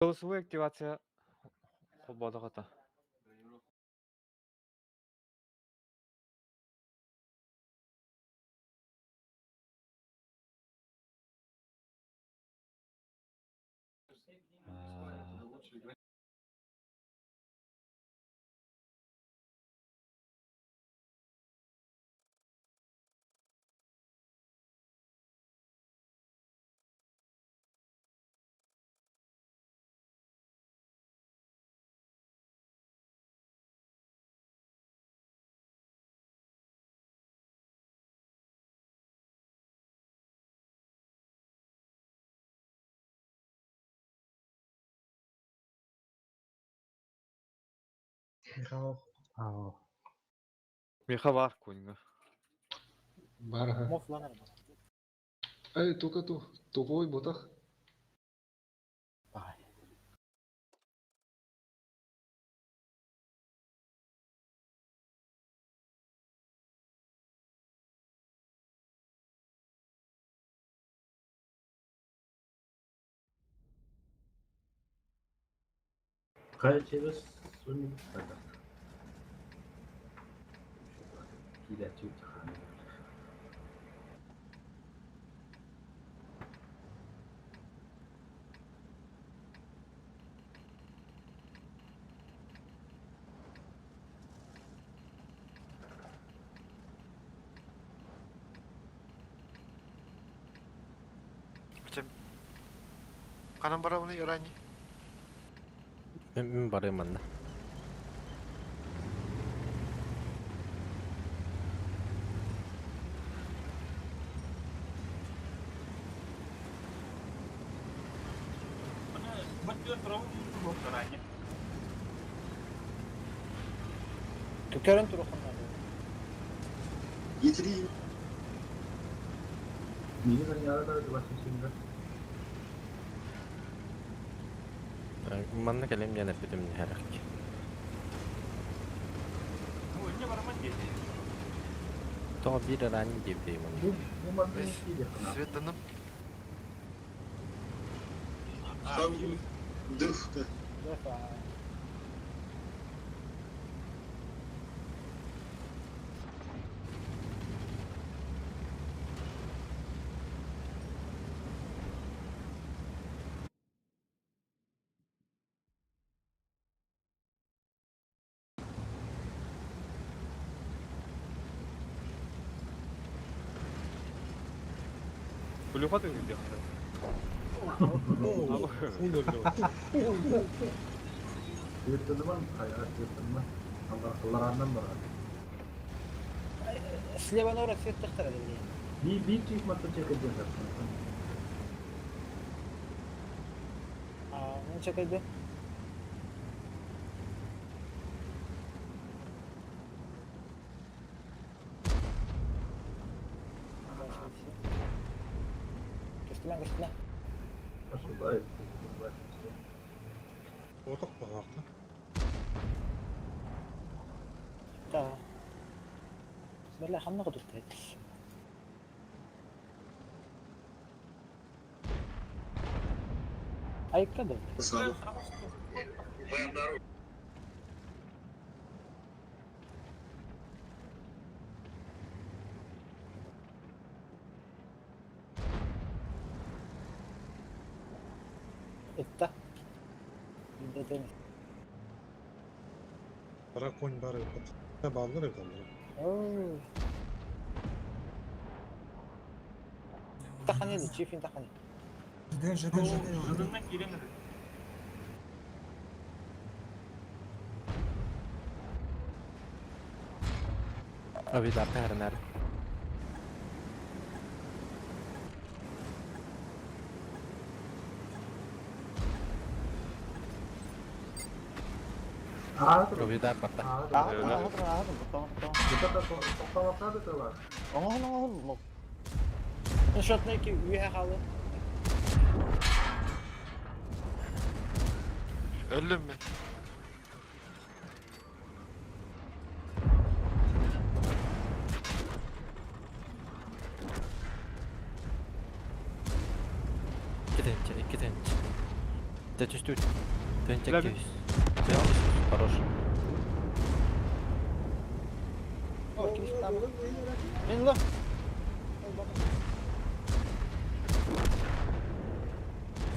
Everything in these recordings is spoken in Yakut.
Голосовой активация холбоодох ата. Михаил Аа, Миха баар куҥҥа. баар аһа. Мофланар. Эй, тука ту, тупой ботах. Бай. Хайа через Сунни Киирээччи хааны. Ханан барабыный ранний? Мин барыам манна. Көрөн туруоххун Getireyim. Миигин анньаара да 27 Манна кэлиэм диэн эппитим иһэрэх. Тоҕо биир ранний диэбитий манна? Бу бу манна киириэххэ наада. Светланым. Там дыхта. Плюха ты где? Светланыман, хайа Светланыман. Алларааннан барар. Слева нора свет тахтара дии. Би биир чип матта чекэдиэн тахсан. Аа, ну чекайды. Көстүмэн көстүмэн. Ошибаюсь. Отох баҕаахта. Да. Бля, ханна кудуртай. Айка да. Саба. Ытта. Билбэтим. Кара конь баар эбит. Бааллар эбит аллара. Оо. Таханы да, чифин таханы. ЖД, ЖД, ЖД, ЖД. Обидар таһарынар. Аа, Обидар барда. аа, Аа, тоқтамаққа да бар. Шотный ки үйе халы. Öldüm mü? Икки тыһыынча, икки тыһыынча. Чувствует. Тынча Бля, күйіс. Хорош. О, ким там? Мен ло.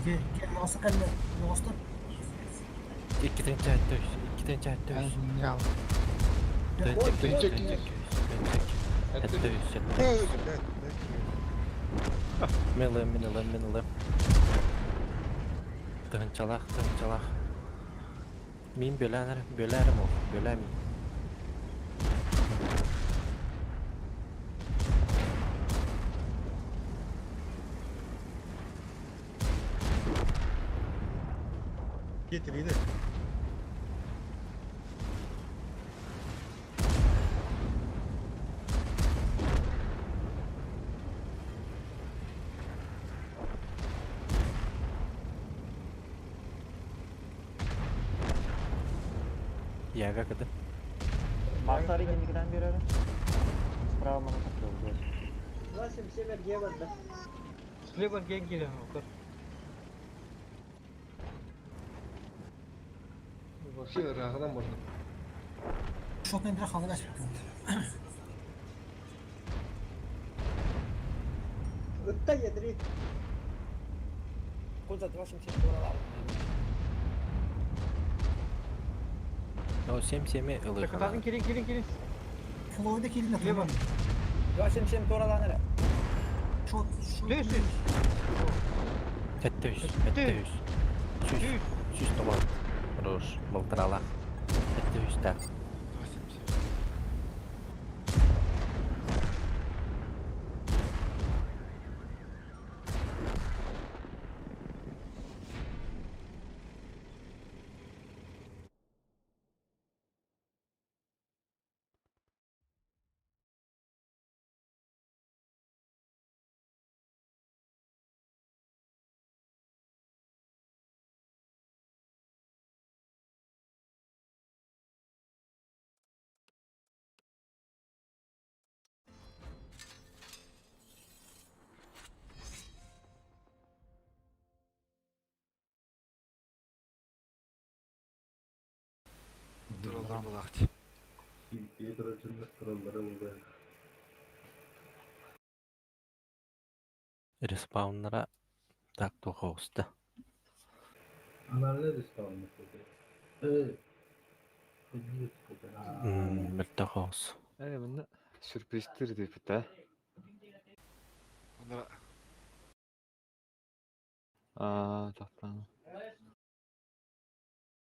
Gel, gel, yoğusta kalma. Yoğusta. 2 тынча 700. 2 тынча 700. Тынча Тынча тынча күйіс. 200. Тынча 700. Мен ылым, мен ылым, мен ылым. Тынчалах, тынчалах. Мин бөләнер, бөләрем ул, бөләм. Getiriydi. Яга кыды. Мансары кемикрен берер. Справа мана такой. Слева генгелен окыр. Вообще ырааҕынан можно. Шотный бір қалып әсіп. Куда 277 долларов? О, 7-7 ылы. Такататын келин келин келин. Флойда келін. Лево. 277 долларов. Шот, шот. Түс түс. 700, 700. Сүз, сүз тоғыз. Хорош, былтырала. 700 так. 277. Троллар булахти. Респауннара так тухоуста. Мөлтөхоус. Э, мында сюрпризтер деп да. Онара Аа, тактан.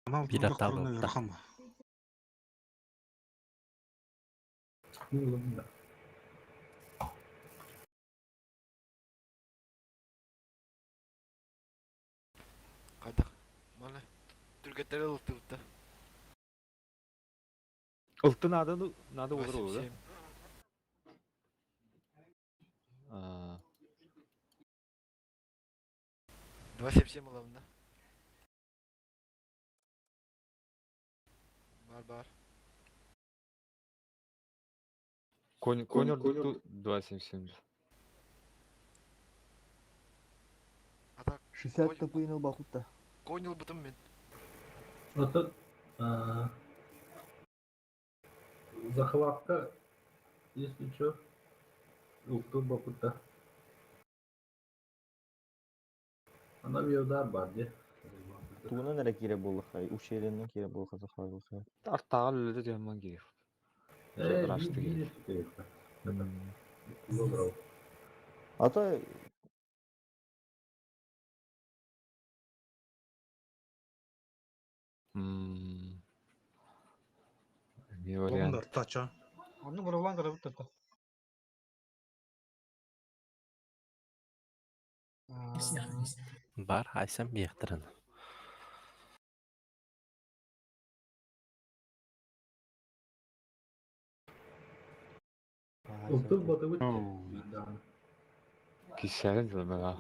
Bir hata oldu. кайда. Мана түргеттер ылтыбыта. Ылты надо, надо olur olur. 277. Аа. 277 ылам да. Бар бар. Конь, конь 277. Ата 60 тупыйны бакутта. конь бутым мен. Вот захватка, если что, Бакута. Она удар бар, де. Тугунан эре кире болухай, ушеренен кире болуха захват. Артагал үлөдө жаман керек. Рашты керек. А то Не вариант. тача. Онны бурулан карап турду. Бар, айсам бияқтырын. Кишәрин дилбега.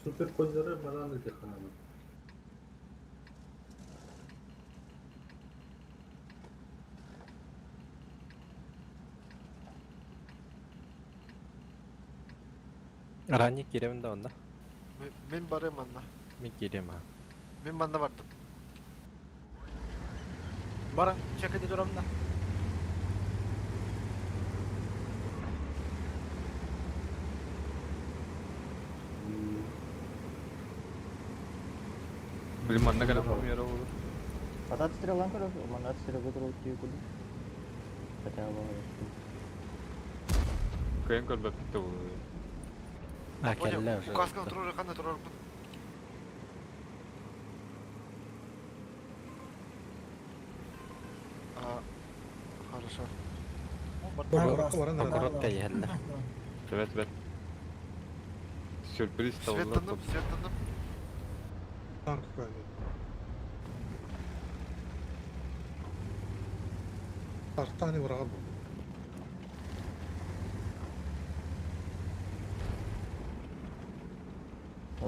Супер козыры бананы технологии. Ранний кииребин да онно. Мин барым манна. Мин киириэм аа. Мин манна бардым. Баран, чекати турамна. Блин, манна кэлэн хомуйара буолуо. Атат стрелан көрөр, манна стрелга турар тиий курдук. Хотя бы Кыайан көрбөппүт да буолуо. А, Понял. кэллэ уже. Указканы турар ханна турарбын. А, хорошо. Аккурат кайыһаллар. Төбөт бэт. Сюрприз табыллар. Светтанным, светтанным. Танк көрдү. Тартаны бұрағы бұл.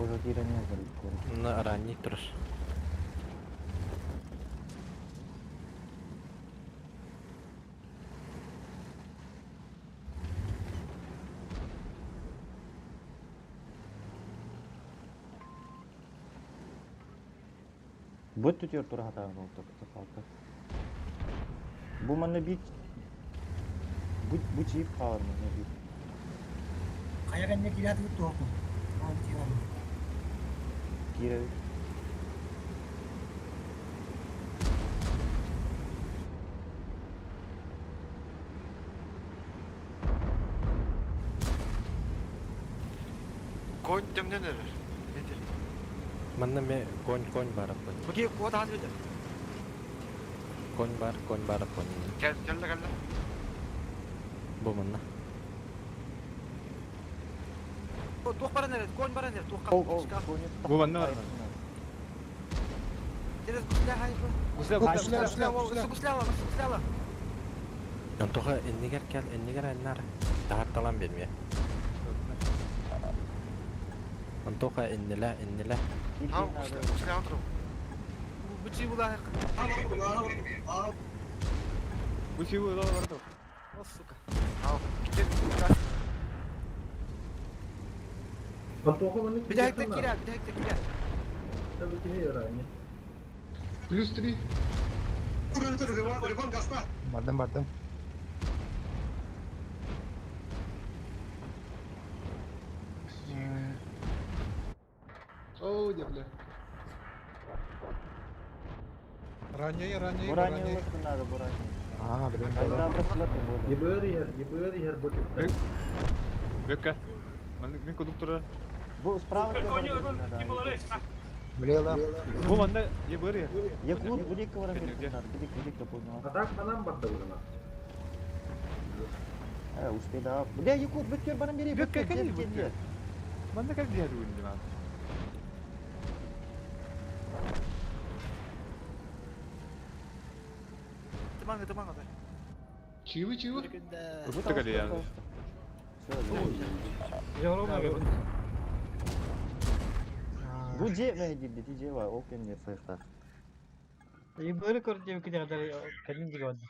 Уже киирэн иһэр курдук. Онно ранний турар. Бу түтөр тура хатаан болду қалды. Бу манна бит бу чип хаалар манна бит. Хайа кэннэ киирээт туохтун. Ол киирэн. Киирэ Конь төҥнөн эрэр. Ити. Манна ме конь бар аппын. Бу куот аат билер. Конь бар аппын. Кел, кэллэ, кэллэ. Бу манна. Туох баран эрэр, конь баран эрэр, туох Ол ол капчка. кони. Бу манна бар. Через гусля хайпы. Гусля, Гусля, гусля. гусля, Гусля, гусля. гусля, гусля. Онтоха эннигер кэл, эннигер эннар. Тахарталан берме. Онтоха эннилэ, эннилэ. А, гусля, гусля турар. Бу чи була. Бу чиби ыла барды. О, сука. А, кел, указ. Антоха манна Бидәһектә кирәк, бидәһектә кирәк. Tabii ki ne Плюс 3. Реван гаста. Бардым, бардым. О, не, бля. Ранее, ранее, Буранье ранее. лыхты надо, буранье. А, блин. Айда браслеты буду. Ебыр yer, ебыр yer bu tipte. Бөккә. Мин кудук турар. Бу справа Блела. Бу манна ебыр я. Якут будик баран Кеннеге. надо. Будик будик да понял. А так манам барда буна. Э, успей да. Бля, Якут, бүткер баран бери. Бүткер, Бүткер, кәне кел, бүткер? кел. Манна кәл дияр бүгүн димә. Тымаңы, тымаңы. Чивы, чивы. Утты кәле яны. Жорoma. Бу же мәһдирди, ти же бар, ол кемдер сайықта. Ебыры көрдүм киде кадar кәдим диге барды.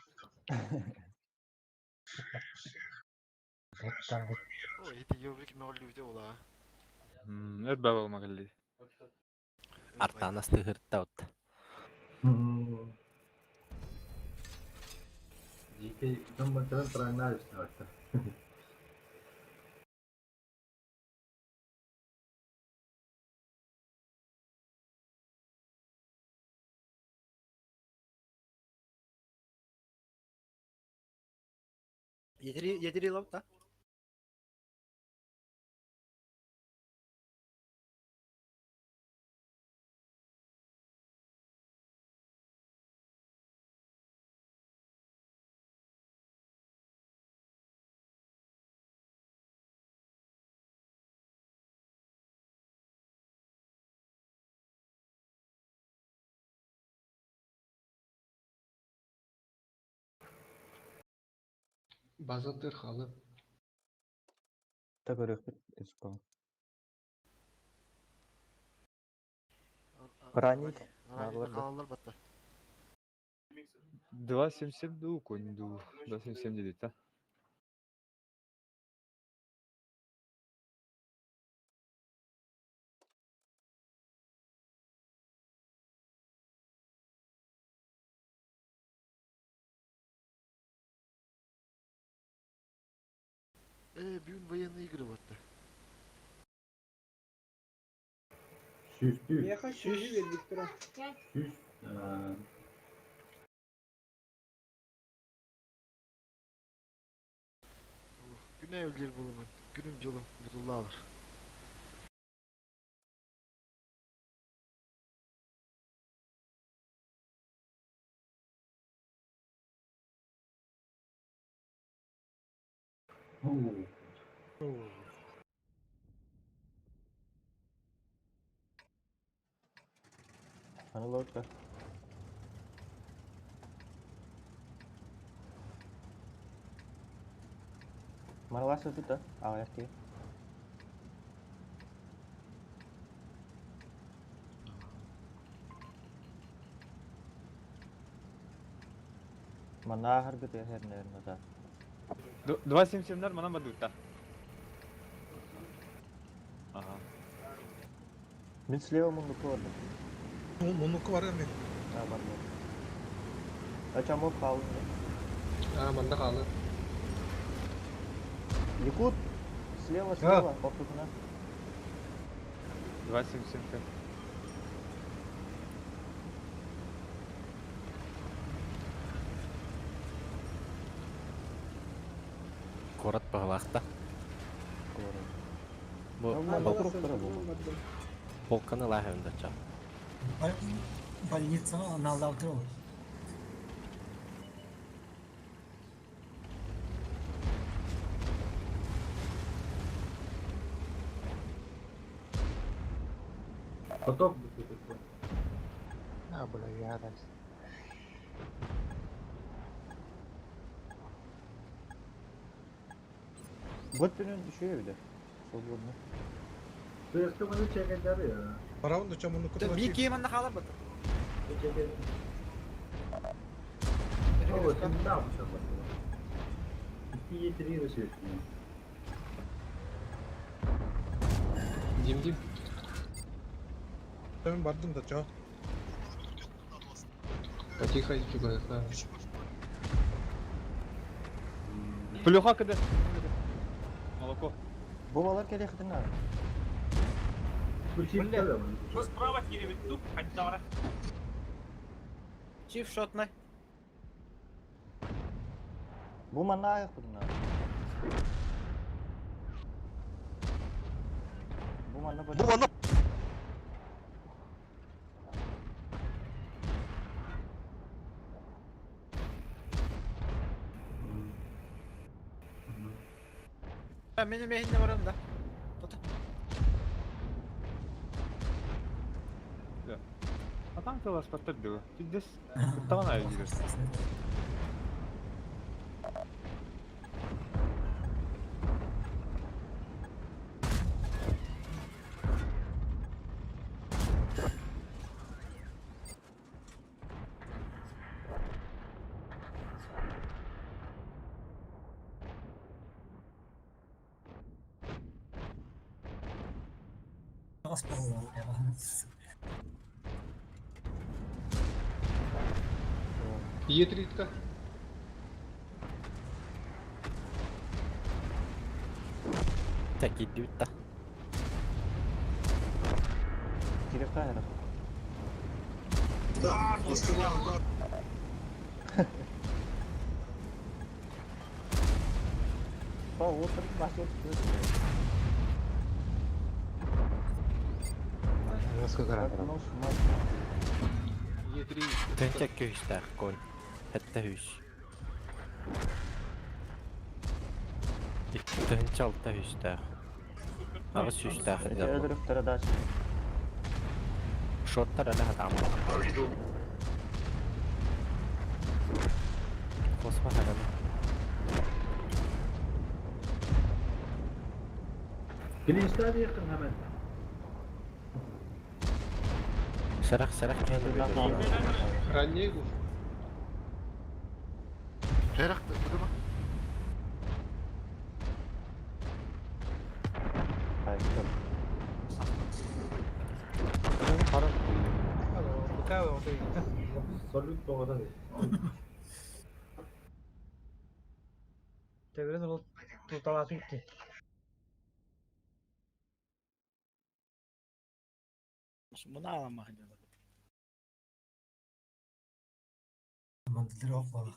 О, ити ёбрик мөҕүллүбүтэ буолаа. Өр баба магалли. Артанас тыһырта отта. GK dön bakalım pranglar üstüne baktı. Yediri yediri лапта. Базаттыр халы. Так көрөкпүт, эско. Ранник. Ранник хаалалар батта. 2.77 ду конь ду. 2.77 деди та. Бүгүн военные игры батта. Сүүстүү. Меха сүүһү бербиттер. Сүүс. Күнэ өлөр булумун. Күнүм жолум бутуллаалар. Oo. Аны лодка. Мараласа тут, а? А, я ты. Манна харгыт яхер, наверное, да. 2.77-лер манан бардыбыт Ага. Мин слева муннукку бардым. Муннукку бар эми. А, бар бар. А чамок хаалын. А, манна хаалар. Якут! Слева, слева, ортотуна. 2.77. Куорат баҕалаахта. Бу полканы лааһын дача. Больницаға налдап тұр. Поток бу. А, бля, я дальше. Вот түрін еще виде. Свободно. Сыаска маны чекендер я. Барабын да муннукку Бии кие манна хаалар батта. Чекен. Оо, сен да бу Икки три өсөт. Дим дим. Мен бардым да чо. Потихо чугайха. Плюха кыды. Молоко. Бу балар келе хытына. Бу справа киребит туп, хаттара. Чиф шотнай. Бу манна аяк хытына. Бу манна Бу манна. Менин мехинде барам да. Тота. А там тылас паттырды. Пиздец. Куттаган айы жүрөр. Е3-ка. Такие дютта. Кирекка яра. Па, отырып басып Е3. Төнчә көйстәк кон. Хәтта хүс. Төнчә алта хүстәк. Агыс хүстәк. Öldürüp да. Шоттар әле хатам. Косма хәле. Клинчтер yakın hemen. Сарах сарах кәне. Раннегу. Herакты, бу Салют тоғыда. Тегерен ол. Туталаатын ки. Bunu alama hadi. Командир ок бала.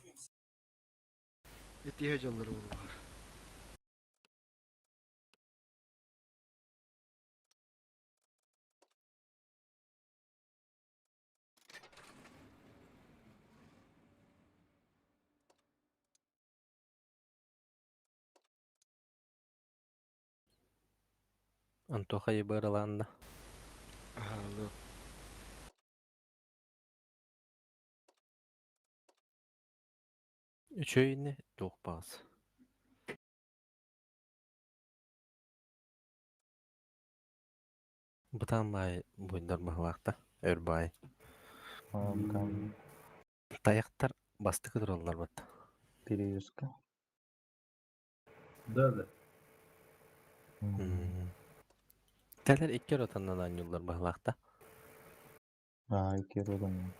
Итиhe жаллар булума. Антоха ебарыланды. Аха, Үчөйүнэ туох баас. Бытаан баай буйдар баһылаахта, өр баай. Там Таяқтар бастыкы тураллар бат. перевязка. Да, да. Тэлэр икки ротаннан анньуллар баһылаахта. А, икки родан.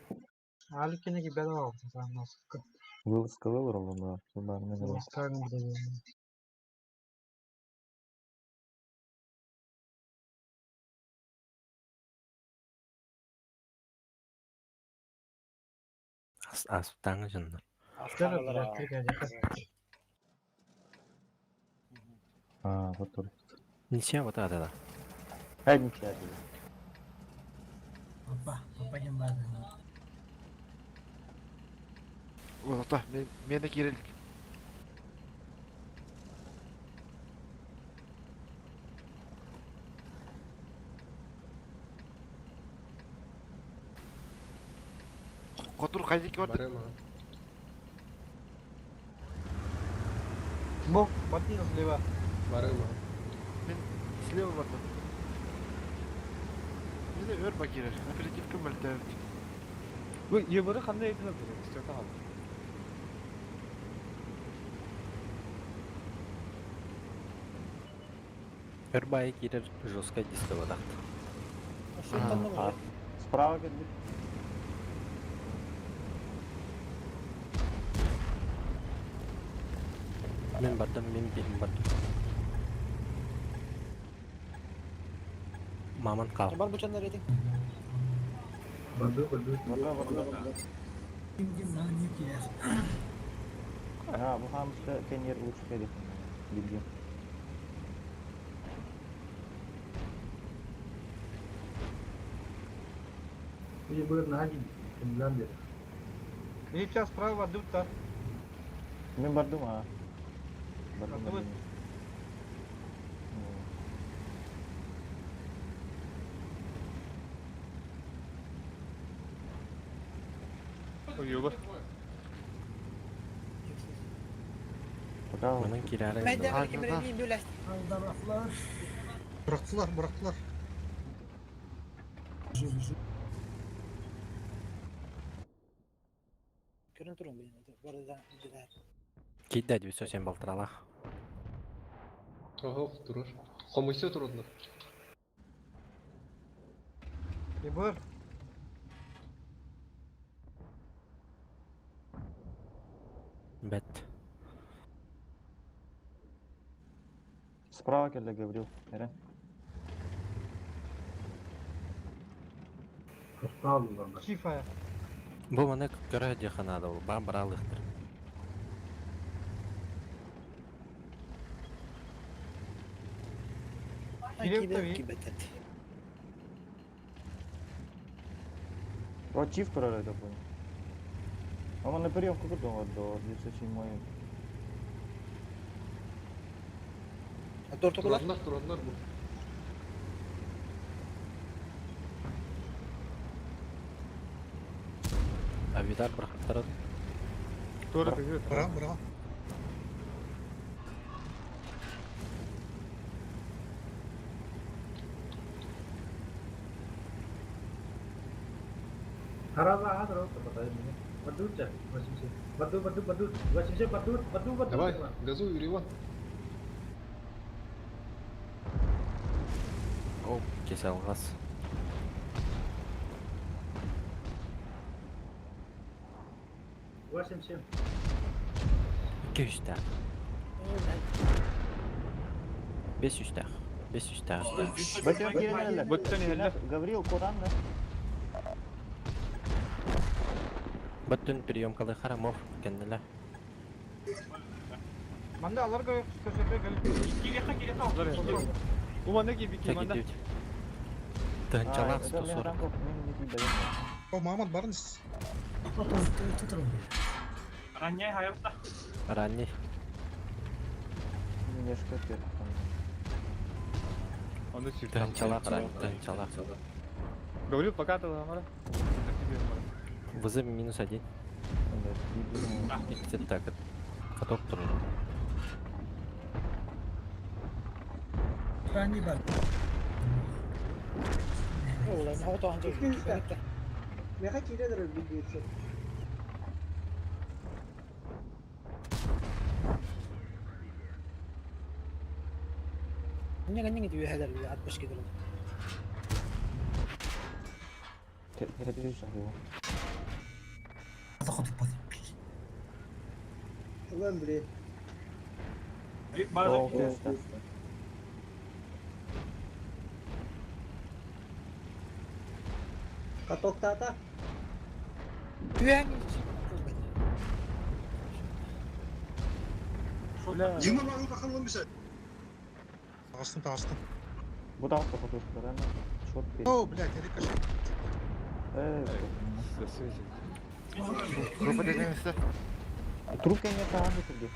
Аликини ки бела алды. Nasıl? Вылазка выбрала, да. Ударный гол. Ас таҥы дьоннор. А, вот тут. Ничего вот это да. Ай, ничего. Папа, папа не барды. Олата, мен мени кирелик. Котур кайдык бар. Барема. Бу, батин слева. Барема. Мен слева бардым. Мени өр бакирер. Оперативка мөлтөбүт. Bu yıvırı kanday etine duruyor. İstiyorsan al. Өр баайы киирэр жесткай диско бадахт. А, справа как бы. Мен бардым, мен бирим бардым. Маман кал. Бар бучандар этин. Барду, барду. Ким ким на не киер. А, бу хамста кенер лучше кеди. Беги. И был на один. Финляндия. И сейчас справа дутта. Мен бардым, а. Бардым. Бардым. один. М. Yıvır. Пока Манан киирэр Мен Aa, ким билeyim böyle. Алдарахлар. Bıraktılar bıraktılar. Жив, жив. Көрүн турун билин. Барда билер. Киирдэ 907 балтыралах. Охо, турар. Хомойса туроднар. Ебыр. Бэт. Справа келді Гаврил. Эрен. Аллах. Чифая. Бу маны көрө диханада ол. Ба баралыхтыр. Киреп таби. Кибетет. О, чиф турар это понял. А он на приемку курдум вот до 907. Тортокулар. Тураднар, тураднар бу. Авидар бырахтар. Doğru diyor. Bırak bırak. Харава хадра पता नहीं बड्डू चा वशिम से बड्डू बड्डू बड्डू वशिम से बड्डू बड्डू बड्डू Давай, газуй, Юрий Иван. Оп, кесе алгас. वशिम से 200 та. Ой, Бес үстәх. Бес үстәх. Бөтен киренелер. Бөтен иһэллэр. Гаврил Куранна. Бөтен приемкалы харамов кеннелер. Манда аларга көсөтө келип. Умана киби Чаки манда. дють. Тынчалах 140. О, мамонт барныс. Ранняй хайырта. Ранний. Немножко вверх. Оны сүр. Тынчалах ранний. Тынчалах. Гаврил пока ты ламара. ВЗ минус один. Так, каток туру. Ранний бар. Тохот пат. Yirmi var bakalım bize. Тағыстым, тағыстым. Бу тағысты фотошка, Шот бер. О, блядь, рикошет. Группа дегенсте. Трубка не тағанды Сергей.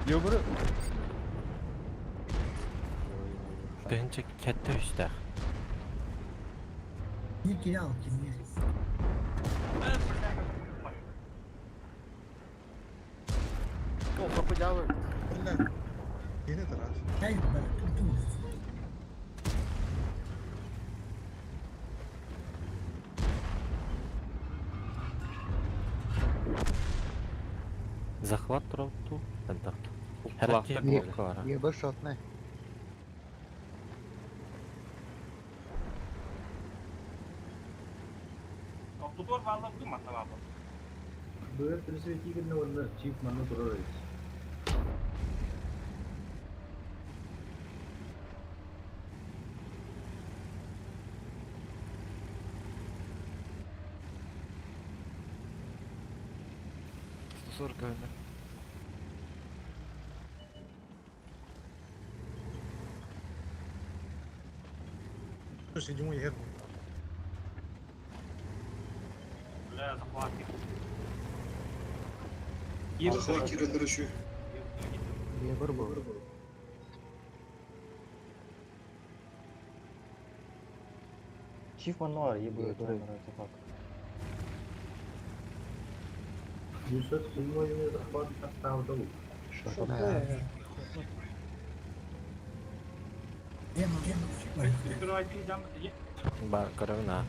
Йобуру. Тынча кетті үстәх. Не кирял, кимне. Бля. Yine de rahat. Дай бар. Туту. Захват туру. Тантак. Уплахта. Ебер шотны. Тутор валла дума табабы. Быыр 32 онна чип манна турар эбит. Сорок öyle. Седьмой герб. Бля, захват. Ебер был. Чиф мануар, ебы, это факт. 907 захват оставдал. Бар корона.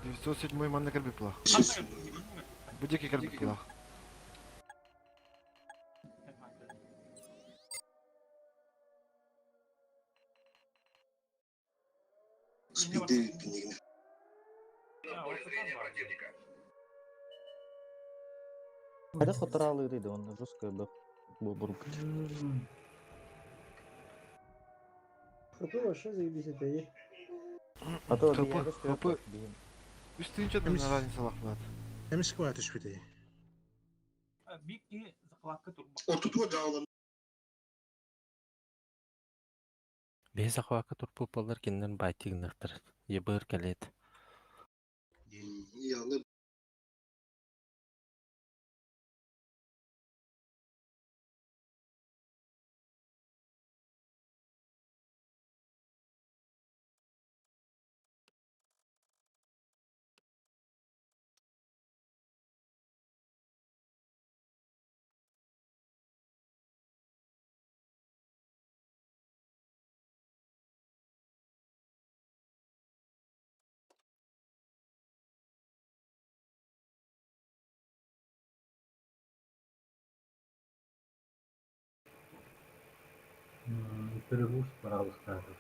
Девятьсот седьмой манна кірбіп Будеки кірбіп лах. Хотя хоторалы рыды, он жестко был буркать. А то Хп, хп. Үстінче на разница лах брат. Эмис кват түшпүтей. Бик захватка турба. Бес захватка турпу болар кеннен байтигнахтыр. Ебыр келет. Перебус баралыктаатыр.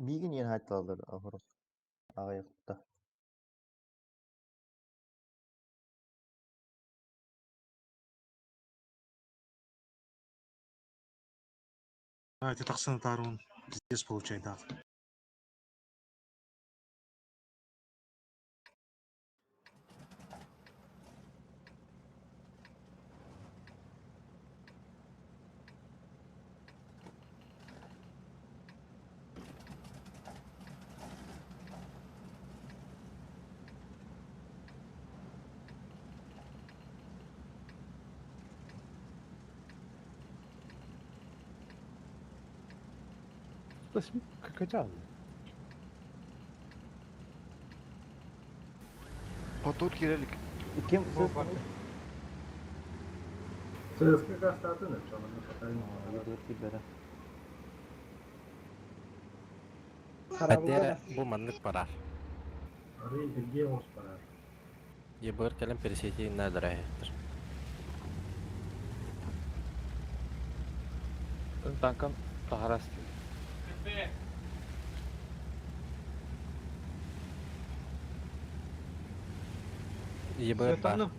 Миигин иэн хаайталалар оһоро. Аҕыйахта. А, это тахсан тарун. Пиздец получайдаах. Хотур кирелик. Ким Бу сыс? бар. ЦСК гастатын өчөмөнү сатайын. Киберэ. Бадера бу маннык барар. Ары Сергей Оспарар. Ебыр кэлэн пересети наадара иһиттэр. Танкам тахарас диye. Ебыр бар. Светанным.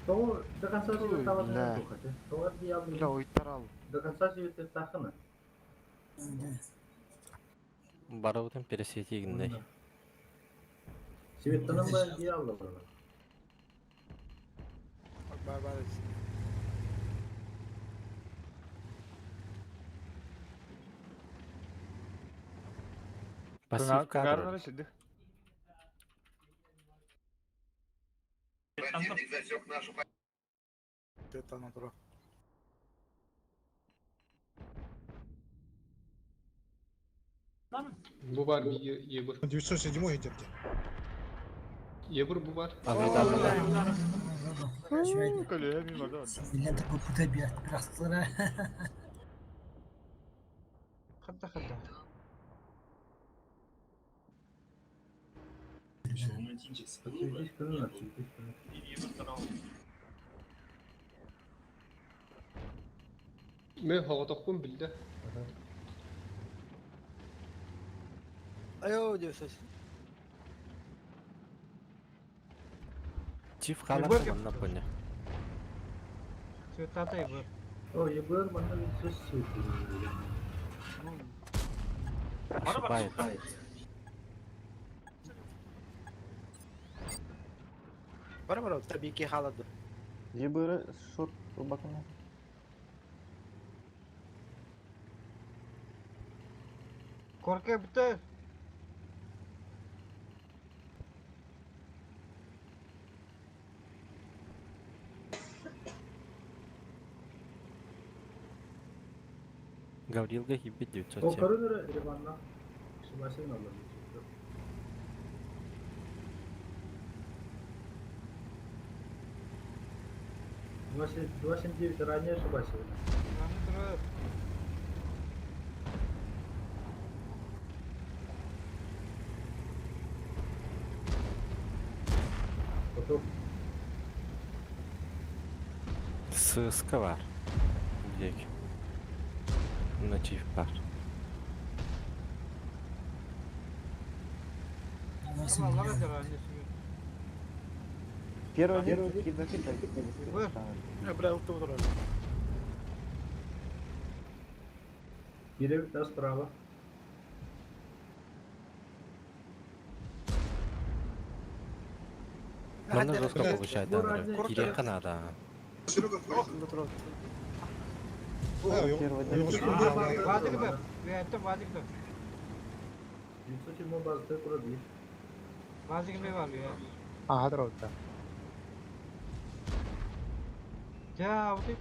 Того до конца Ой, света бля. Того Бля, уйтарал. До конца света тахына. Барыбытын пересети гинней. Светанын ба диаллы. Бар бар. Пассив кадр. Кыңарнары şimdi. Бу бар Ебір. 907 гидерде. Ебір бу бар. Силен такой путай бирахтылара. Хадда хадда. Отсюдись кырын, отсюдись кырын. Мен хоғотоқпын білді. Айо 900. Чиф халат Ебыр манна поня. Светата ебыр. О, ебір мана сөз свет. Ошибает. Бар бар tabii ki haladı. Ебыры шот бакына. Корка бітті. Гаврилга хибит О, 907. кырын Риванна. Шибасин алды. 29 ранее Шибасина. Аны тұрып. Потом Сыска бар. Дек. На чиф бар. Алла да ранее. Первый один киберки. Ебыр. Бля, утур. Кирилл, да, справа. Манна жестко получает Бу Андрей. ранее- Кирилл Канада. Первый один. Вадик бер. Виятта вадик бер. 907 базда kurabilir. Вадик бер var ya. Aha dur Ya bu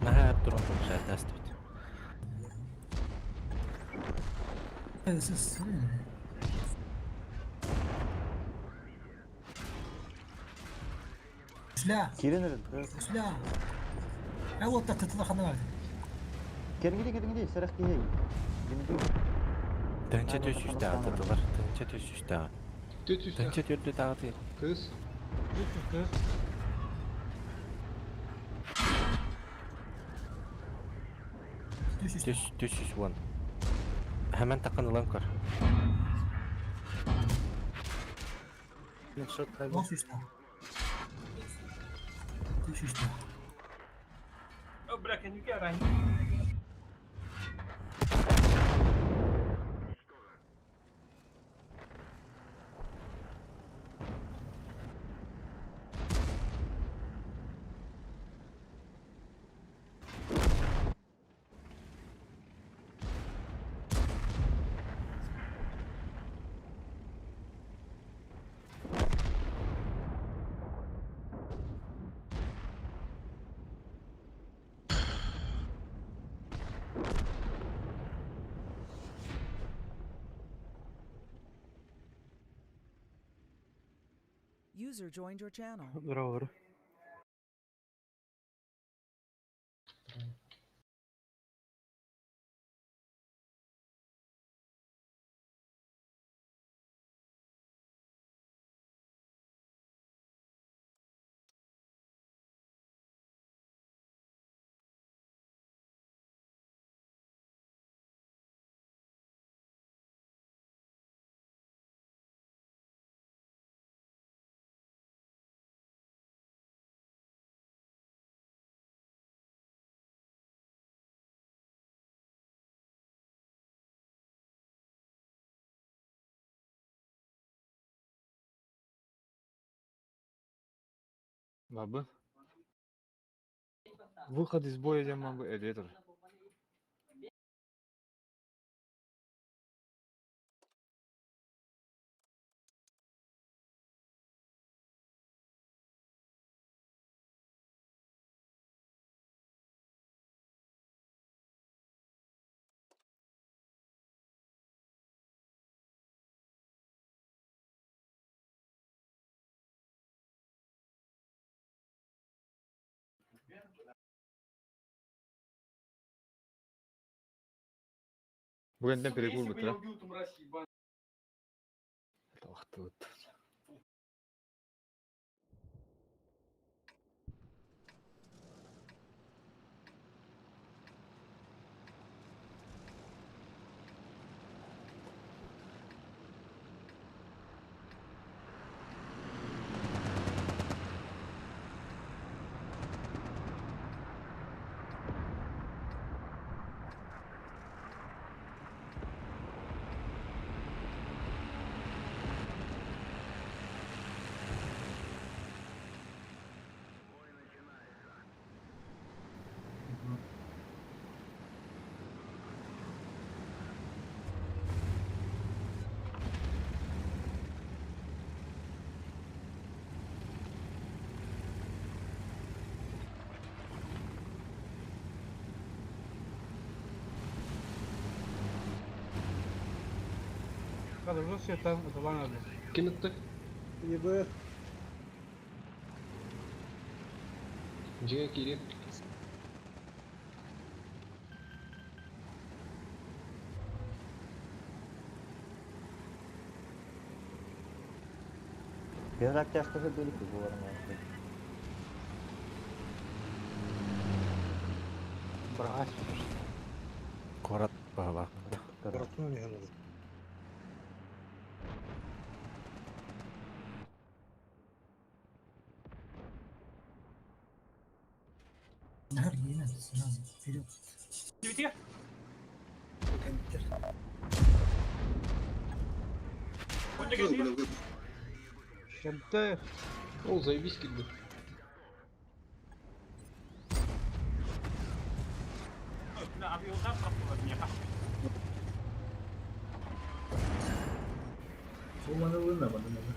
Наһаа туран получает астыбыт. Сля, Кирин сля. Я вот так ты хана. Кергиде кергиде сарах кихей. Тынча төс үстә атыдылар. Тынча төс үстә. Түт үстэ. Тынча түрдү тағыты. Кыз. Кыз. Түс, түс үс уон. Hemen takın ылан көр. Бля, кенюки арань. User joined your channel. Здорово. Бабы. Выход из боя дем мабы элетер. Бүгүнтэн перекур бутра. Тохтут. Kadar Rusya'dan atılan abi. Ким ытты? ЕБР. Дьиҥэ киирин. Biraz тяжко были кубарные. Брать. Корат баба. Братан, не надо. Девяти? Кемте. Ол заебись килди. Ол маны ылына баны маны.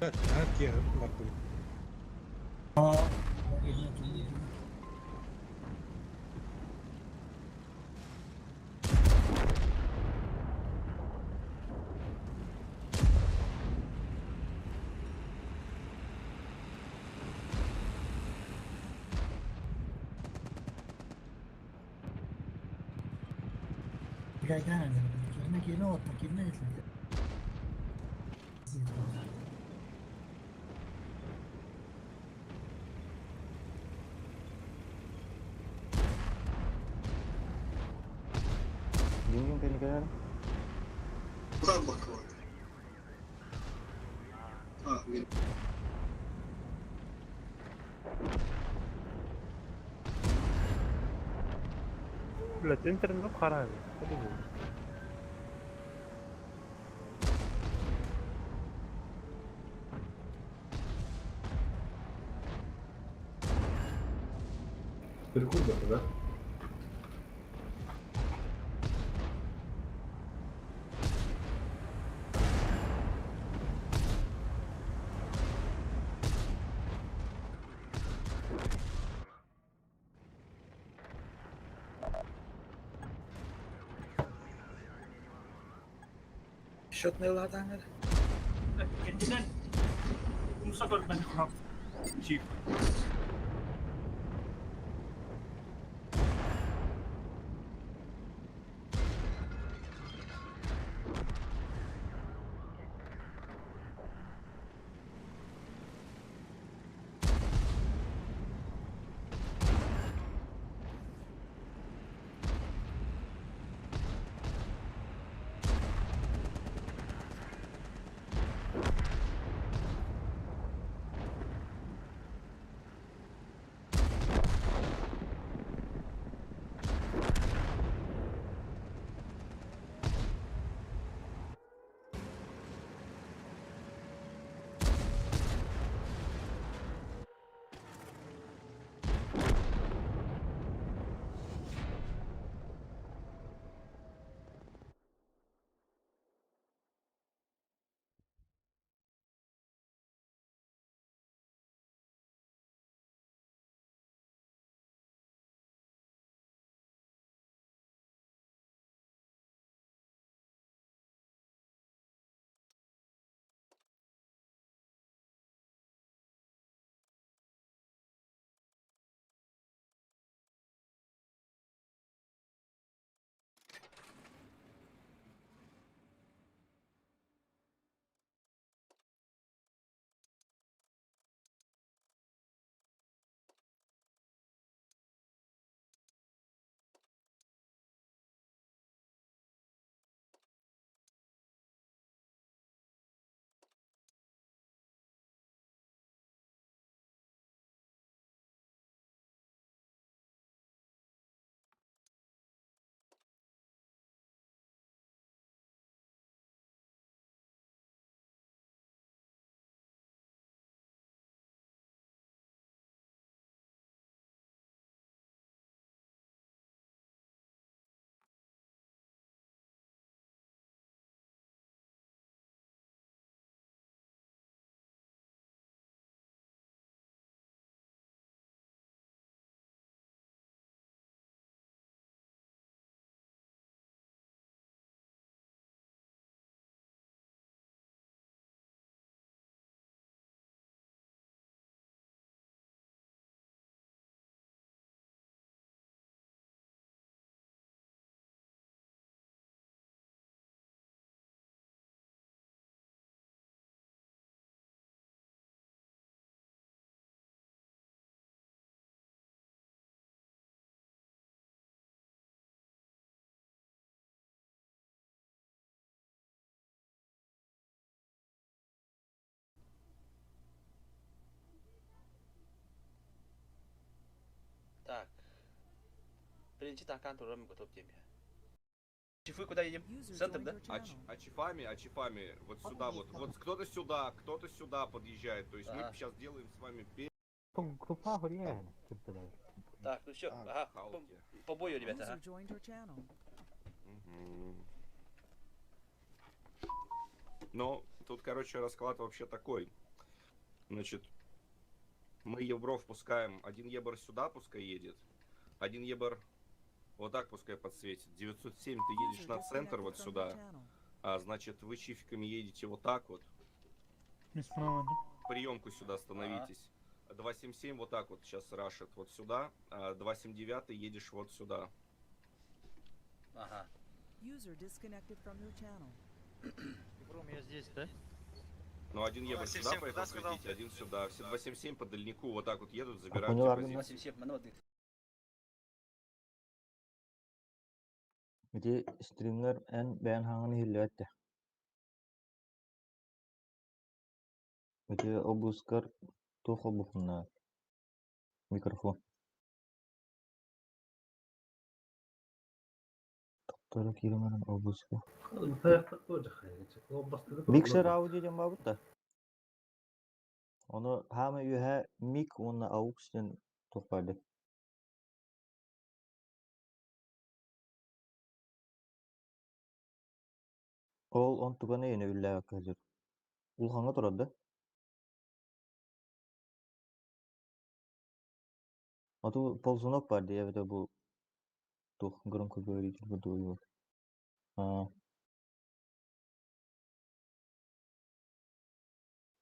Her yer makul. Кирайдан әле. Кирне кирне отма кирне etler. Динген кэлин Бля, интернет харами. Перекур да? Счетный ладан. Кентинен умса көрбен. Чиф. Так. Принеси такан, туром готов тебе. Чифы куда едем? User Центр, joined да? your А, channel. а чифами, а чифами, вот сюда вот, вот кто-то сюда подъезжает, то есть мы Ага. сейчас делаем с вами Так, ну все, ага. По, по бою, ребята, User ага. joined your channel. Мгм. Ну, тут, короче, расклад вообще такой. Значит, мы ебров пускаем. Один ебр сюда пускай едет. Один ебр вот так пускай подсветит. 907 ты едешь User на центр disconnected вот from your сюда. channel. А, значит, вы чификами едете вот так вот. Приемку сюда становитесь. 277 вот так вот сейчас рашит вот сюда. А 279 едешь вот сюда. Ага. User disconnected from your channel. Ром, я здесь, да? Ну, один ебр сюда 277 поехал куда сказал? светить, один сюда. Все 277 по дальнику вот так вот едут, забирают понял, те Армин, позиции. 277, манна бардыт. Ити стримнер эн бэйэн хаҥын иһиллибэт да. Ити обыскар туох холбохунна микрофон. Тохторо киирэн баран обыска. Миксер аудио диэн баабыт да. Ону хаама үөһэ мик уонна aux диэн туох баар дии. Ол онтуканы иһин үллээбэккэ сылдьар. Улахаҥҥа турар да? Оту ползунок баар дии эбэтэр бу туох громкоговоритель курдук Аа.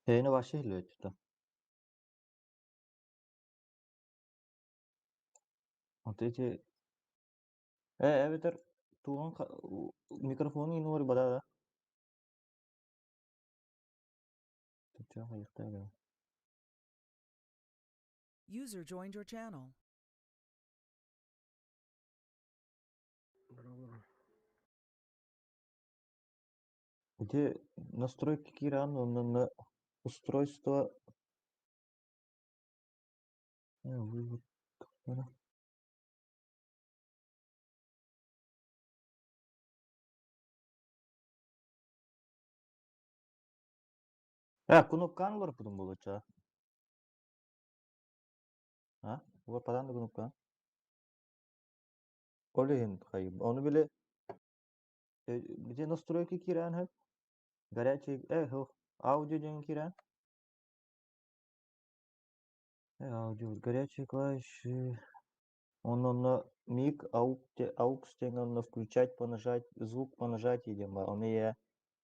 Эйини вообще иһиллибэт да. Вот эти эбэтэр туоҕун микрофону иһин бада да. User joined your channel. Ити настройки киирэн онно устройство вывод кнопканы олорпутум буолачча. А? Уоппатан да кнопканы. Ол иһин хайым. Ону били ити настройки киирэн хөп. Горячий аудио диэн киирэн. Аудио горячие клавиши. Он мик aux диэн онно включать, понажать, звук по нажатии диэн баар. Ону я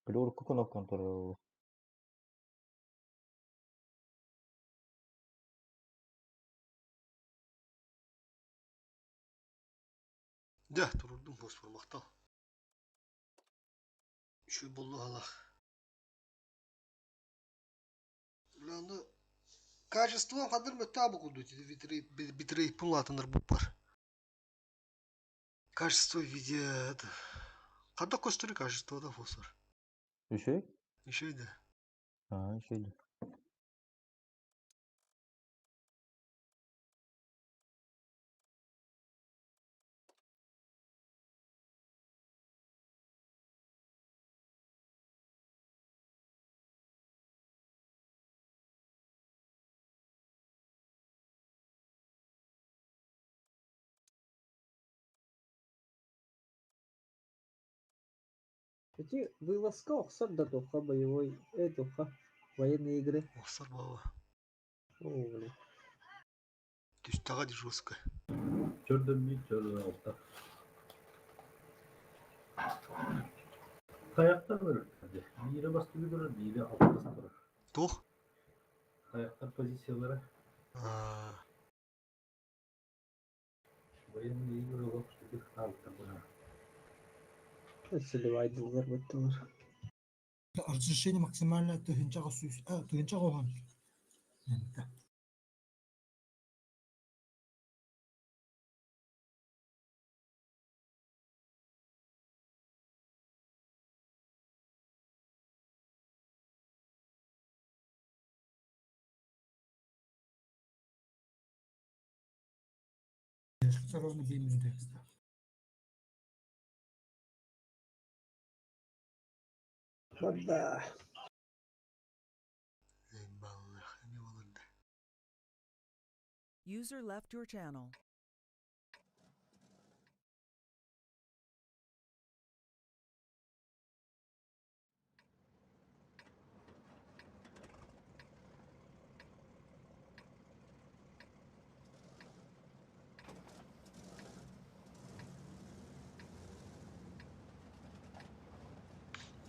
били урукку кнопканы турар. Дьэ, турурдум фосфор махтал. Үчүгэй буоллаҕалаах. Аны качество ханнык мөттөөх курдук битрейпин улаатыннарбыт бар. Качество видео это хайдах көстөрүй качество да фосфор. Үчүгэй? Үчүгэй да. Аа, үчүгэй. Эти вылазка охсор да туха боевой, туха военные игры. Охсор буолла. О, блин. Түстэҕэ дии жестко. Чөрдөн bir чөрдөн алта. Kayaklar böyle. Biri bastı bir durur, biri altta durur. Туох? Kayaklar pozisyonları Аа, военные игры вот bir altta buna. Сливайдылар баттылар. Разрешение максимально тыһыынчаҕа сүүс, тыһыынчаҕа уон. Ровно 1 минута. Барда. баллах, эмиэ буолар да. User left your channel.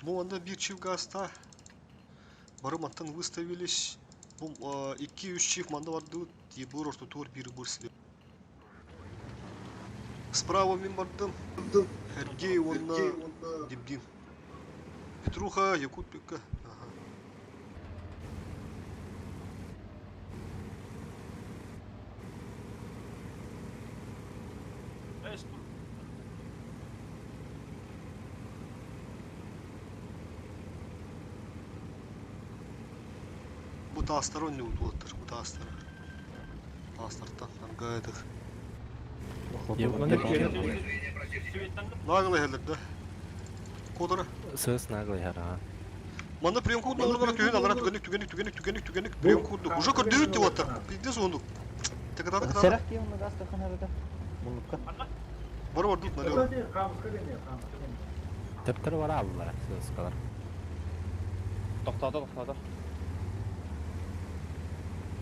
Бу онно биир чиф гаста бары мантан выставились. Бу икки үс чиф манна бардыбыт, ебыр ортотугар биир быр силе. Справа мин бардым. Сергей уонна Димдим. Петруха, Якут Пекка. Ага. Бу таастар онньугут уолаттар, бу таастар. Таастартан аргаайдык. Наглый иһэллэр да. Кодора. Сыс наглый хара. Манна прием курдук олорор түһүн алара түгэнник түгэнник түгэнник түгэнник түгэнник прием курдук. Уже көрдүүт деп уоттар. Пиздец оннук. Текатата кытата. Серах киһи онно газ тахан эбэтэ. Муннукка. Бар бардут налево. Төптөрү бара аллара сыскалар. Тохтоото, тохтоото.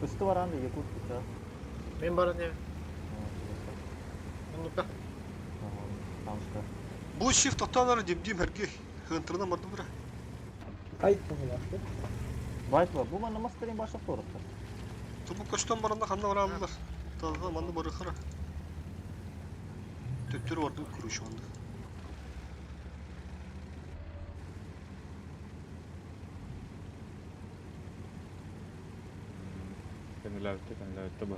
Үстү баран да Якут куча. Мен баран я. Муннукка. Тамска. Бу shift тоқтаанары дим-дим hergi. Хынтырынан барды бұра. Айт бұғылақты. Байтла, бу манна мастырын баша торыптыр. Тубу көчтөн баранда ханна бара алдылар. Таза манны бары хара. Төптөрү барды күрүш онда. Кэннилээбитте, кэннилээбитте бу.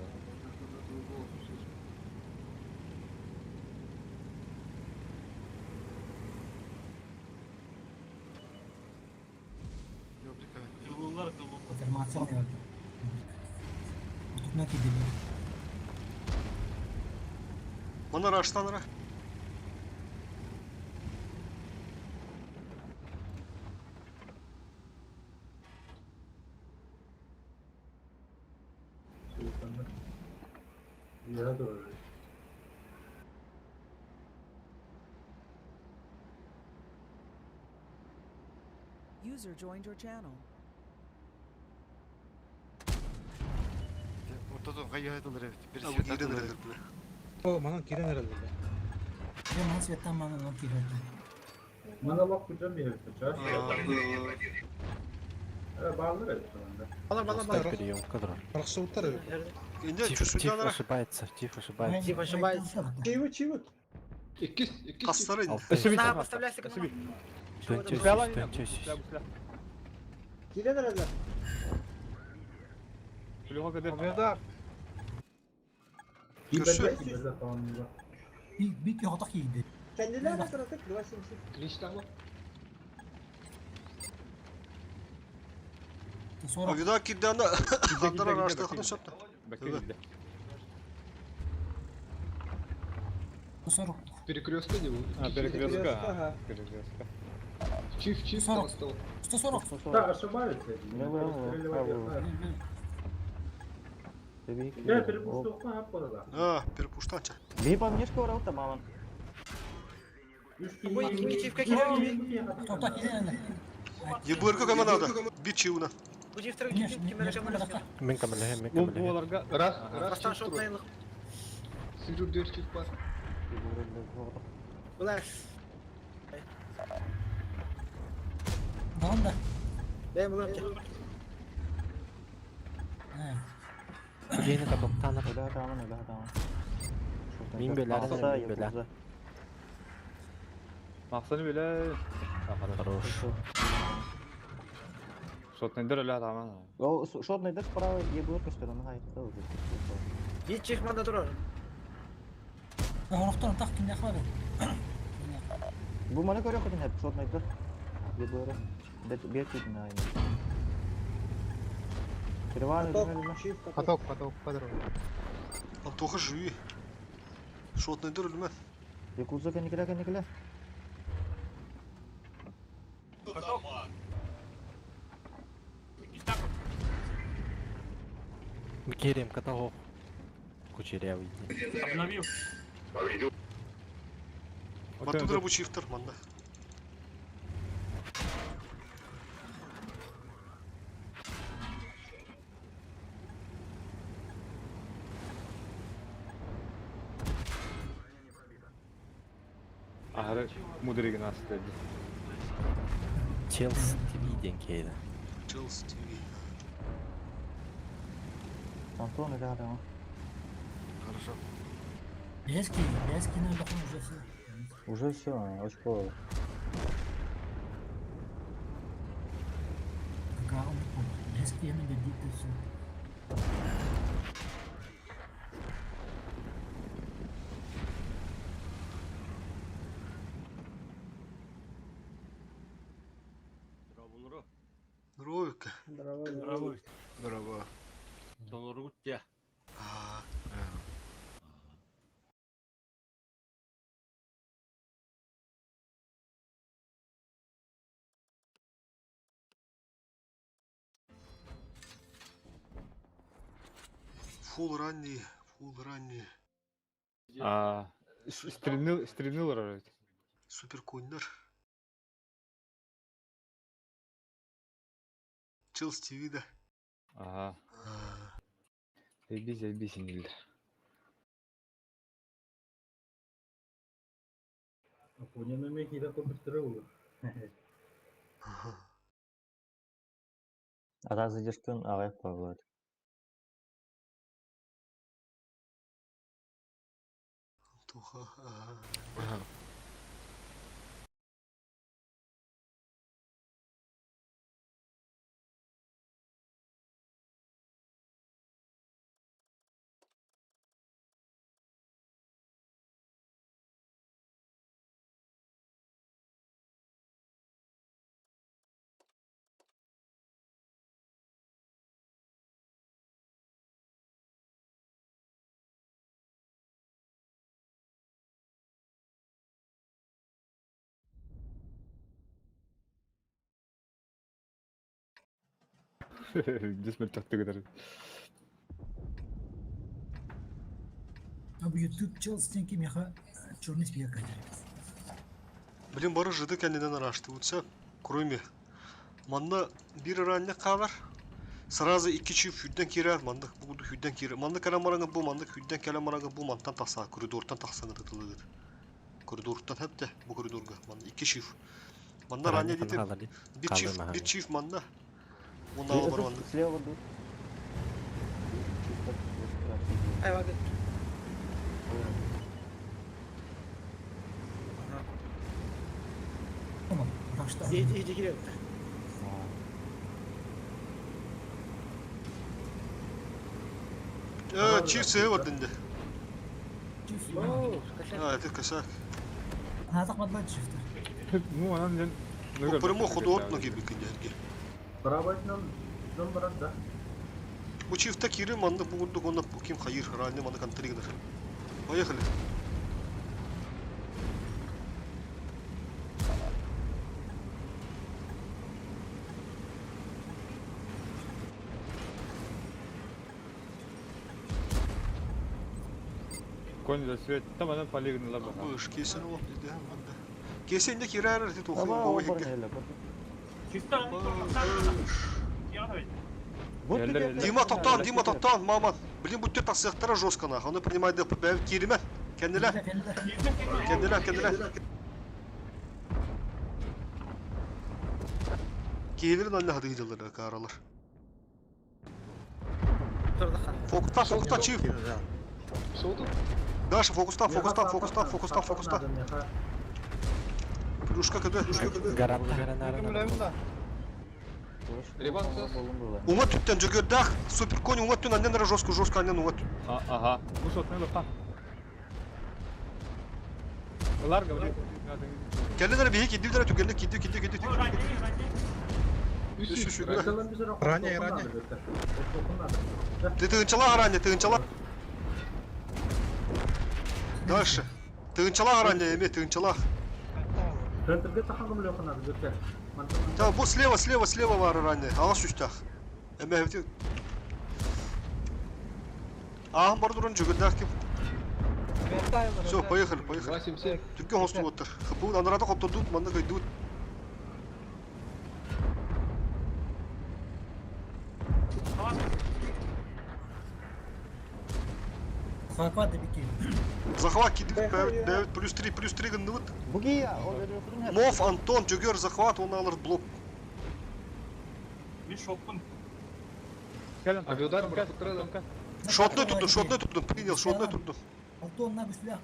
Информация geldi. Отутна кидели. Мана раштанара. User joined your channel. Ортотон кайы айтылыр эбит. Бир А бу свет киирен атылыр эрэллэр эбит. бile. О, манан кирен эрэллэр. Я ман светтан маны нон кирерди. Монолог күтөм берипти, Баалар эбит онда. Балар, балар, балар. Приемка дурар. Барахсыбыттар эбит. Инде Тиф, чувствуйте Тиф анара. ошибается, Тиф ошибается. Тиф ошибается. Чего, чего? Иккис, иккис. Кассары. Алты. На, поставляйся Төнчөсүс, төнчөсүс. Кирен эрэллэр. Плюха кыды. Победа. Көрсө. Бик йоготак кийди. Кәнделер атыратык 2.70. Клинч тама. 40. Авида киддана. Хандара раштахны шапта. Бәкке килде. 40. Перекрестка не был. А, перекрестка. Ага. Перекрестка. Чиф, чиф 40. там стал. 140. Да, ошибаются. Я перепустил, ага, А, перепуштанча. Бип амнешка оралта маман. Тоқта кирен. Ебырка команда. Бичи уна. Мен камелеhe, мен Бу камелеhe. буоларга Раз, раз, чиф тура. Сижу дверь чиф бар. Даган да. Жейни катоктаныр. Öyle tamam, öyle tamam. Мин беләрен, мин белә. Мақсаны биле. Хорош. Шотнайдыр эле таман. О, шотный деш справа ебыр көстөр, аны хайт. Хорохтон так кимде бар. Бу маны көрө көтөн хеп шотный деш. Ебыр. Бет бет китин айны. Кирваны Каток, чиф, каток. Поток, поток, подорожный. Антоха живи. Шотный дыр үлмә. Якуза кәникелә кәникелә. Керем катаго. Кучерявый. Баттудыр бу чифтер манда. Ахары мудригин асты. Челси ТВ ден кейді. Челси ТВ. Антон öyle tamam. Хорошо. Бэски, бэски на уже все. Уже все, очко. Какая он Бэски на бедит все. Здоровька. Здорово, здорово. Здорово. А, Фул ранний, фул ранний. А, стрельнул, стрельнул рожать. Супер коннер. Челси ТВ, да. Ага. А, Заебись, заебись, инилер. Апонияны мен кейден көпірттірі ол. ага. А так задержкын ағай болады. Туха, ага. Ага. Десмер тактыгыдар. А в YouTube Челси меха черный список. Блин, бары жыды кәнеден арашты. Утса, кроме. Манна bir ранне қалар. Сразу iki çift хүдден кирер, мандык бу хүдден кирер. Мандык кәләм мараңы бу, мандык хүдден кәләм мараңы бу, мантан тақса, коридортан тақсаңы тытылыгыт. Коридортан хәтта бу коридорга. Манда iki çift. Манда ранне диде. Bir çift, bir çift манда. Онда алып бар манда. Слева ду. Чиф сыгы бар динде. А, это косяк. Ну, анан Бу прямо ходу ноги бикинде. Правайтынан барат да. Бу чифта кире манды бу гурдук онда ким хайыр, ранне манды контригдер. Поехали. Конь за свет. Там анан полигон лаба. Быш, кесен ол, диде манда. Кесен де кирер, ти тухы Аба, бу о, хекке. Дима тоқтан, Дима тоқтан, мама. Блин, будь тақсықтара жестко нах. Оны принимает ДПБ кириме. Кендилер. Кендилер, кендилер. Кейлерин анна хады gidiyorlar каралар. Фокуста, фокуста, чиф. Даша, фокуста, фокуста, фокуста, фокуста, фокуста. Плюшка кд, плюшка кд. Уңа түттен жүгердах, супер конь уңа түн аннен жестко, жестко аннен уңа түн. Ага. Ну что, ты лапа. Лар говорит. Келдилер бихи киддилер түгелде кидди кидди кидди кидди. Үс үс үс. Ранее, ранее. Ты тыгынчала ранее, тыгынчала. Дальше. Тыгынчала ранее, эме тыгынчала. Центрге тахангым леханады бөттер. Да, бу слева, слева, слева бар ранее. Ағаш үстах. Эме эвти. Ағым бар дурын жүгірдақ кеп. Все, поехали, поехали. 277. Түркі хосту оттыр. Хпу анарада коптурдут, манда кайдут. Захват бики. Захват кидик, 9 плюс 3, плюс 3 гынныбыт. Бугия, Мов, Антон, Жүгер, захват, он алыр блок. Авиудар бар, Шотный тутун, шотный тутун, принял, шотный тутун. Алтонна бүслэ.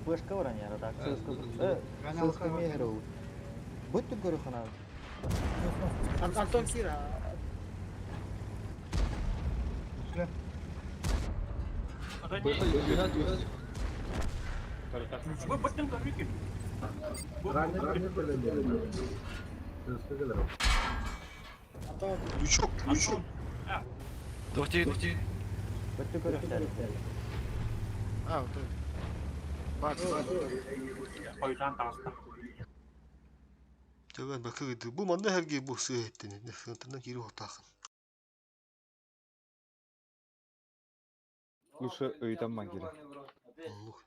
Флешка баран так. Ссылка мегеру. Будь ты говорю хана. Антон Кира. Лючок, лючок. Дохти, дохти. Будь ты говорю хана. А, вот это. Бац. Төбөн бакыгыды. Бу манна herге бу сыһыттын. Нефтеннен кири хотахын. Лучше ыйтам мангире. Оннук.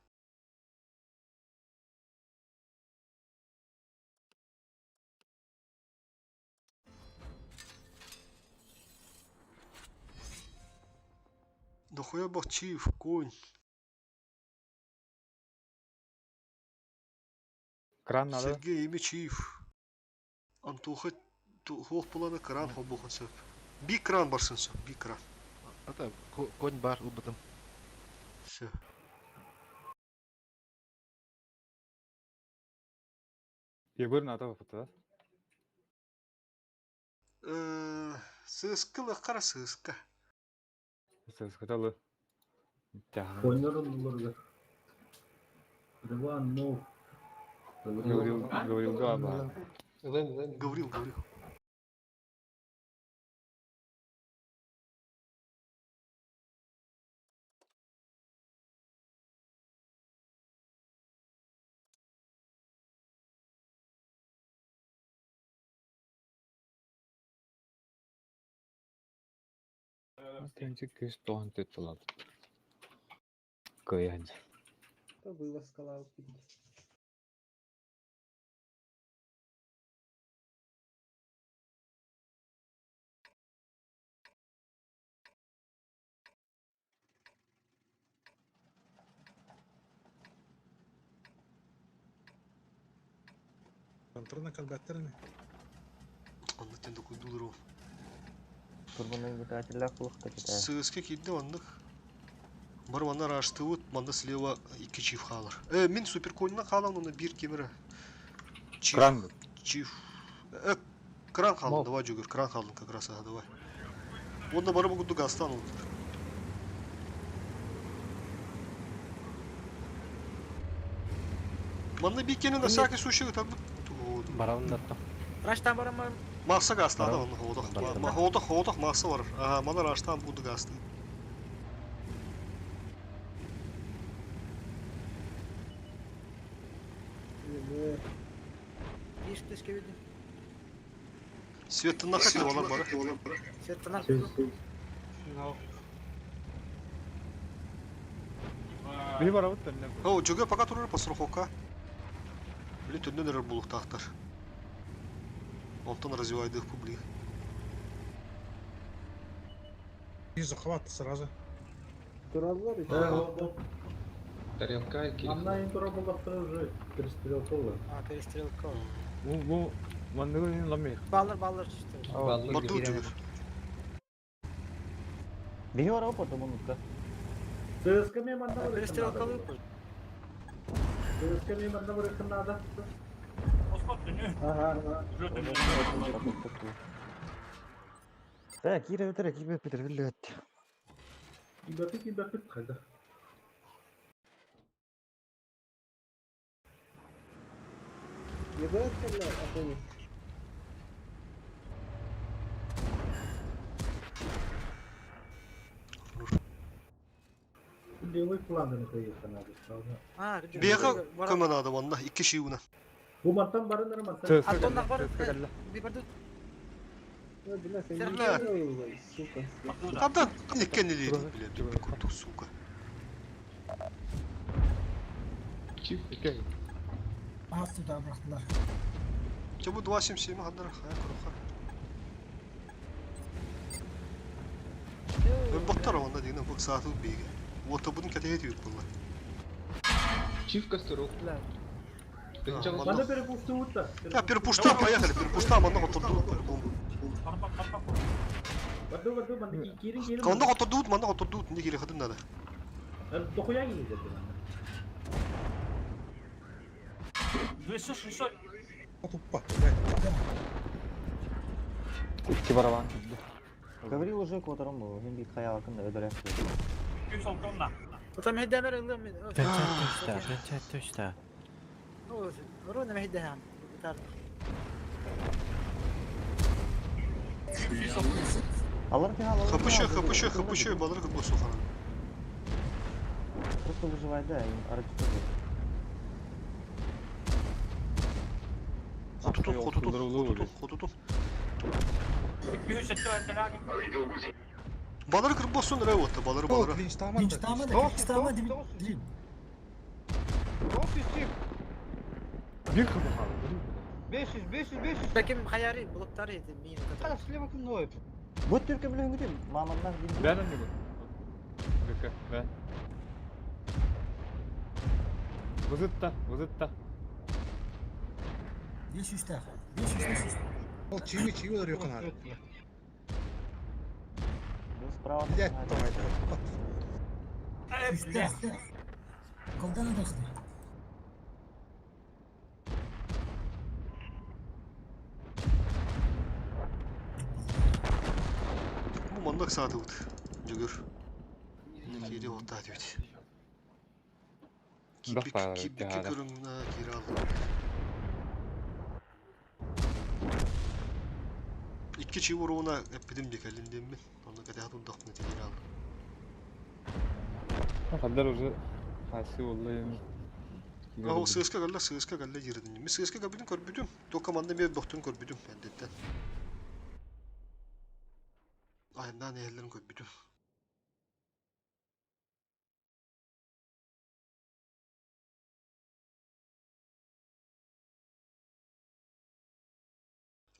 Дохуя бах чиф, конь. Кран надо. Сергей ими чиф. Антоха хуох буланы кран хобухан сөп. Би кран барсын сөп, би кран. Это конь бар убытым. Все. Егор надо попытаться. Сыскылы кара сыска. Сыскаталы. Коннорун уларга. Иван, ну. Говорил, говорил, да, да. Говорил, говорил. Тенчик күс тоһун төттүлат. Кыян. Было скала упить. Контрольно калбаттарны. Онны тен докуйдулар Турбонагитателях плохо китая. Сыска кидде оннук. Бар манна раштыбыт, манна слева икки чиф хаалар. Мин суперконьна хаалан, оны бир кемере. Чиф. Кран. Чиф. Кран хаалан, давай, Джугер, кран хаалан как раз, ага, давай. Онда бары бугунду гастан ол. Манна биккени на всякий случай там Барабын да. Раштан бараман. Мақса гастады оны хоодох. Хоодох, хоодох мақса бар. Ага, мана раштан буду гасты. Биш тышка видим. Светтен нахат олар бары. Светтен Би барабыт төннө. О, жөге пока турар посрохока. Били түндөн эрер булуктаахтар. Онтон развивайдых публик. И захват сразу. Тураллар Тарелка Анна интро была уже перестрелковая. А, перестрелковая. Бу бу манныгы ламир. Баллар, баллар чисто. Баду жөгөр. Биһи барабы порто мунутка. ЦСКА манна Перестрелковый. ЦСКА манна барыхын надо. Ага, Так, Кира, Петр, Кира, Петр, блядь. Кибәпи, кибәпи, кайда. Ебать, а Левый флангын кыйыхын надо, правда. А, Бияка көмө надо манна, икки шиуна. Бу мантан барын мантан. Антон нахвар. Би барду. Бля. Кабдан иккен элери, бля, дүппи курдук, сука. Чип, окей. Аз туда бырахтылар. Че бу 277 хандар, хая куруха. Бактар онда деген бу сааты биге. Ота бунун кетеге түйүк булла. Чиф костерок. Надо перепустить. Я перепушта, поехали, перепушта, манна отурду по-любому. Баду баду манна киирин киирин. Онно хотурдуут, манна хотурдуут, не кири хатын надо. Дохуя киирин манна. 260. Тупо. Икки барабан кирди. Гаврил уже которым был, хим бит хаялакын да өдөрәк. Потом هدامر اللي من Пенчать точно, пенчать точно. ورونا ما هداها Алар финал, алар Хапышы, финал, хапышы, Гаврил, хапышы, балары кырбы сухана. Просто выживай, да, им арачы Хотутун, хотутун, хотутун, хотутун. Балары кырбы сон рэ отта, балары, балары. Линчтама да, линчтама дим. Bir кырбы калды. 500 500 500. لكن خياري بلوكتاري مين Бу түркө билен гүтүм, мамамнан дим. Ben önde Гк, ben. Вызытта, вызытта. 500 тах. 500 Ол чиви чиви олар yok ana. Бу справа. Блять, давай, давай. 100 тах. Колдан да хды. Бу маннак сааты бут. Жүгүр. Кири отта дебит. Бак Кибик, бар, кибикке бары. көрүңүнө кири алды. Икки чиви уруна эппидим декелин деммин. Онна кете хатун дохны кири алды. Хаддар уже хасы оллайын. О, сыска галла, сыска галла жирдин. Ми сыска кабинин көрбүдүм. То команда мен доктун көрбүдүм әдеттен. Айынан эллерин көрбүдүм.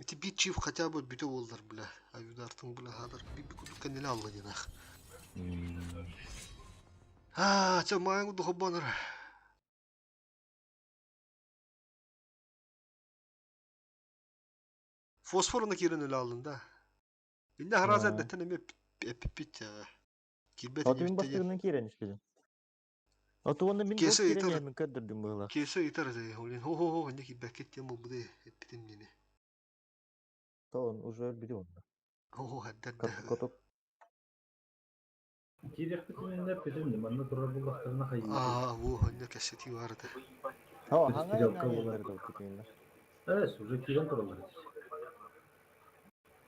Ити бит чиф хотя бы бүтө болдар бля. Аюдартың бля хадар би би кудук кенделе алла динах. А, ча майын духобонор. Фосфорны кирен эле алын да. Инде хараза Да. әдеттен эме эпипит я. Кирбет Отун бастыгынан кирен ишкедим. Отуонна мин Кесе бу кирен итар. мен көддүрдүм була. Кесе итар же, олин хо хо хо инде кирбекет тем бу буде эпитим нене. То он уже биле он. Хо хо хаддад. Коток Киирехпитинне петим манна турар буллахтарына хайы. А, во, инде кесети барды. О, Перестрелка хаңа була. була. Эс, уже кирен туралар.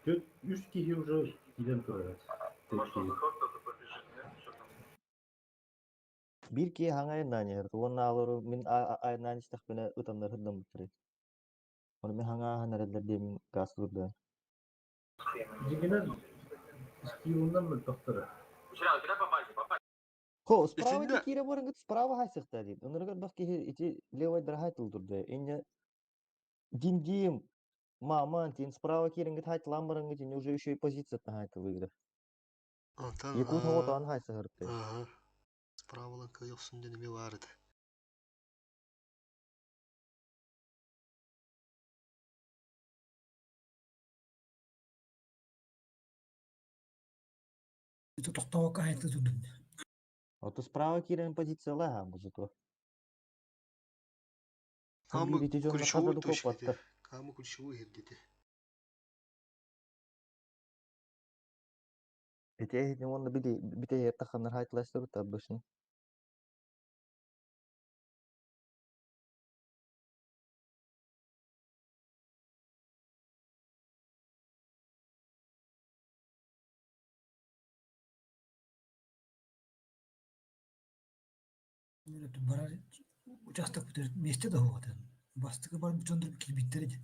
Төт үч киһи уже кирен турар. Тек киһи. Бир ки хаңа нани, уонна алору мин айнан истах бене ытамнар хыдам бутары. Оны мен хаңа ханареллер демин газ турда. Дигенен скилунан мөлтөхтөрө. Хо, справа Итинде ити кире барынгыт справа хайсыкта дейт. Оныргат бак ки ити левой драхай тулдурду. Инне дим дим маман тин справа кирингит хайт ламбарынгыт инне уже еще и позиция хайт выиграв. Антан. Якут хо тан хайсы хырты. Ага. Справа кыйыксын дене барды. Это токтоо кайты тудун. Ото справа кирен позиция лага музыку. Камы ключевой точка. точка. Камы ключевой хердети. Ите не он били бите таханар хайт ластер табышын. Барар участок бүтөр месте да хугатан. Бастыгы бар бүтөндүр кирбиттер ди.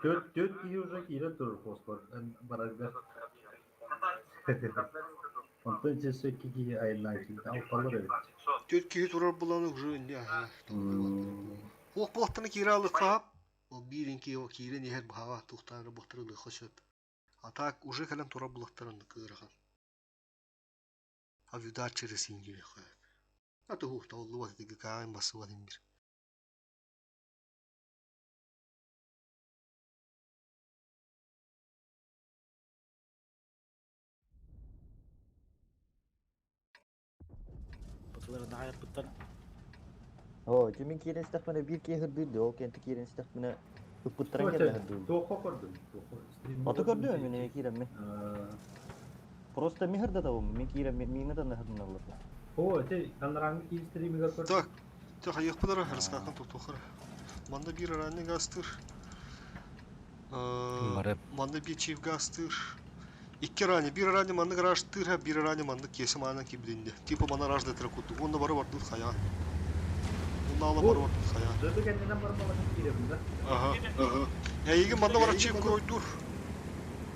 Төт төт киһи уже кирен турар фосфор барарга. Онтон чесе киһи айнан киһи алпалар эбит. Төт киһи турар буланы уже инде аха. Хук булаттаны кире алып кап. Ол бирин ки кире нехер бахава тухтары бахтыры хошып. А так уже калам турар булаттарын кырахан. А видар через ингире хай. А то хук таулу ват диге каан басып бир. Тылары даҕайыппыттар. Оо, ити мин киирэн истэхпинэ биир киһи ырдыыр дии, ол кэнтэ киирэн истэхпинэ ыппыттарын кэннэ ырдыыр. Туохха көрдүм? Аты көрдүм мин эмиэ киирэммин. Просто мин ырдатабын, мин киирэммин, миҥэ да наһырдыналлар. Оо, ити анарааҥҥы киин стримигэр көрдүм. Так, так, айыахпын эрэ, раскахан тохтуохара. Манна биир ранний гастыр. Бары. Манна биир чип гастыр. Икки рани, биир рани маннык гаражтыыр, биир рани маннык киэсэ маанан киирбитинде. Типа мана гараж дэтэрэ курдук. Уонна бары бардыбыт хайа. Уонна ала бары бардыбыт хайа. Дойду кэннинэн барбалаһан киирэбин да. Ага. Эйигин манна барар чип кройдур.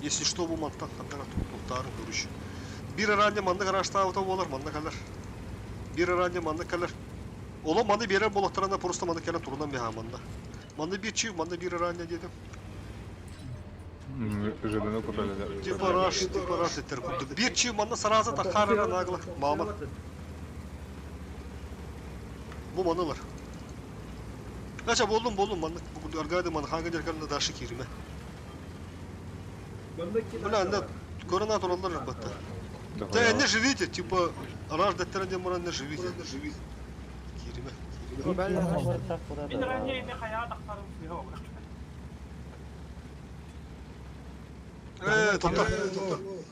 Если что, бу мантан ханнара туттаарын көрүш. Биир ранее манна гаражтаабыта буолар, манна кэлэр. Биир ранее манна кэлэр. Олом маны биэрэр буолаттарына просто маны кэлэн турунан биһаа манна. Манна биир чип, манна биир ранее дедим. ЖДН купили. Типа раш, типа раш деттер курдук. Биир чип манна сразу тахарара нагло. Мама. Бу манылар. Нача болдум болдум манна бу аргады ман ханга деркалына дальше кириме. Бля, анда корона тураллар батта. Да не живите, типа раш деттер дем муран не живите. Кириме. Мин ранее не хаяа тахсарым сыһа Э, тоттор.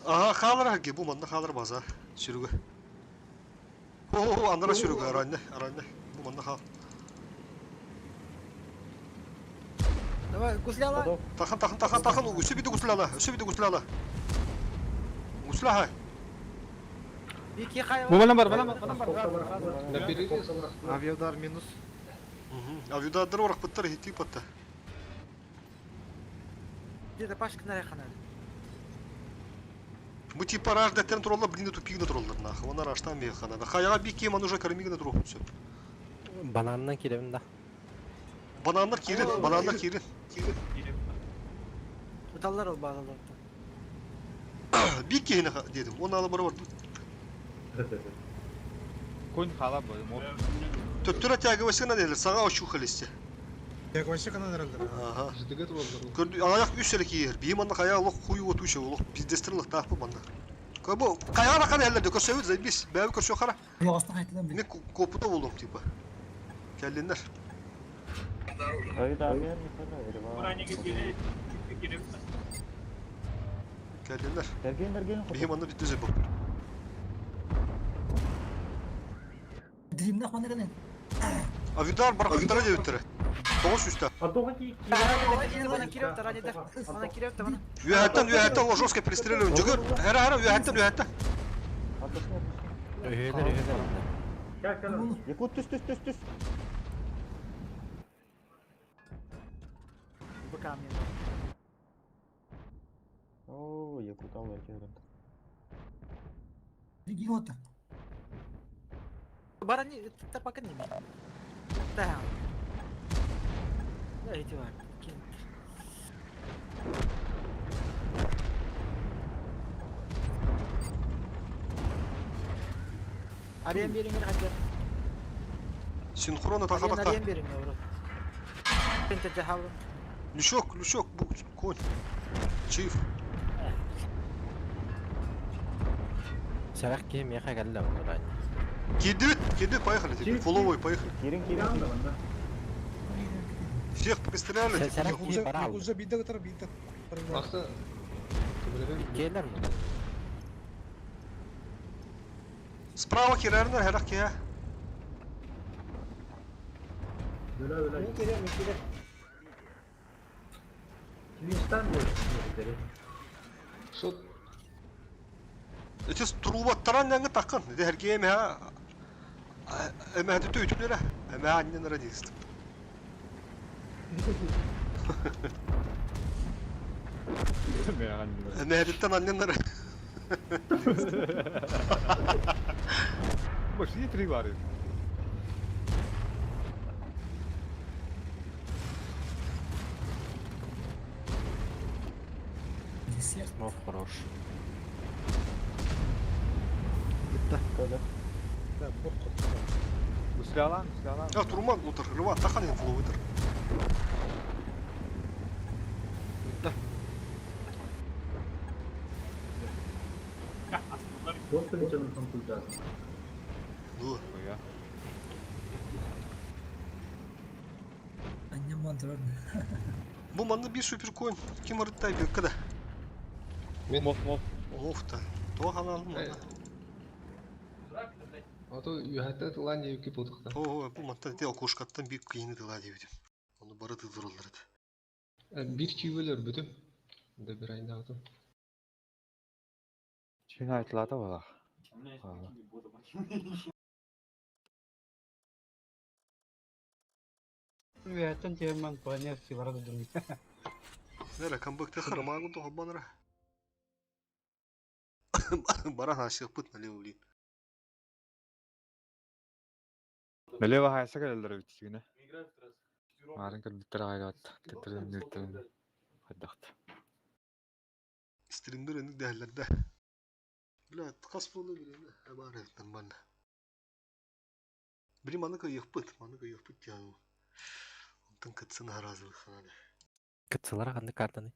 Ага, хаалар хаги, бу манна хаалар база. Сүрүгө. О, андара сүрүгө, аранне, аранне. Бу манна хаал. Давай, гусляла. Тахан, тахан, тахан, тахан, өсө биде гусляла, өсө биде гусляла. Гусля хай. Бики хай. Бу балам бар, балам бар, балам бар. На перерез. Авиаудар минус. Авиадар орақпыттар хити патта. Где-то Пашка на рехана. Бу типа раш дәттерин тураллар, блин, тупигна тураллар нахуй. Она раштан бехана. Хаяга бики ман уже кормигна туру все. Бананынан киребин да. Бананнар кирин, бананнар кирин. Уталлар ол бағалар. Бики хина дедим. Он алы бар бар. Конь хала бу. Төттөрө тягивайсына дедилер, сага очухались. Тягивайся канан эрэллэр. Ага. ЖДГ тураллар. Көрдү, аяк үс эле киер. Бии манна хая олох хуй отуша, олох пиздестерлых таапы манна. Кабы каяга бакан эллерде көрсөбүт, заебись. Бәби көрсө кара. Yoğasına haytıldan Мен копута болдум типа. Келдиндер. Авиаудар не хана, Келдиндер. Дерген, дерген. Бии манна битте зеб. Дримнах мана кэлэн. Авидар баракыттара дебиттере. Тоғыз үстә. Бана киреп та ранее Бана киреп та бана. Үһәттен, үһәттен о жестко пристреливаем. Жүгір, хәра, хәра, үһәттен, үһәттен. Өһөлөр, өһөлөр. Якут түс, түс, түс, түс. Быка мне. О, Якут алла керен. Региота. Барани та пока не. Да. Да, эти var. Арен бериңер хәзер. Синхронно таха Арен таха. арен бериңер брат. Пенте жахалым. Лючок, лючок, бу, конь. Чиф. Сарак киһи миэхэ кэллэ онно Кидет, кидет, поехали теперь. Фуловой, поехали. Кирин, кирин. Всех пристреляли. Сарак киһи бара алды. Якуза биирдэ кытары биирдэ. Аса. Келер ми? Справа кирернер, херах кия. Мин кирем, мин кирем. Шот. Эти трубаттаран яңы такын. Де herге эме эме хәтү төйтүләре. Эме аннен радист. Эме хәтүттән аннен Может, не три бары. Десерт. Мов хорош. Да, Да, борт Гуслялан, гуслялан. Я турман утыр, рыва тахан ин фуловый Да. Ду. Хуя. Анньам турар. Бу манна биир суперконь ким арыттай бөккө да. Мен. Мов мов. Оф та. Туох аналым манна. А то үһәттә тылан дип кип утыкта. О, бу мантан те окошкаттан бик кыйны тыла дип. Оны бары тылдырылар edi. Бир чүйбөлөр бүтүм. Да бир айында атым. Чин айтылата балах. Үөһэттэн тиэмэн планер сибара дудум. Нere камбэк тахар магын то хоббанра. Бара хашык пыт налево блин. Налево хайса келелер битсигине. Марын кырдыттар айгат. Теттерин нүттерин. Хайдахт. Стримдер эник дәһләрдә. Бля, кас болы биле. Бар нормально. Били маны кыйык пыт, маны кыйык пыт я. Онтан кытсын харазы ханады. Кытсылар ханны картаны.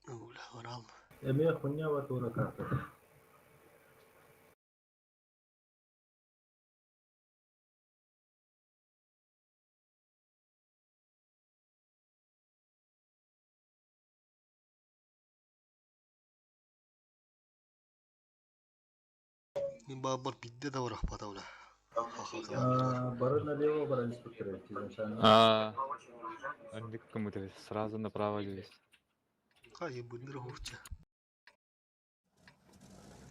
Бля, орал. Эмиэ хуйня батура карта. Мин бар бидде да барах пата бля. Бары налево бар инструктор изначально. А, Андик кому-то сразу направо здесь. Кай бындыр хурча.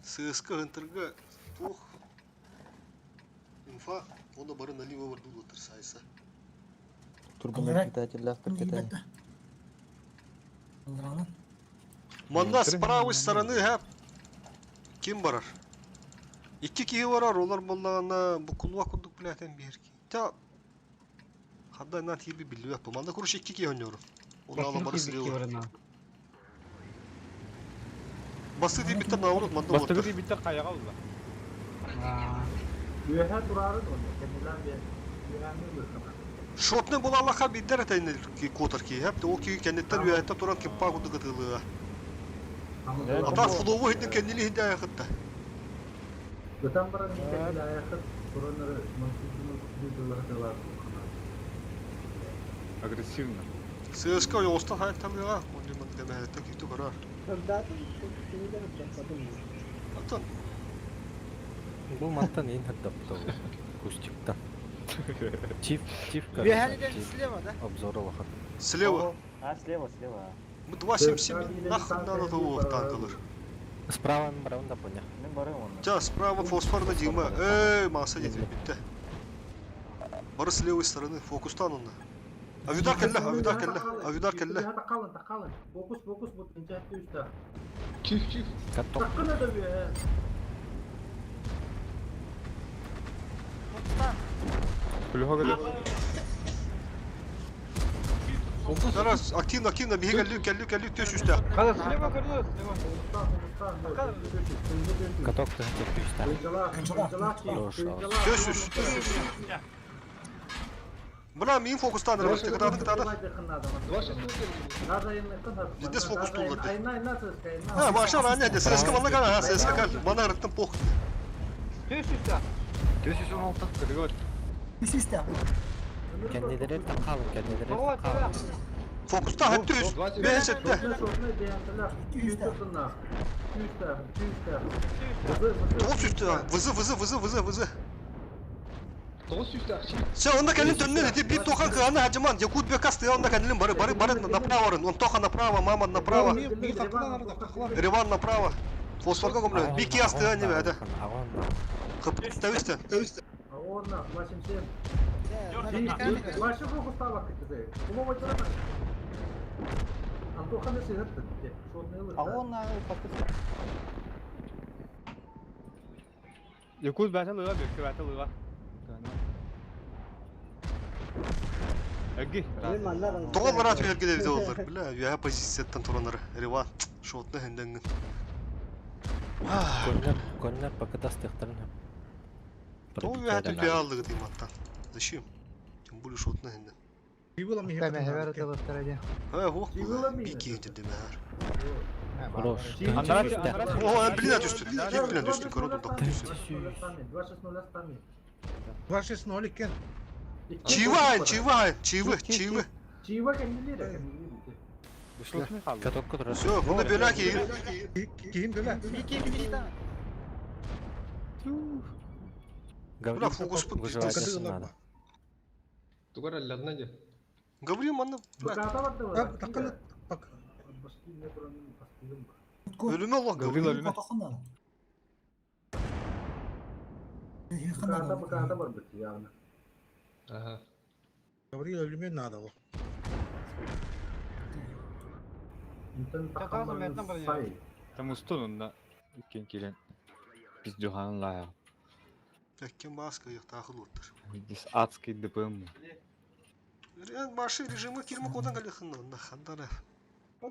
ССК НТРГ тух. Инфа, оны бары налево бар дулатыр сайса. Турбонагнетатель капитан. Манна с правой стороны һәп ким барар? Икки киһи барар, олар боллаҕына бу кулуа курдук билээтэн биэр ки. Та хадда на тиби биллибэт бу. Манна куруш икки киһи онньору. Оны ала бары слева. Басы тибиттен наоборот манна Бастыгы олордор. битте каяга улла. Үөһэ турарын оны, кэннилээн биэр. Үөһээни ылыаххына. Шотны була Аллаха биддер этейни котор ки. Хәп те ол ки кеннеттен үәһәттә туран киппа курдук ытылыга. Ата флову хидин кеннили хидин аякытта. Ытан баран кэннилэ аяхыт туранары мансуутуну Агрессивно. ССК оста хайтталыга. Оны ман демәһәттә китү карар. Антон Бу мантан ин хаддапта кустиктан. Чиф, чиф, Үөһэниден слева, да? Обзор алахан. слева. А, слева, слева. Мы 277 нахрен надо того танкалар. Справа барабан да поня. Мен барым онна. Тя, справа фосфор на Дима. Эй, маса дед битте. Бары с левой стороны, фокустан онна. Авидар келле, авидар келле, авидар келле. Тақалын, тақалын. Фокус, фокус, бут инчәтте үстә. Чиф, чиф. Каток. Таккына да үөһэ. Плюха Тарас, активно, активно, беги, келлю, келлю, келлю, төш үстә. Хада слева көрдү, слева. Каток ты хотел Төш үс. Бына мин фокустан рабы, кытады, кытады. Здесь фокус тулды. А, баша ране, де ССК мана кара, ССК кал, мана рыттым пох. Төш үстә. Төш үс 16 кыргы. Үс үстә. Кеннилери такалын, кеннилери такалын. Фокуста хәтта үс. Бәһәсәттә. Тоғыз үстә. Вызы, вызы, вызы, вызы, вызы. Тоғыз үстә, чиф. Sen onda kendin dönne dedi. Bir tokan kıranı hacıman. Yakut Бекас ты onda kendin barı barı barı направо рын. Он тоха направо, мама направо. Реван направо. Фосфорга гомле. Bir kiyas ты не бәді. Хып тависте. Онна, 87. Ваша фокус табак китте. Кулова турана. Антоха не сыгырты. Шотны А он на подписку. Якут бәтә лыга, бекке бәтә лыга. Әгги. Тоғыз марат бергеде видео олар. Бля, я позицияттан туранары. Реван. Шотны хендеңгин. Коннер, коннер покатастыктарын. То я тут пиалдыгы дейм аттан. Зачем? Тем более шотны хенден. Ха, хуох була. Бики дедемер. Хорош. О, блин, түстү. Блин, түстү. Көрө тутап түстү. 2-6-0 2-6-0 иккен. Чива, чива, чивы, чивы. Чива кәннелер, Каток турар. Все, бұны бөлә кейін. Киім бөлә. Бля, фокус пут Выживать пиздец. надо. Тугар алларна же. Гаврил манны. Өлүмө Аллах Гаврил Гаврил. өлүмө. Ага. Гаврил өлүмө надо ол. Там устун онна иккен кирен. Пиздюхан лая. Кем маска яктагы оттыр. Здесь адский ДПМ. Башы режимы кирме кодан галихын на хандара. А,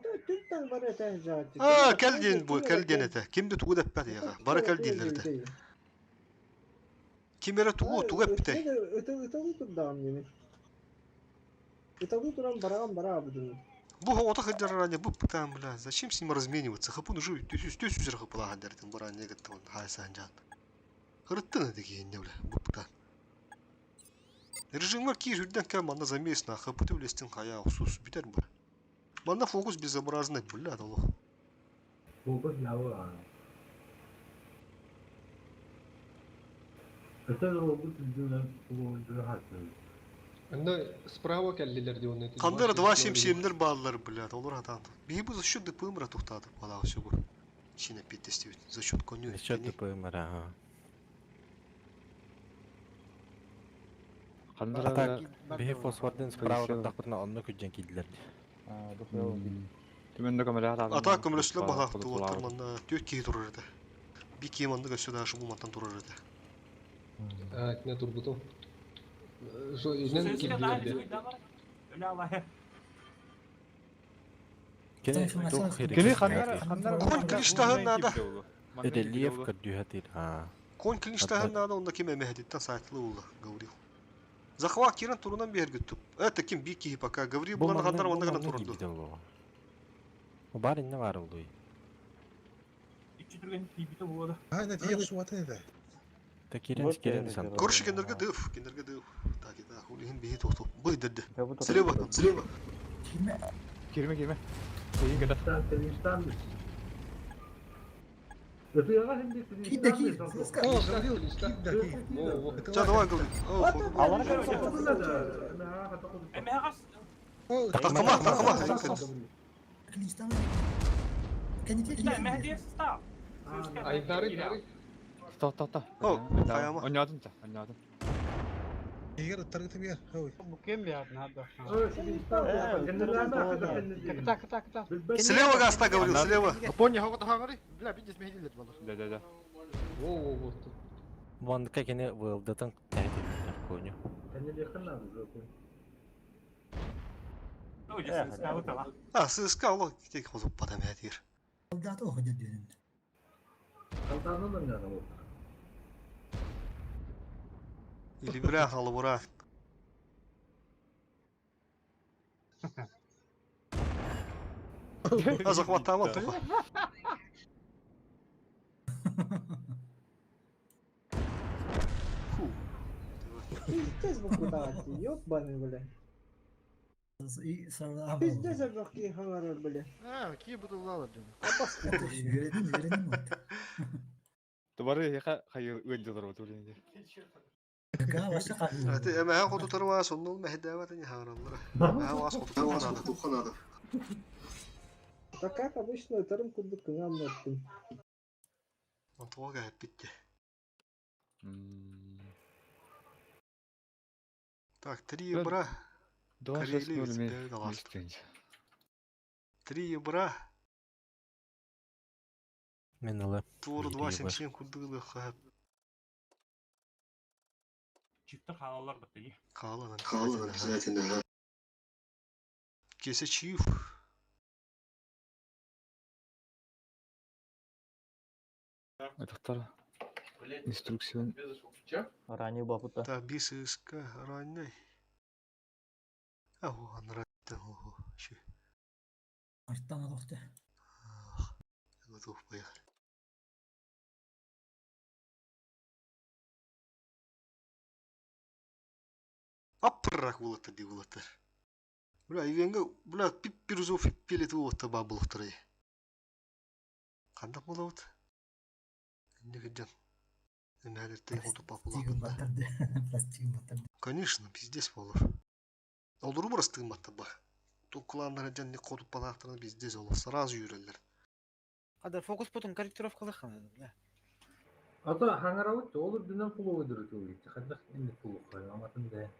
А, кел ден бу, кел ден эте. Кимди тугу деп бер яга. Бара кел дилерде. Кимере тугу тугу эпте. Ытылы турдагым неме. Ытылы туран бараган бара абыдым. Бу ота хаддар бу пытаем, бля. Зачем с ним размениваться? Хапун уже төсүз төсүз жыргы пылаган дердин бара не гетте он хайсан жан. Хырыттын деген не бля, бу пытан. Режимгер ки жүрден кем манда замес на хапы төлестин хая сус битер бу. Манда фокус безобразный, бля, долу. Фокус ява. Это робот Анда справа кәллилер ди оны. Кандыр 277-лер баллар, бля, олар атан. Би бу за счет ДПМ тухтады, бала все бу. Чина питтести за счет коню. За счет ДПМ, ага. Кандыр А так, биһи фосфордын справа тахпытына онно күджен кийдилер. Түмәндә камера А так көмөлөслө бала туоттар манна төт кии турар эте. Би кии манны көсө да бу мантан турар эте. А, не турбуту. Жо, инен килдилер ди. Кини тух Кини ханнара ханнара. Кон клиштаһын надо. Рельеф көрдүһэтир. А. Кон клиштаһын надо, онда ким эмэһдиттен сайтлы улла, Гаврил. Захват кирен турунан бергүттүп. Это ким би кии пока Гаврил Бу булан манна ханнар бу онда гана манна турду. кийбит ол. Бар инне бар олуй. А, нәтиже суатын еді. Та кирен кирен сан. Көрші кендерге дыф, кендерге дыф. Так, так, улихин бихи тоқту. Бый деді. Слева, слева. Кирме кирме. Кийин кета. О, Гаврил, кип да ки. Ча, давай, Гаврил. Тақыма, тақыма. Айдары, дары. Стоп, стоп, стоп. О, хаяма. Ойнадым та, ойнадым. Егер ыттаргы бер. Ой. Слева гаста, Гаврил, слева. Япония хогота хаңари. Бля, бидес мехилет балар. Да, да, да. Во, во, во. Вон кини вылдытын тәһитин коню. А, ССК, олар тек қозып бадам әдер. Или бра, алыбыра. А захват там, туха. Фу. Пиздец букутаати, ёбаный, бля. Пиздец обрахки хаңарар, бля. А, кии бутылалар дем. Тубары яка хайыр өлдүлөр бу түлүндө. Ати эмэһэ хотутар waa соннул мэһдээбэтин хаҥараллара. Эмэһэ вас хотутар Да как обычно, тарым курдук кыҥамматтым. Онтуга кэһэппитте. Так, три ебра. 2-6-0 Карелиец, Три ебра. Мен ылы. Твор Биир ебр. 2-7-7 курдугулы хаһап. Каалан обязательно. Кесе чиев. Айтактар. Инструкция. Ранее бабута. Так, бис СК ранний. Ау, анараттан ого, ши. Артан алохты. Готов, поехали. Аппырак булаттар дии булаттар. Бля, Ивенга, бля, пип-пирзов пелет уотта ба булахтары. Ханна булабыт? Инне кырдьан. Эмээлертэй хоту Пластигын баттарды. Пластигын баттарды. Конечно, пиздец болор. Олору барастыгын ба. Туккулааннара дьан не хоту палаахтарына пиздец олор. Сразу үүрэллэр. Хада фокус потом корректировкалыххана, бля. Ата хаңарабыт ол үрдүнэн пулугу дурутуу хаддах инник пулук аматын да.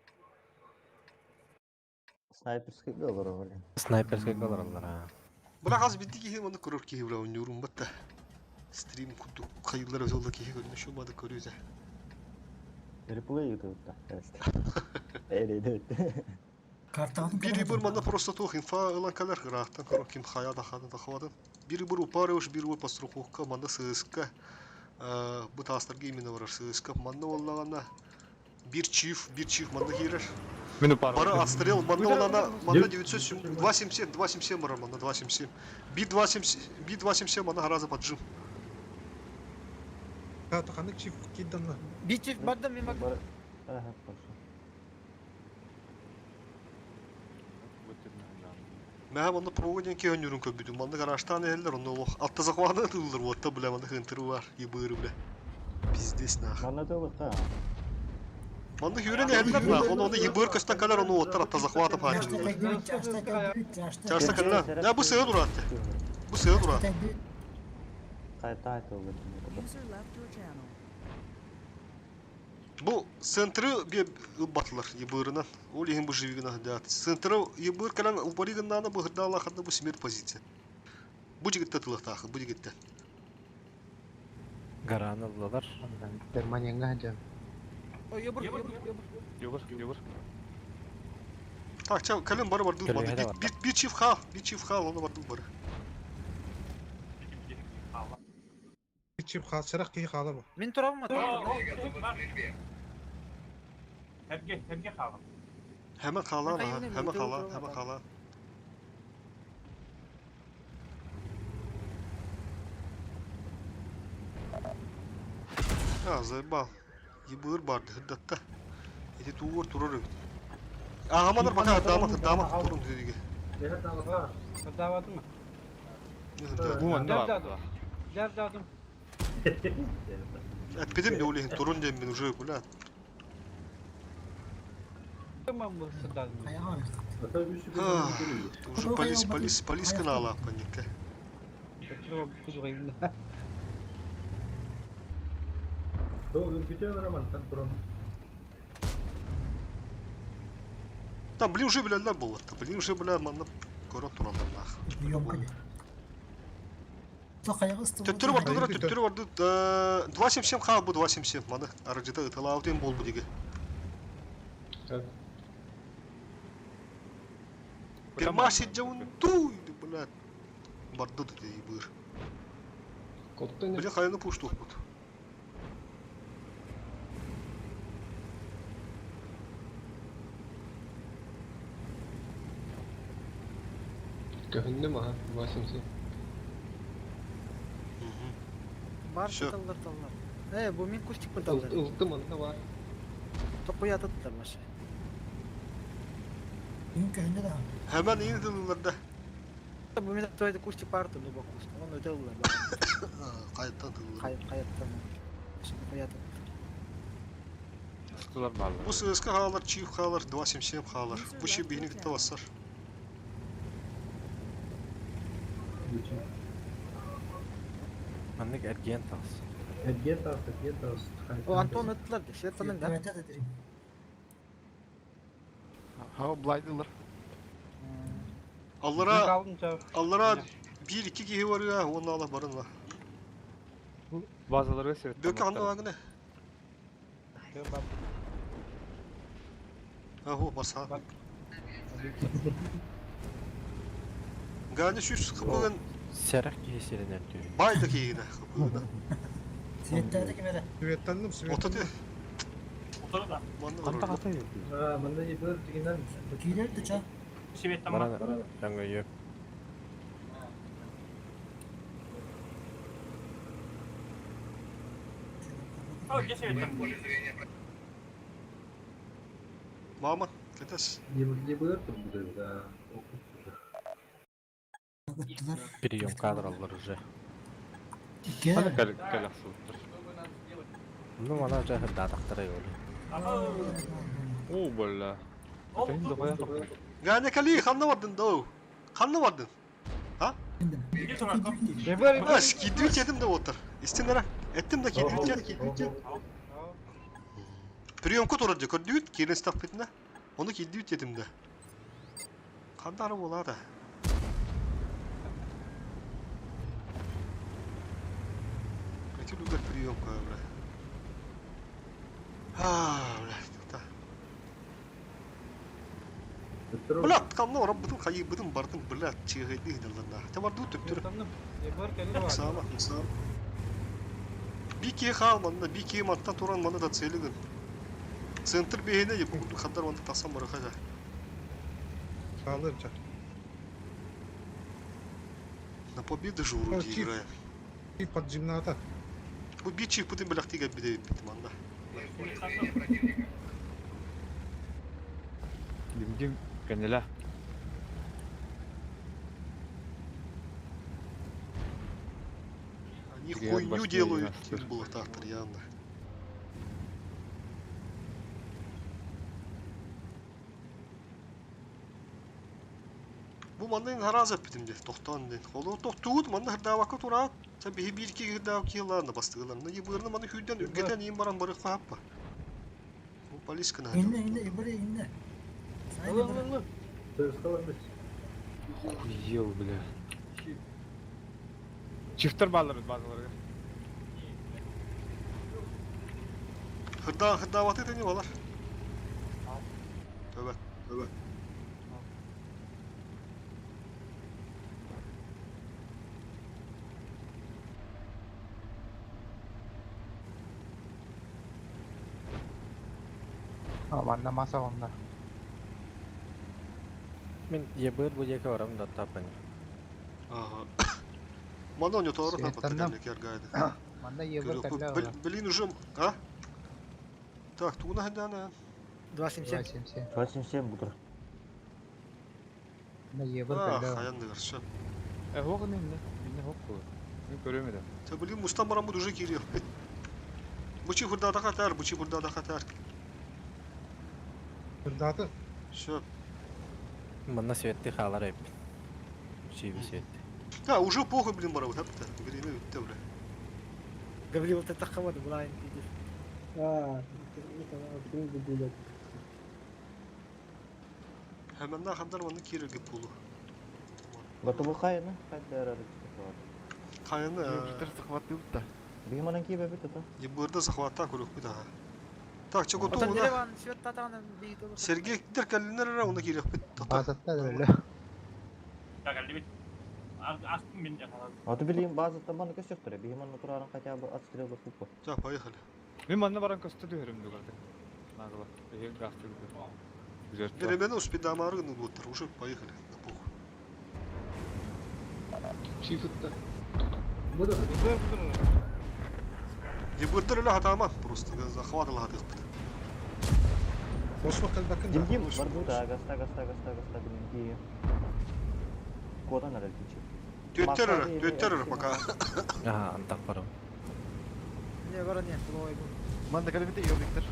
Снайперский голор, блин. Снайперский голор а. Бына хас битти киһи маны көрөр киһи бра ойнуурум батта. Стрим курдук хайыллар өзөллө киһи көрүнө шу маны көрүүзэ. Реплей ютубта. Эри Картаҕытын Бири бір мана просто туох инфа ылан кэлэр ыраахтан көрө ким хая да хана да хавадан. Бири бір упарыш, бири бір поструховка, мана сыска. Бу таастарга именно барар сыска. Манна боллагана бир чиф, бир чиф манна киирер. Мин упар. Бары отстрел, манна олана, манна 907, 277, 277 барар, манна 277. Би 277, би 277 манна хараза поджим. Та ханнык чиф кидданна. Бичев бардым мен бардым. Ага, хорошо. Мә манна проводен ки өнүрүн көбүдүм. Манна гаражтан эллер, онно олох атта захваны тыллар, вот бля, манна хынтыры бар, ебыры бля. Пиздец нах. Манна тылык, Манна хүрен эллер нах, оны оны ебыр көстен калар, оны оттар атта захваты Ашта патылар. кәлбит, ашта кәлбит, ашта Чарса калар. Я бу сыгы дуратты. Бу сыгы дуратты. кәлбит. Кайта тылык. User left your channel. Бу центры бе батылар ебырынан. Ол ехин бу живигина дат. Центры ебыр калан упаригыннаны бу хырдала хадда бу смерть позиция. Бу жигитте тылыктахы, бу жигитте. Гараны ыллалар. Германияңа жан. Ой, ебур, ебур, ебур. Югур, югур. Так, ча кален бары барды Көлөһө барды. да бар. Бир бир чиф ха, бир чиф ха, оны барды бары. Bir чип хал, сарах киһи хаалар бу. Мен турабым ата. Hemen хаалан, Мен hemen хайын хаалан, өтө hemen өтө хаалан. Я заебал. Ебыр барды, хырдатта. Эти тугор турар өбүт. Ағаманар бака дамат, дамат турун дедиге. Эхет алга. Давадым. Бу манна бар. Жардадым. Әтпедем де ойлайын, турун дейм мен уже, бля. Кыман бу сыдадым. Аяға Ата үсү Уже полис, полис, полис канала паника. Тоо үргүтө романтан турам. Там, блин, уже, бля, ля было. Блин, уже, бля, манна көрө турандар нах. Приемка. Төттөрү барды, төттөрү барды. 277 хал бу 277 маны. Арыжыта ыталаутен бол бу диге. Пермаши жаун туй, бля. Барды да быр. Коттан Бля, хайны пушту бут. Көһүннүм аха, 87. Бар Всё. таллар таллар. Э, бу мен кустик бу таллар. Ылты манна бар. Токуя таттар машы. Мен көһүндө да. Hemen iyi dıllarda. Бу мен тойды кустик барды, ну бу куст. Он өтөллөр. Кайттан дыллар. Кайып кайыптан. Токуя таттар. Стылар бар. Бу ССК хаалар, Чиев хаалар, 277 хаалар. Бу чип бихини кытта бассар. Маннык эрген тас. Эрге тас, эрге тас. О, Антон өттүлөр да, светанын да. Evet, evet, dedim. Ха, блайдылар. Аллара, аллара 1-2 киһи бар я, оны ала барын ла. Базаларга свет. Бөкө анда багына. Ахо, баса. Ганы сүс кыпыгын Сәрәк киһи сиренер түү. байда кийгине кыпыгына. Светтерде ким эре? Светtandım, Ота светtandım. те. Ханта хата А, манна ебыр дигинен. Киирэр да ча. Баран өҥөйүө. Мама, кэтес. Ебыр турбута да. Ыттылар. Прием кадр аллар уже. Икки. Хана кэл кэл ахсыбыттар. Ну мана уже хырдаатахтара йоли. Оо бля. Этин дохуя. Ганя кали, ханна бардын да. Ханна бардын? А? Ебыр, Аш, кидүт етим да отыр. Истин ара. Эттим да кидүт ет, кидүт ет. Приемка турар же көрдүт, кирен став битне. Оны кидүт етим да. Кандары болады. Эти люгар приемка, бля. А, бля, та. Бля, камна орап бутун хайы бутун бардым, бля, чыгайды даллана. Та барду төптүр. Ебыр кэлэр бар. Сама, сама. Бики хал манна, бики матта туран манна да целигин. Центр бейне е бугунду хандар манна тасан барыха да. Хаалыр ча. На победу же вроде Чип. играем. И под жимната. Бу бичи путин блях тига биде бит манна. Дим-дим кэннилэ. Они Привет, хуйню башня делают, 12. тем было так явно. Бу манна хараза битим де, тохтан ден. Холу тохтуут манна хырдаабакка тураат. Та биһи бир ки хырдааб киһилаана бастыгылар. На ебырны манна хүрден үргетен иим баран бары хаппа. Бу полискана. Инне, инне, ебыр, инне. Ылы, ылы, ылы. Охуел, бля. Чифтер баллар базаларга. Хырда хырдаабаты тени балар. Төбө, төбө. Манна маса онна. Мен ебыр бу жеке барам да тапан. Ага. Мана у него тоже на Светанна. подтягивание кергайды. Манна ебыр кэлэр. Блин, уже, а? Так, туна хадана. 2.77. 2.77. 277 бутыр. Манна ебыр А, кэлэр. хаян дагар, все. Э хоқ инне. Инне хоқ кулы. Мен көрөм эдем. Та блин, мустан барам буду уже кирил. Бучи хурдада хатар, бучи хурдада хатар. Хырдааты. Все. Манна светти хаалар эп. Чиби светти. Да, уже похуй, блин, барам, хапта. Время битте, бля. Гаврил, ты тахавады, блайн, видишь. А, это гулять. Hemen хандар манна кирил гип булу. Готовы хайны? Хайда Кайны. Виктор захватил да. Бихиманан киебе бит это. Ебырда захватта көрөк бит ага. Так, че Отон готово, да? Ереван, свет татаны бейт олы. Сергей дер калинер уна кирил бит. Базатта да А то билим база там маны көстөктөр. Бихиман турарын хотя бы отстрел купа. Так, поехали. Мен манна баран көстө түһөрүм дугарды. Нагыла. Эге гасты. Güzel. Беремене успеда амарыгын буттар, уже поехали. На похуй. Чифытта. Буду. Ебырдыр эле хатама просто захватыла хатык бит. Осма калбакын Дим дим барду да гаста гаста гаста гаста билим ки. Кодан аралчы. Төттер, төттер пока. Ага, антак барам. Не, бара не, булой бу. Манна калбите йо Виктор.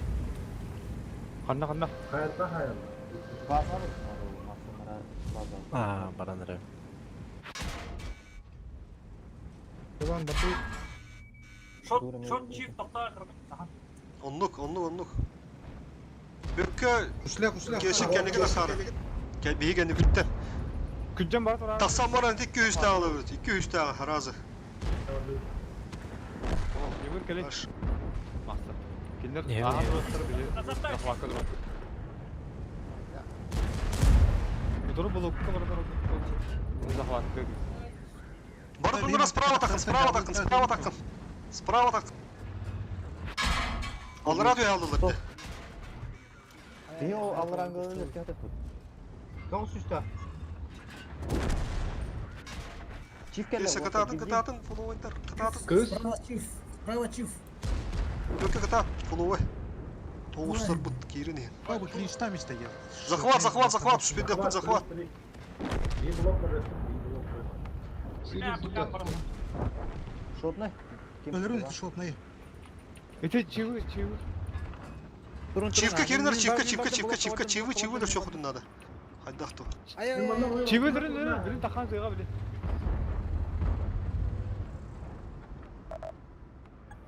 Ханна ханна. Хаятта хаят. База база. А, баран ре. Иван барды. Оннук, оннук, оннук. Бөккө Услях, услях. кешик кенеге сары. Кел бейгени битте. Күнжен бар турар. Тасан баран 200 тагы алып, 200 тагы разы. Ебыр кэлэ. Аш. Мастер. Киндер Не, аха не. турар били. Захватка турар. Туру блокка бар турар. Захватка. Бар тура справа такын, справа такын, справа такын. Справа такын. Алыра түй алдылар. Биһи ол алларааҥҥыларын өттө хатыппыт. Тоҕус сүүстээх. Чиф кэллэ. Кеса кытаатын, кытаатын, фолловойдар, кытаатын. Кыз. Справа чиф, справа чиф. Өкө кытаат, фолловой. Тоҕустарбыт киирин иһин. Бабы клинчтами стоял. Захват, захват, захват, успейдехпит захват. Bir blok bıraktım, bir blok bıraktım. Шотный. Ким? Өлөрүн шотный. Ити чивы, чивы. Чивка киринер, чивка, чивка, чивка, чивка, чивы, чивы, да все худын надо. Хайдах то. Чивы дырын, дырын, дырын тахан сыға біле.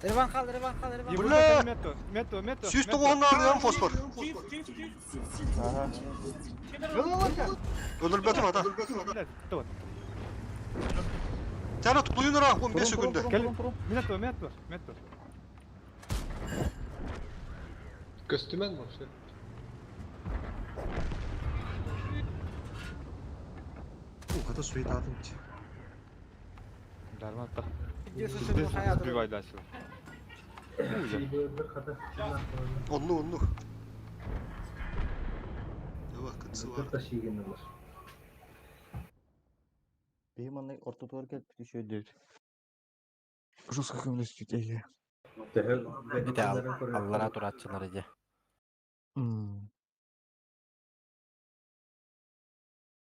Реван хал, Реван хал, Реван. Бля! Мето, мето, мето. Сүүс тоҕуһуннаах фосфор. Ага. Өлөрбөтүм ата. Тяна тулуйун ыраах 15 секунда. Мето, мето, мето. Көстүмэн вообще. Ух, это суета там. Дарматта. Сбивай дальше. Онну, онну. Давай, кытсыва. Биһи манна ортотугар кэлбит үчүгэйдик. Жестко көмөлөспүт эһиги. Ити аллара турааччылар дьэ.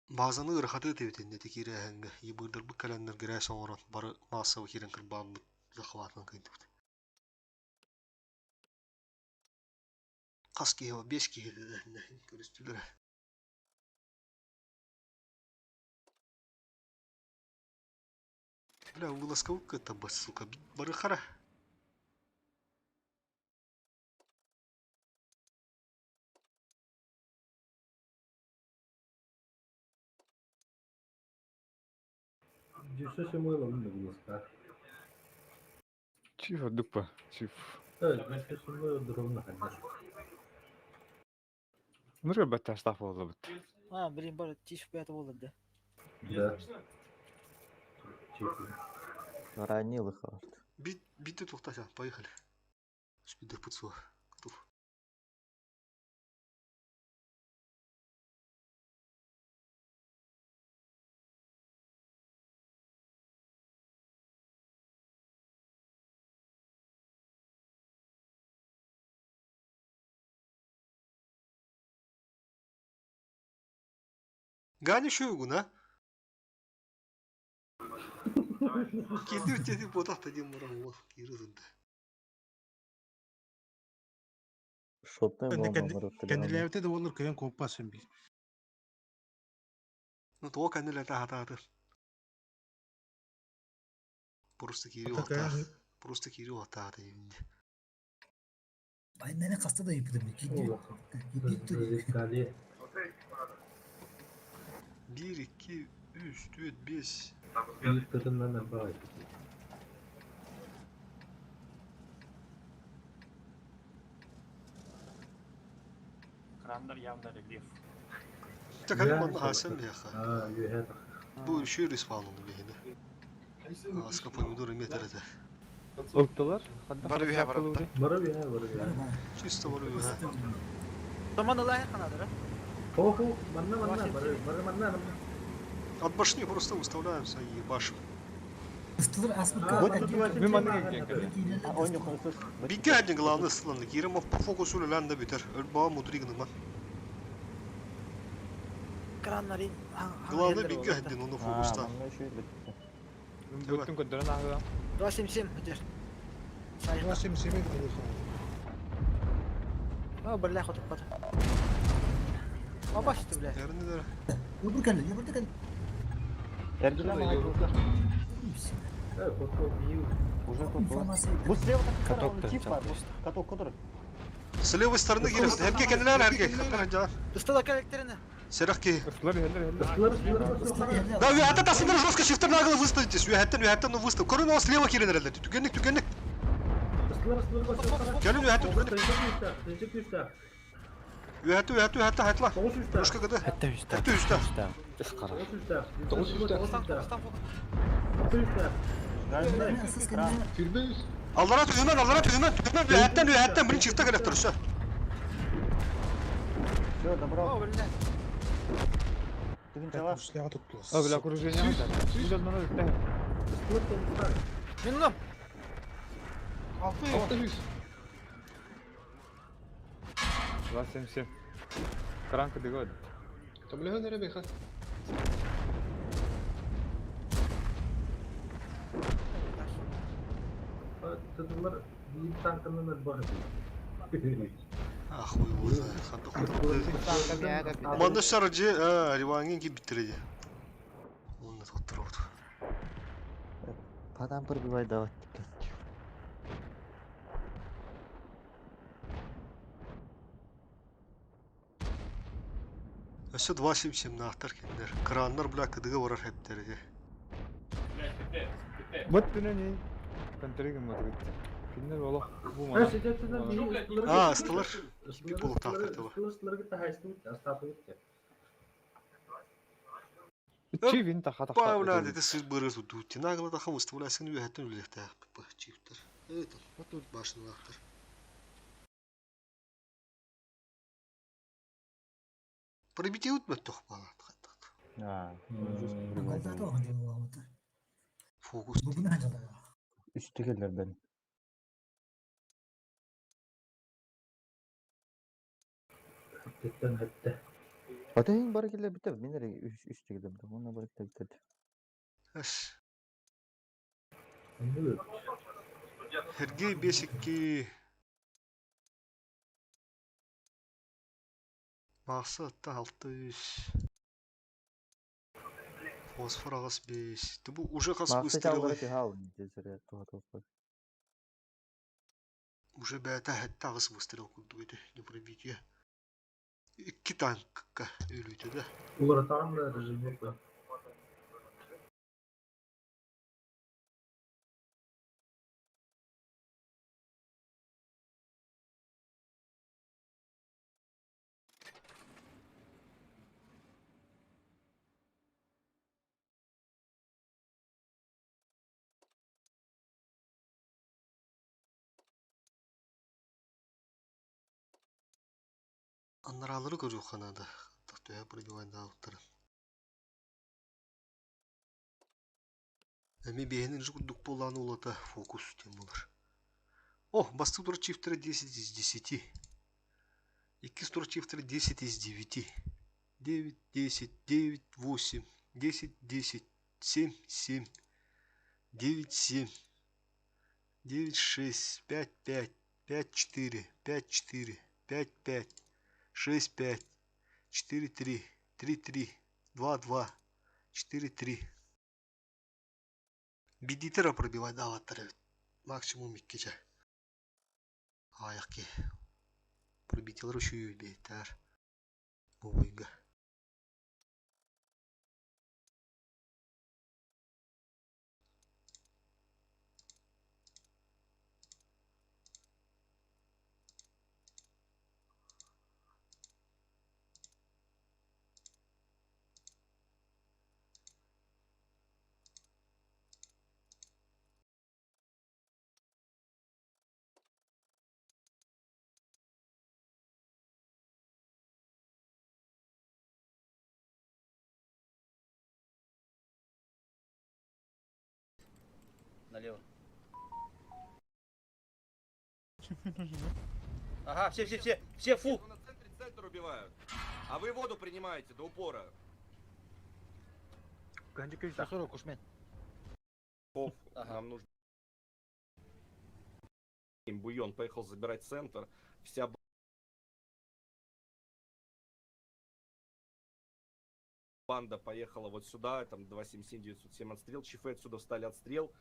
Базаны ырхаты тебитинне текире хэнгэ. Ебырдырбыт кэлэннэр грязь оҥорон бары массово киирэн кырбааммыт захватынан кыйдыбыт. Хас киһи бес киһи көрүстүлэр. Бля, вылазка это бас, сука, бары хара. Дюсө семой лабын вылазка. Чиф, дупа, чиф. Дюсө семой дровна ханна. Нұрға бәтті астаф болды бітті. А, блин, бар, тиш пятый болды да. Да. Ранил их. Бит, бит тухтася, поехали. Спидер пыцуа. Готов. Ганя шуйгун, а? Кирди теди ботах тади муран кирызында. Шотный болман Кэннилээбитэ да буоллар кыайан куоппасын бии. Ну то кэннилэртэ хатаатыр. Просто кири Ата уоттаах. кыайан Просто кири уоттаах деймин. Айнаны хаста да ыйыппытым. Кидди. 1, 2, 3, 4, 5. Bir tırından бай. Крандар явно рельеф. Так они манна хасан бияха. А, юхэ. Бу үшүр респаунуну бихине. Аска помидоры метр это. Ұлттылар? Бары үйе барыпта. Бары юхэ, бары юхэ. Чисто бары үйе. Томан ылайы канадыр, а? Хо-хо, манна манна, бары бары манна манна. От башни просто выставляемся и ебашим. Ыстылар аспыт. Бикке один главный ссыланы. Киримов по фокусу лянда битер. Өлбаа мудригныман. Краннарын. Главный бикке один, он фокуста. Бүттін көндірін ағыға. 277, өтер. 277 это А, бля, хотуп бата. Абашты, бля. Öbür кэллэ, öbür кэллэ. Уже тут. Информация. Бу слева так Каток тип бар. Каток который. С левой стороны Киров. Херге кенелер херге. Хаттар жа. Ыстыла кэллектерини. Серахки. Ыстылар, хеллер, хеллер. Да, үйәттен тасындар жестко шифтер нагло выставитесь. Үйәттен, үйәттен, ну выстав. Көрін ол слева киренер Түгенник, түгенник. Келін үйәттен, түгенник. Үйәтті, үйәтті, үйәтті, хайтла. Рушка кыды. Хәтта үстә. Хәтта үстә. Аллара түгенмен, аллара түгенмен, түгенмен. Үйәттен, үйәттен, бірінші шифта келектір, үсі. Все, добро. О, бля. Тыгынчала. Шляга тут было. А, бля, окружение надо. Минно. Алты. Алты жүз. 277. Кранка дегод. Көмөлөһөн эрэ миэхэ. Тытылар биир танканан ырбах Ах, хуй его знает. Ханта хуй. Манна сарджи, а, Риванген ки биттереди. Онна тоттырот. Падам пробивай давать. Өссө 277 нахтар киндер. Краннар бля кыдыга барар хептереди. Вот ты на ней. Контригин вот говорит. Киндер олох. Бу мана. А, ыстылар. Кипи болуктаахтар таба. Чивин таха таха. Павла, это сыр бырыз удути. Нагло таха выставляйся, ну я үлехтә. Чифтер. Это, вот тут башнылахтар. Пробитие утмет тохпала. А, Аңғалда оған жылы Фокус. Бүгін жылы. Үсті келдер бен. Атайын бар келе бітті. Мен әрі үсті келдім. Онна бар келе бітті. Әш. Сергей Бесикки. Мақсы атта 600. Фосфор ағас 5. Ты бұл уже қас Мақсы выстрелы. чалдыры тихал. Туға Уже бәті хәтті ағыс выстрел күрдігі не пробитие. Икки танкка өлүйті да. Уларатан да режим yok. Аннаралары көрүү ханада. Тақтөйә пробивайда ауттары. Эми бейхенин жук боланы улата фокус тем болар. О, басты тур чифтера 10 из 10. Икки тур чифтера 10 из 9. 9, 10, 9, 8, 10, 10, 7, 7, 9, 7, 9, 6, 5, 5, 5, 4, 5, 4, 5, 5, 6, 5, 4, 3, 3, 3, 2, 2, 4, 3. Бидитера пробивай даваттар максимум иккиче. Аяқки. Пробитилер үшүй бейтер. Буйга. Налево. Ага, все, все, все, все, фу. На центре центр убивают. А вы воду принимаете до упора. 140 кушмен. Оф, нам нужно. Буйон поехал забирать центр. Вся банда поехала вот сюда, там 277 907 отстрел, чифы отсюда встали отстрел.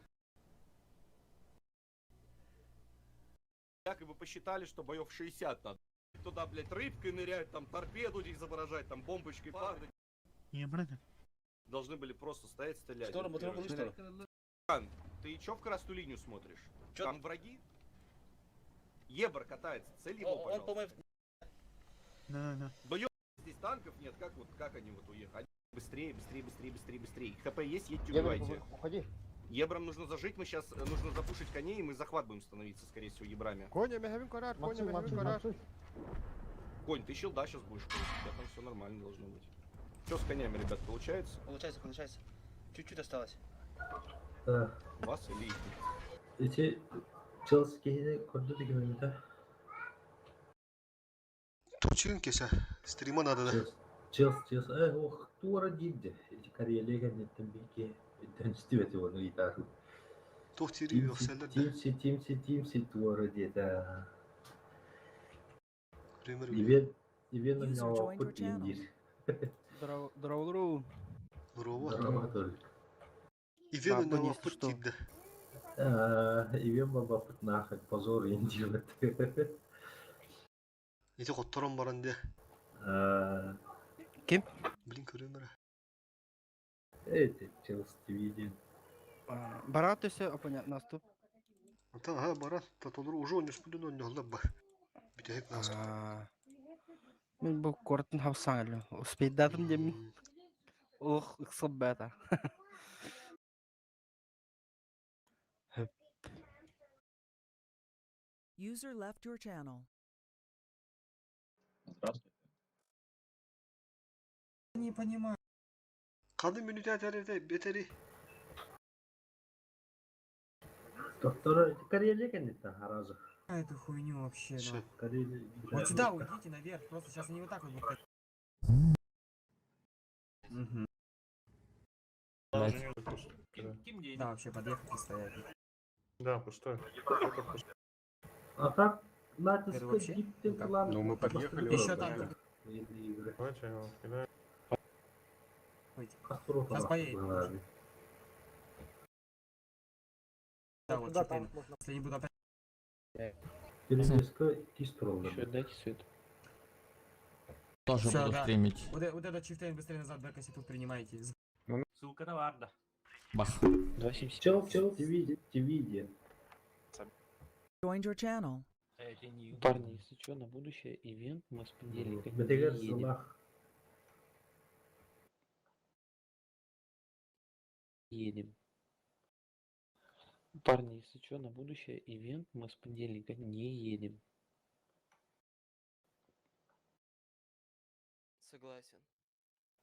Якобы посчитали, что боев 60 надо. Туда, блядь, рыбкой нырять, там торпеду изображать, там бомбочкой падать. Не, брат. Должны были просто стоять, стрелять. Шторм, Вот вот первый. шторм. Хан, ты чё в красную линию смотришь? Чё? Там враги? Ебр катается, цель его, Он, пожалуйста. по-моему, Да, да. Да ё- здесь танков нет, как вот, как они вот уехали? Быстрее, быстрее, быстрее, быстрее, быстрее. ХП есть, едьте, убивайте. Уходи. Ебрам нужно зажить, мы сейчас нужно запушить коней, и мы захват будем становиться, скорее всего, ебрами. Коня, мехавин корар, коня, мехавин корар. Конь, ты щел, да, сейчас будешь? У тебя там все нормально должно быть. Что с конями, ребят, получается? Получается, получается. Чуть-чуть осталось. Да. У вас или их? Эти Челси киһини көрдө дигиммитэ. Турчирин кесе. Стрима надо да. Челси, Челси, э, ох, туора диирде. Ити Карелия кэнниттэн биир киһи истибэти уону ыйытаары. Туох тири өхсөллөр да. Тимси, Тимси, Тимси туора диэтэ. Пример. Ивен, Ивен User joined your онньооппут диэн channel. диир. Здорово. Здорово. Здорово, Толик. Ивен Бабы, если онньооппут что. диирдэ. Ивен бабаппыт нахай позор диэн диир. Ити хотторон баран де. Ким? Блин, көрөм эрэ. Эти Челси ТВ диэн. Барат өсө понятно наступ. Ата аха барат татолор уже онньоспутун онньоллар ба. Бүтэһик наступ. Мин бу куораттан хапсаң эле. Успейдатым демин. Ох, ыксып бата. User left your channel. Не понимаю. Кады мүнүтэ этэрите бетери. Доктора, ити Карелия кэнниттэн харазы. Эту хуйню вообще, Шеф. Карелия. Вот сюда уйдите наверх, просто сейчас они вот так вот будут. Мгм. Да, вообще подъехать и стоять. Да, пустой. А так, Это натиска вообще? диптен Ну как? план. Ну, мы подъехали Еще там. Давайте я вам кидаю. Сейчас поедет. Да, вот Куда четыре. танк можно? Если они будут опять... Перевеска кистроллар. дайте свет. Тоже Всё, буду да. стримить. Вот, вот этот чифтейн быстрее назад бэк, если тут принимаете. Ссылка на Варда. Бах. Чел, чел, ТВ, ТВ диэн. Joined your channel. Парни, если что, на будущее ивент мы с понедельника не Бэтэгэр едем. сылах. Едем. Парни, если что, на будущее ивент мы с понедельника не едем. Согласен.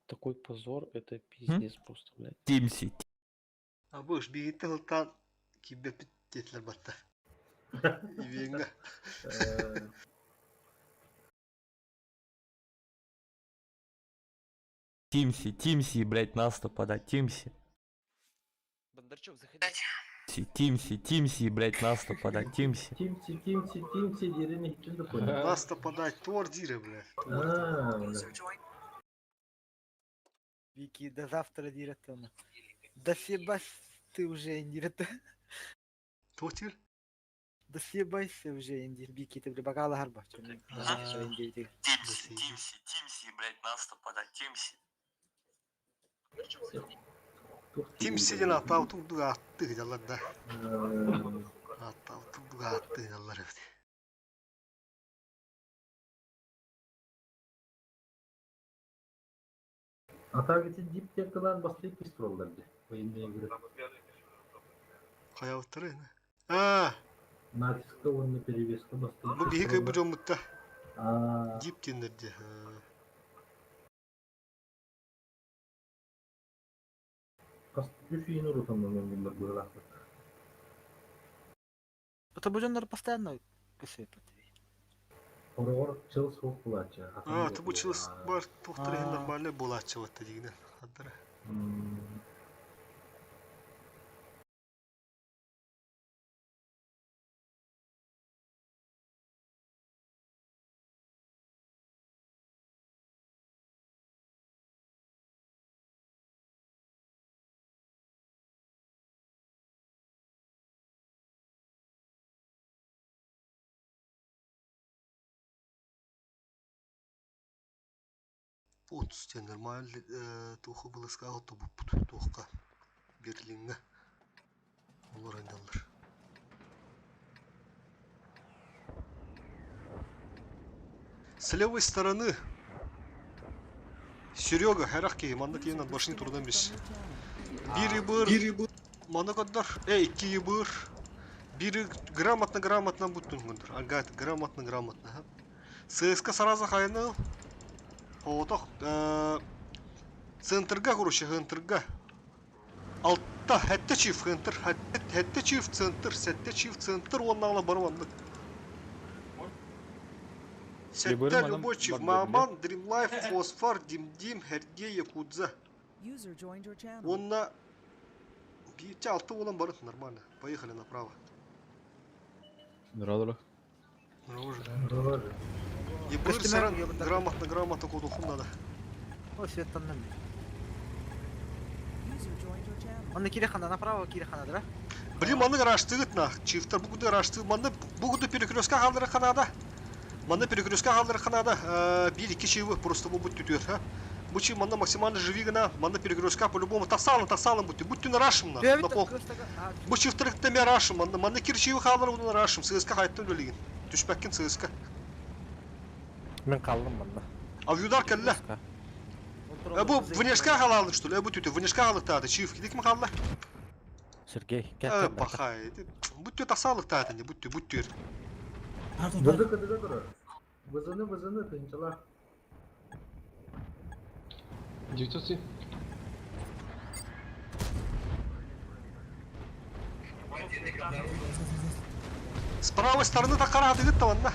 Такой позор, это пиздец просто, блядь. Тимси. А бу биһиттен ылтаан киирбэппит диэтилэр батта. Ивеҥҥэ. Тимси, Тимси, блять, нас подать, Тимси. Бондарчук, заходи. Тимси, Тимси, блять, нас подать, Тимси. Тимси, Тимси, Тимси диэрин иһиттин да понял. Нас нападать, туор дире, бля. А, бля. Вики, до завтра директор. Да съебась ты уже, индиректор. Туох диир? Да съебайся уже, индир. Вики, ты бля бакала харба. Тимси, Тимси, Тимси, блять, нас подать, Тимси. Тимси диэн аттаабытын курдук ааттыы дьаллар да. Аттаабытын курдук ааттыы дьаллар эбит. А так эти диптен кылаан бастык кистроллар ди. Военные игры. Хайабыттары. Аа, Натиска уонна перевеска бастык бу биһи кыйбы дьоммутта. А, Дип диэннэр дии. Үс үйін ұрытамнан оңгылар бұралақпыт. Это дьоннор постоянно кысып. Хорогор чыл суох булаачы. Аа, тубу чылыс бар туохтар иһин нормальный буолааччы батта дигинен. Хаддара. Отuz тен нормаль туха былыска тобуппут туохка Берлиҥҥэ олор айналлар. С левой стороны Серега хэрах киһи манна тиийэн башни турдан бис. Бири быр, мана коддар, эй, икки быр. Бири грамотно-грамотно буттун гындар. Ага, грамотно-грамотно. ЦСКА сразу хайны Оҕотох центрга, короче, центрга. Алта, сэттэ чиф центр, сэттэ чиф центр, сэттэ чиф центр уоннаҕына бары маннык. Сэттэ любой чиф. Маман, Dreamlife, Фосфор, Дим-Дим, Хергей, Якудза. Уонна биирчэ алта буолан бары нормально. Поехали направо. Здорово. Здорово. Ебыр саран грамотно грамотно кодухум надо. О, светтаннан. Онно кире хана направо кире хана да? Блин, манны раштыгыт на. Чифтер бугуды рашты. Манны бугуды перекрестка халдыры ханада. Манны перекрестка халдыры ханада. Бир iki чивы просто бу будет түтөр, ha. Бу чи манна максимально живи гына. Манны перекрестка по-любому тасалын тасалын будь. Будь на рашым на. На пол. Бу чифтер теме рашым. Манны манны кир чивы халдыры буну рашым. ЦСК хайттан өлеген. Түшпәккин ЦСК. Мен қалдым манна. Авюдар кэллэ. Бу внешка халалды что ли? Бу түтө внешка халыктады. Чиф кидик ми халла? Сергей, Э, пахай. Будь тасалыктады не будь будь түр. Вызы кыдыга турар. Вызыны вызыны тынчала. 907. С правой стороны так карадыгыт та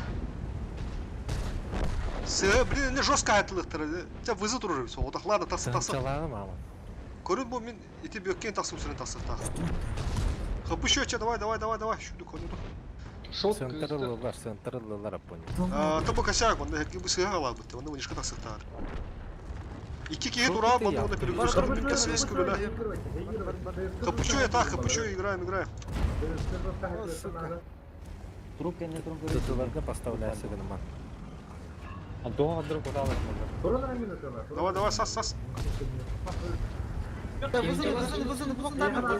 С, блин, не жестко айтылыктыр. Те вызы турur. Соғдақ, ладно, тасы тасы. Тынчалағы мама. Көрін бу мен ити бөккен тасым сүрін тасықтағы. Хапышы өтше, давай, давай, давай, давай. Шуду конуду. Шот Центрылылар, центрылылар понял. Табы косяк, онда херги бу сыға алады бітті, онда вынешка тасықтағы. Ики кие тура, онда онда перегрузка бітті, сыз күлілі. Хапычу я так, хапычу, играем, играем. Трубка не трубка. Тутуларга поставляйся гынма. Антон Андрей куда Давай, давай, сас, сас. Вызыны, вызыны, вызыны, блоктарма.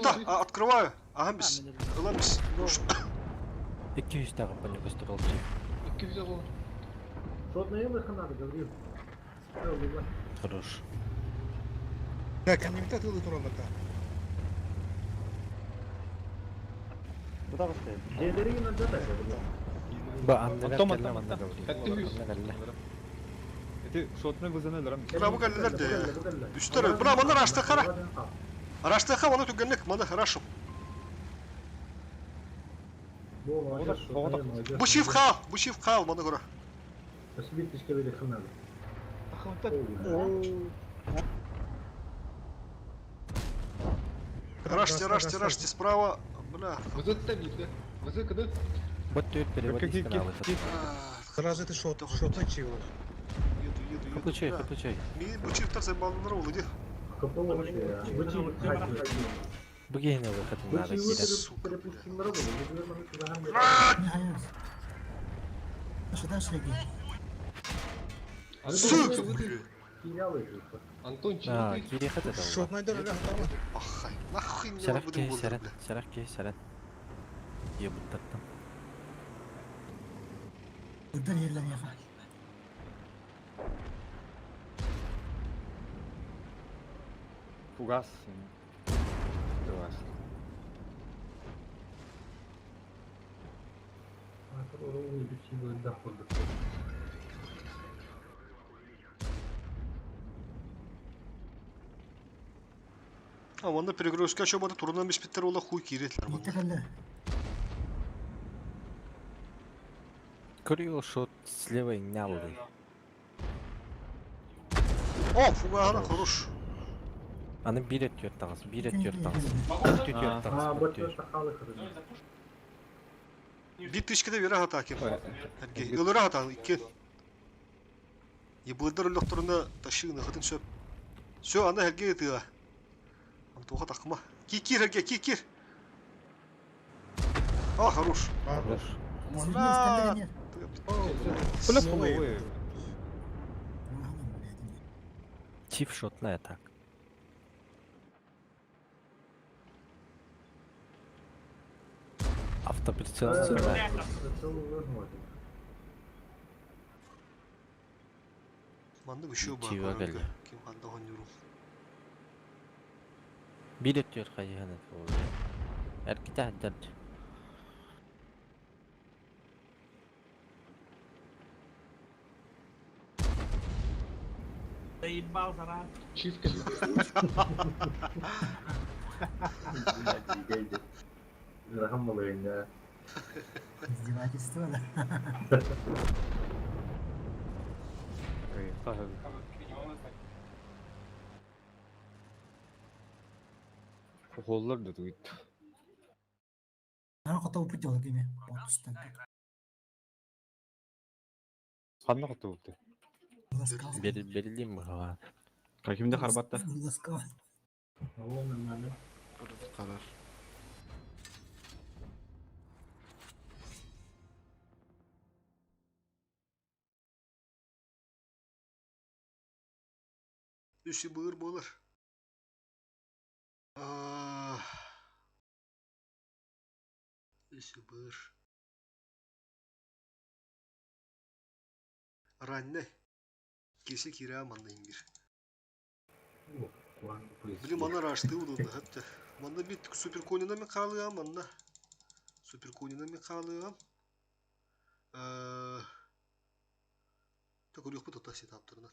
Да, открываю. Ага, бис. Ылам бис. 200 тағы понял көстөрөл чиф. 200 Шотная выха надо, Гаврил. Хорош. Так, кәнемте тылы тураларда. Куда поставить? Ба, аннылар Антон, кэллэ Антон, манна Антон. Гаврил. Анна кэллэ. Эти шотны вызыны ларам. Бра бу кэллэлэр де. Үстер, бра маны рашты хара. Рашты ха, оны түгенлек, маны рашым. Бу чиф хал, бу чиф хал, маны гора. Раште, раште, раште справа. Бля. Вызы табит, Вызы кыды? Вот түр переводить каналы. Сразу ты шот, шотны чивы. Еду, еду, еду. Хапычай, хапычай. Ми бу чифтар забалныр oldu ди. Бүгін выход надо кирет. Дальше, дальше, Сергей. Сука, блин. Антон, А, кире хат это. Шотнай да Ахай, нахуй мне Сәрәк будем ке, болды, сәрән, бля. сәрәк ке, сәрән. Ебуттаттым. Önder yerler yaka. Фугас. Фугас. А, онда перегрузка чобада турунан биспиттер ола хуй киретлер манда. Курил шот слева нялды. О, фуга, хорош. Аны бир өтүөр тагыз, бир өтүөр тагыз. Өтүөр тагыз, өтүөр. Бир тышкыда бера хата кем. Эрге, ылыра хата иккен. Ебылдар өлөктөрүнө ташыгын хатын сөп. Всё, аны эрге тыга. Антоха такма. Кикир эрге, кикир. А, хорош. Хорош. Бля, Бля, половые. Чиф шотная так. Автоприцел сюда. Маннык еще ба. Чива кэллэ. Ким ханда хонюру. Бир өтүөр хайыһан это. Эрките хаддар. Заебал саран. Чиф кэлбит. Ырахан балыгыҥҥа. Издевательство, да? Холлар да тугут. Нара хоту дело кими. Отстан. Ханна хоту Берилим быһаҕа. Какимде харбатта? Ласкал. Ол нормально. Карар. Үсі бұғыр болар. Үсі бұғыр. Ранне. Кесе кире манна ингир. Били мана рашты удунда хатта. Манна бит супер конина ми қалыам, манна. Супер конина ми қалыам. Так урюх бут сетаптарынан.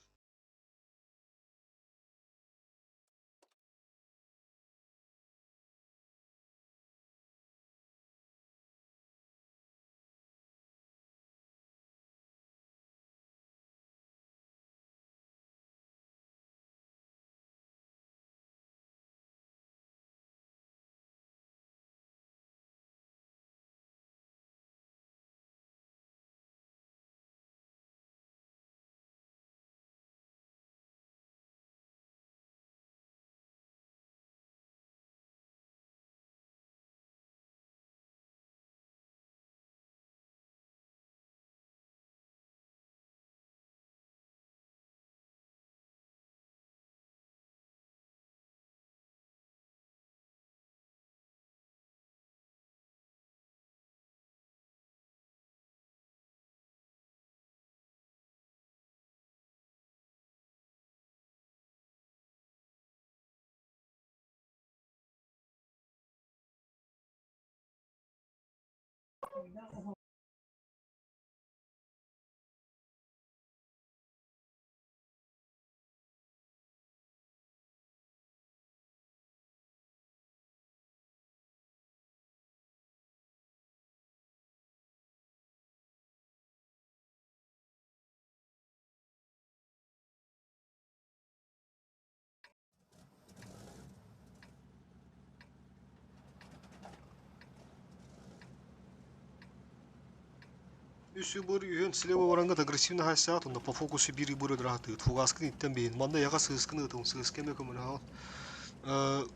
Үсі бұр үйен слева варангат агрессивно хасят, онда по фокусу бири бұры драхаты. Фугаскын иттен бейін. Манда яға сыскын ытын, сыскын өкімін ағал.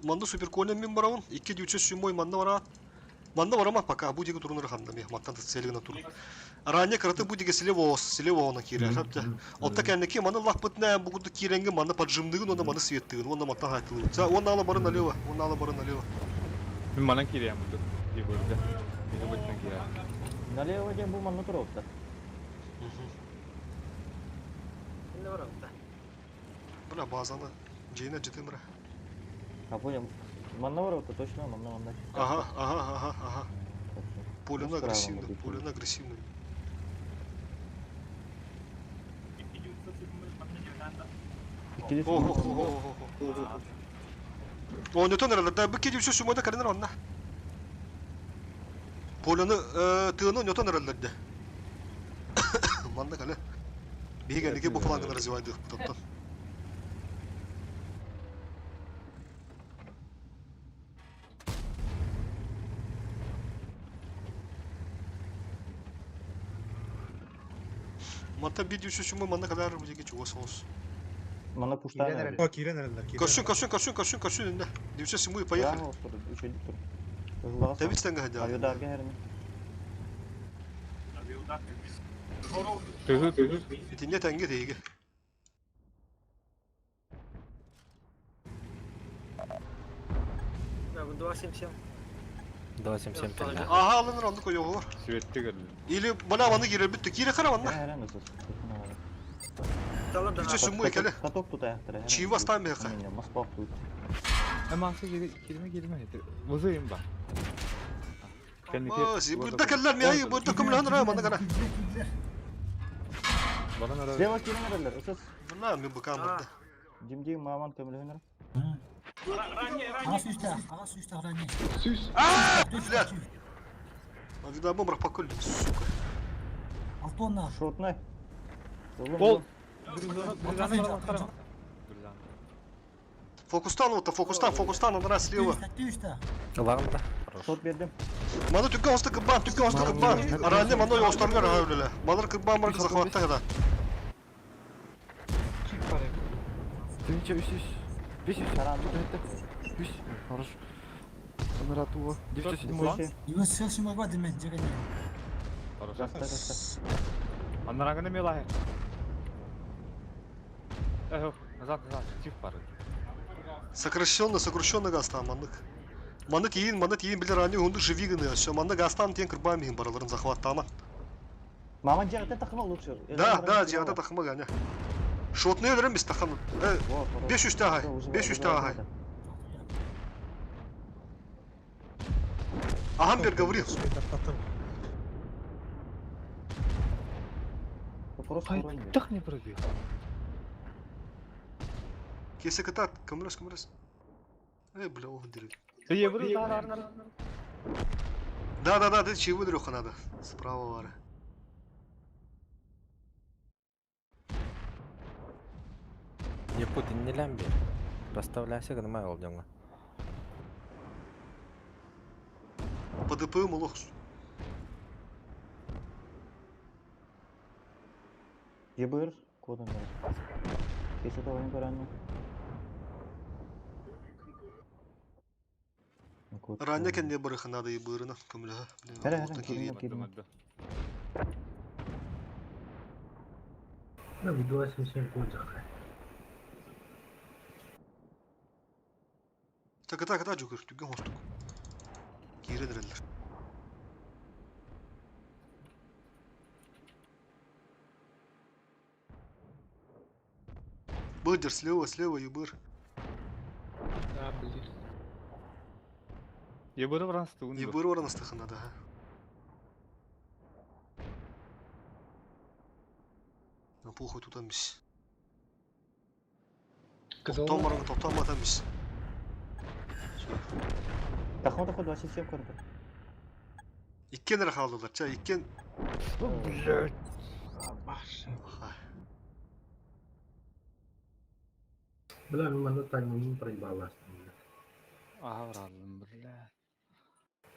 Манда суперконен мен барауын, 2 907 манна бара. Манна барама пока, бу диге турун рахамда ме, маттан целигна турун. Ранее караты бу диге слева ос, слева она кире, хапта. Отта кәнеке маны лахпытна бугуду киренге маны поджимдыгын, онда маны светтыгын, онда маттан хайтылы. Он ала бары налево, он ала бары налево. Мен манан кириям буду. Егорда. Беге быттан кире. Налево дем бу манна туруопта. Не барабыта. Бля, базаны. Джейна житымра. А понял. Манна барабыта точно, манна манна. Ага. Полено агрессивно, полено агрессивно. О, О, не то нэрэлэр, да, бу кеди үсө сумойда карынар онна. Полено тыыны не то нэрэлэр де. Манна кале. Биһиги эники бу флангын развивайдых тоттон. Манта биди үсө сумой манна калар бу диги чугас соус. Манна пуштан. О, кирен эрелер, кирен. Көрсүн, көрсүн, көрсүн, көрсүн, көрсүн инде. Дивсе сумой поехали. Табит стенга хадя. Авиадарга херни. Тыгы, тыгы. Итинне тәңге тейге. Да, 277. 277 пенде. Ага, алыныр онды койоғу. Светти көрдүм. Или бана маны кире бүтті. Кире қара манна. Дивсе сумой келе. Каток тут аяқтыр. Чива ставим яқа. Москва тут. Эмасы кире кире Вызыйм ба. Burada keller mi ayı? Burada kumlan ra manna kara. Слева кирен эрелер. Ысыс. Мына мен букам burada. Димдиң маман көмөлөһүнөр. Аҕа сүүстээх, аҕа сүүстээх ранее. Сүүс. Блядь! А видно, бомбар сука. Алтонна. Шотнай. Пол. Фокустан вот, фокустан, фокустан, он раз слева. Ылаҕын да. Шот бердим. Маны түкке осты кыббан, түкке осты кыббан. Аранне маны остаргар өлеле. Малар кыббан бар захватта гада. Тынча үс үс. Бес үс. Үс. Хорош. Анара туго. 907. 97 ба демен жеген. Хорошо. Аннараганы мелахе. Эх, назад, назад, тих пары. Сокращенно, сокращенно гастан маннык. Маннык иин, маннык иин билер ани хунду живиганы. Все, маннык гастан тен кырбан михин бараларын захваттама. Маман жагыта тахма лучше. Да, да, жагыта тахма ганя. Шотны өлөрөн биз тахан. 500 тагай, 500 тагай. Агамбер говорил. Так не пробил. Кесе кытат, көмөлөс, көмөлөс. Э, бля, ох, дыры. Ты евро да, Да, да, да, ты чего дрюха надо. Справа вары. Якут не лямби. Расставляйся, гномай олдеңа. По ДП молох. Ебыр, кодом. Кесе того не Ранее кенде барыха надо и бырына, көмөлө. Хара, хара, кирин, кирин. Ну, 277 кодзах. Так, так, так, жукер, түгөн хостук. Кирен реллер. Быдер, слева, слева, ебыр. А, блин. Ебыры вранстı. Ебыр оранастыхы надо, ага. На похуй тут амис. Топтом баран, топтом атамис. Тахма тахма 27 көрдү. Иккен эрэ хаалдылар, ча, иккен. Блядь. Бля, мен манна таймын проебалась. Ага, врадым, бля.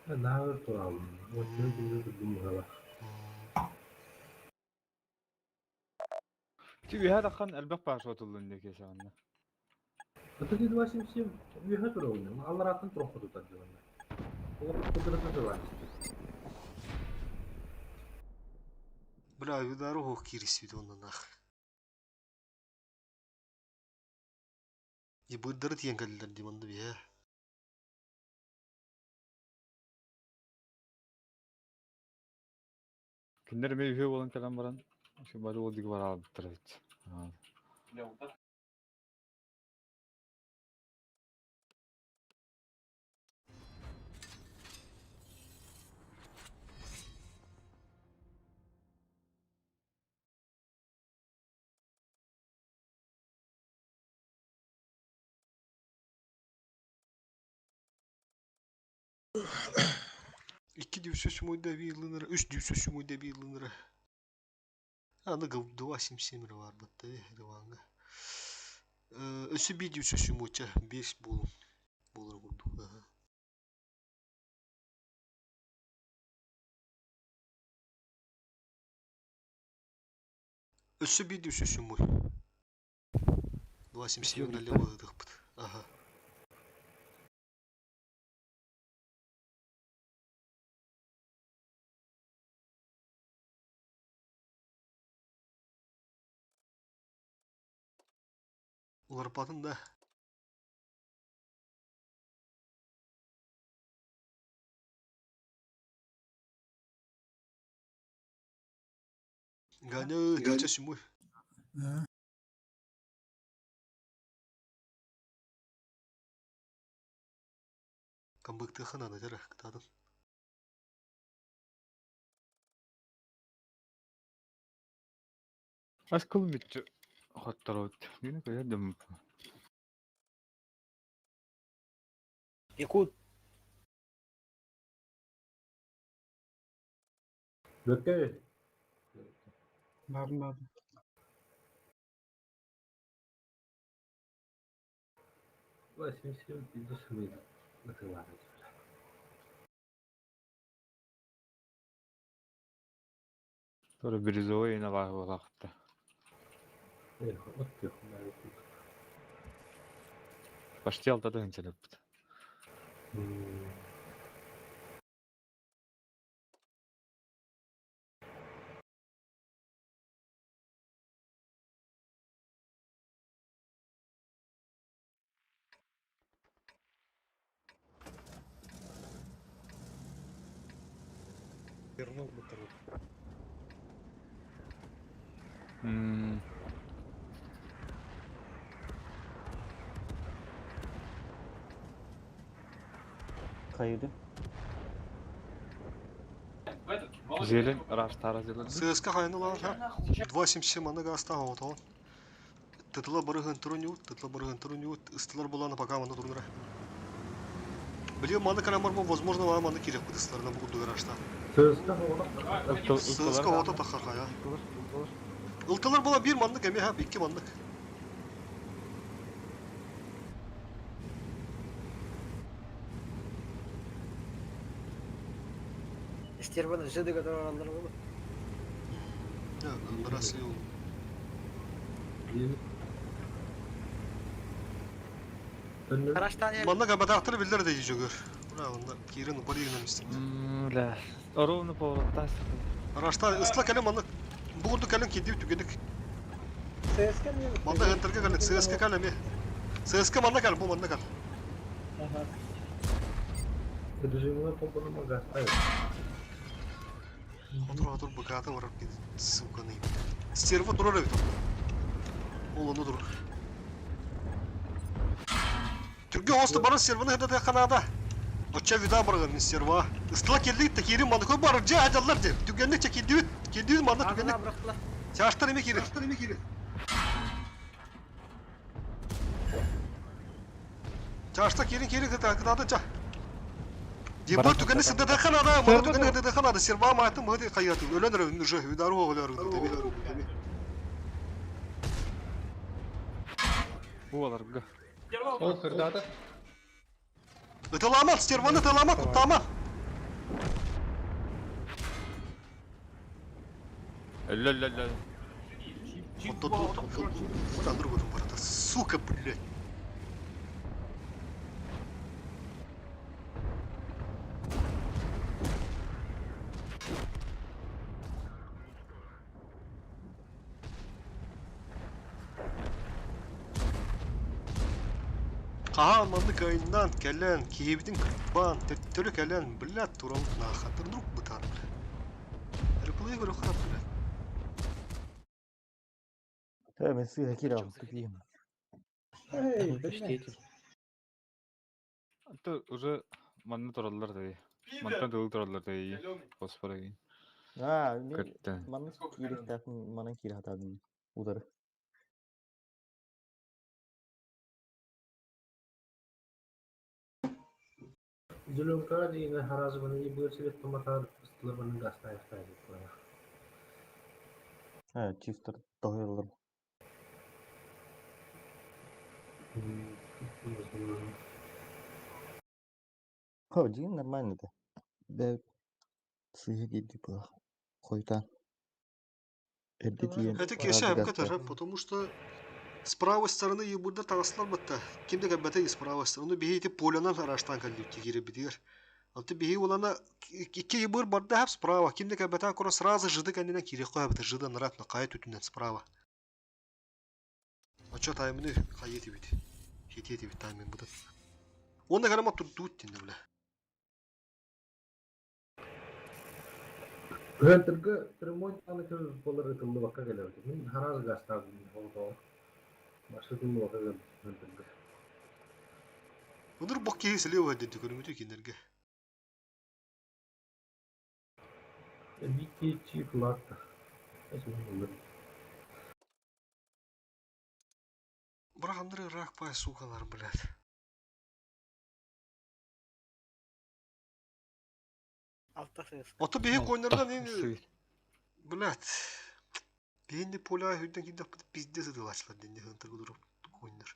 Нахер туралым. Вот мен күндү думала. Ти үһә тахан элбэх баар шотуллун диye кесе анна. Это 277 үйе туралым. Алларатын туроху тутар дегенде. Ол кудурата туралым. Бля, видару кирис видеоны нах. Ебырдары тиен кэллэр диманды бие. Киндер ме үһө болан калам баран. Şu бары ол диги бар алып турат. Икки дюсөс мойда бир үч дюсөс мойда бир лыныры. Аны 277 бар бытты, рыванга. Өсі би дюсөс мойча 5 бол болор курдук. Өсі би дюсөс мой. 277 налево ыдықпыт. Ага. Уларпатын да. Ганя, дича сюмой. Камбыкты хананы жара, кытадын. Ас кыл битчи хоттарот. Мени көрдүм. Якут. Бөккө. Бардым бардым. 87 иди сымыйда. Ытылаары. Тоже бирюзовый на буолаахта. Эх, от көх. Почти алта тыһыынча ыппыт. Вернул бы Хайды. Зелень, раш тара зелень. ЦСКА хайны лар ха. 2.77 аны гаста отон. Тытыла барыгын турунют, тытыла барыгын турунют, ыстылар буланы пока маны турнура. Блин, маны каламар возможно, вам маны керек будет ыстыларына бу гаражта. ЦСКА ола. ЦСКА ото тахаха я. Ылтылар була bir manlık еми ha, iki manlık. Стерваны жиды, которые алар было. Ya, Браслил. Маннык абатахтыр билдер де жөгөр. Бра, онда кирин упаригин мистик. Бля. Ровно повороттан. Рашта ыстла кэлэн маннык. Бугунду кэлэн кидип түгедик. ЦСКА мне. Манна хентерге кэлэн ЦСКА кэлэн ми. ЦСКА манна кэл, бу манна кэл. Ага. Режимный помпаны гаста. Отур отур быкаты барып кид, сука не. Стерва турар эбит. Ол ону турар. Түргө хосты барын серваны хедде канада. Оча вида барган мин серва. Ыстла келдик те кирин манны кой бар же ажаллар же. Түгенник че кидибит, кидибит манны түгенник. Чаштар эме кирин. Чаштар эме кирин. Чашта кирин кирин кыта кытады ча. Дебар түгенник сидде канада, манны түгенник хедде канада серва маты мыды каяты. Өлөнөр уже видару оглар деби. Бу аларга. Ол кырдата. Ытыламат, стерваны ытыламат, куттама. Ля-ля-ля. Вот тут, тут, тут, тут, другой барата. Сука, блядь. Аха, манны кайынан кэлэн, киһибитин кырбан, төттөрү кэлэн, блядь, туран нахатыр друг бытар, блядь. Реплей говорю, хат, блядь. Та, мен сыга кирам, тупим. Эй, блядь. То уже манны тураллар да. Мантан тылы тураллар да. Фосфор еген. А, мен Көттен. маны кирек маны кире хатадым. Удар. Зеленка дейін харазы не будет себе томатар ыстылар гаста яқтайды. А, чифтер тойлар. Хо, дин нормально да. Бә сыга кирди була. Койтан. Эрде тиен. Это кеша хәп потому что с правой стороны ебурда тагаслар батта. Кимде гәбәтә с правой стороны бихи ити полянан араштан калды тигире бидер. Алты бихи улана ике ебур барда хәп справа. Кимде гәбәтә кора сразу жиды кәнденә кире куя бит жиды наратна кая түтүннән справа. А чё таймыны кайети бит. Хитети бит таймын бу. Онда карама тур тут тинде бля. Хентерге прямой таны көз болар ытылды бакка келебит. Мин хараз гаста болду. Башы тылды бакка келебит хентерге. Мындыр бок киһи слева диде көрүмүтү кинерге. Вики чип латта. Это Бра Андрей рак пай сукалар, блядь. Алта сыыс. Ото биһи коннордан ин блядь. Биһинни поля хүрден кирдэх пиздец ытылаачылар дэнни хантар кудуруп коннор.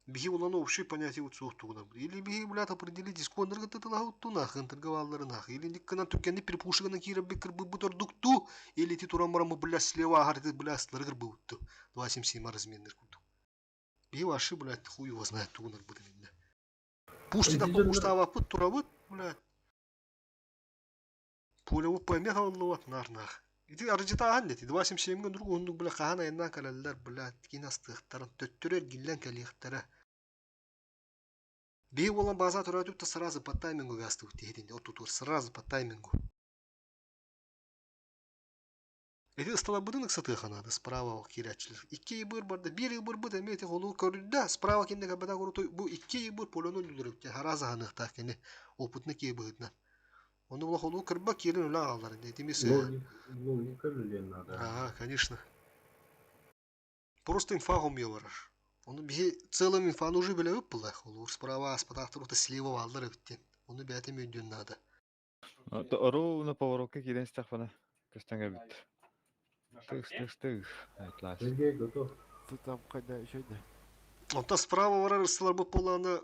Биһи уланы общий понятие вот суох тугунан. Или биһи, блядь, определитесь, коннорга тытылаһа уттуна, хантарга баалларына. Или никкынан түргэнни перепушыгынан киирэрбит кырбыбыт ордукту, или ти туран бараммы, блядь, слева аһар, блядь, сылары кырбыбытту. 2.77 разменнер курдук. Биһи вообще, блядь, хуй его знает тугунар бытын инне. Пушти Эти дьоннор пуштаабаппыт турабыт, блядь. Пулябыт пойме халыллыбат нар-нах. Ити арыдьытааһын ити 2.77 друг уһуннук бля хаһан айаннаан кэлэллэр, блядь, киин астыахтарын, төттөрү эргиллэн кэлиэхтэрэ. Биһи буолан база төрөөтүк да сразу по таймингу гастыбыт тиһитин оттутур сразу по таймингу. Ити ысталарбытын ыксатыаха наада справа киирээччилэр. Икки ыйбыр барда, биир ыйбырбыт эмиэ ити холуу көрүллэ, справа кинне кэлбэтэх урутуй бу икки ыйбыр полену үллүрүктэ хараас аһаныахтаах кини опытный киһи быһыытынан. Ону була холуу кырба киирин үлэ аҕаллар ити мисс Логика үлэлиэн наада. Ага, конечно. Просто инфа хомуйа барар. Ону биһи целым инфаны уже билэбит була. Холуур справа аспатаахтар ута слева бааллар эбит диэн. Ону бэйэтим өйдүөн наада. Ору на поворотка киирэн истэхпинэ көстөн кэлбит. Тыыс, тыыс, тыыс. Айтлаас. Сергей готов. Там хайда еще да. Онтон справа барар ыстыларбыт буоллаҕына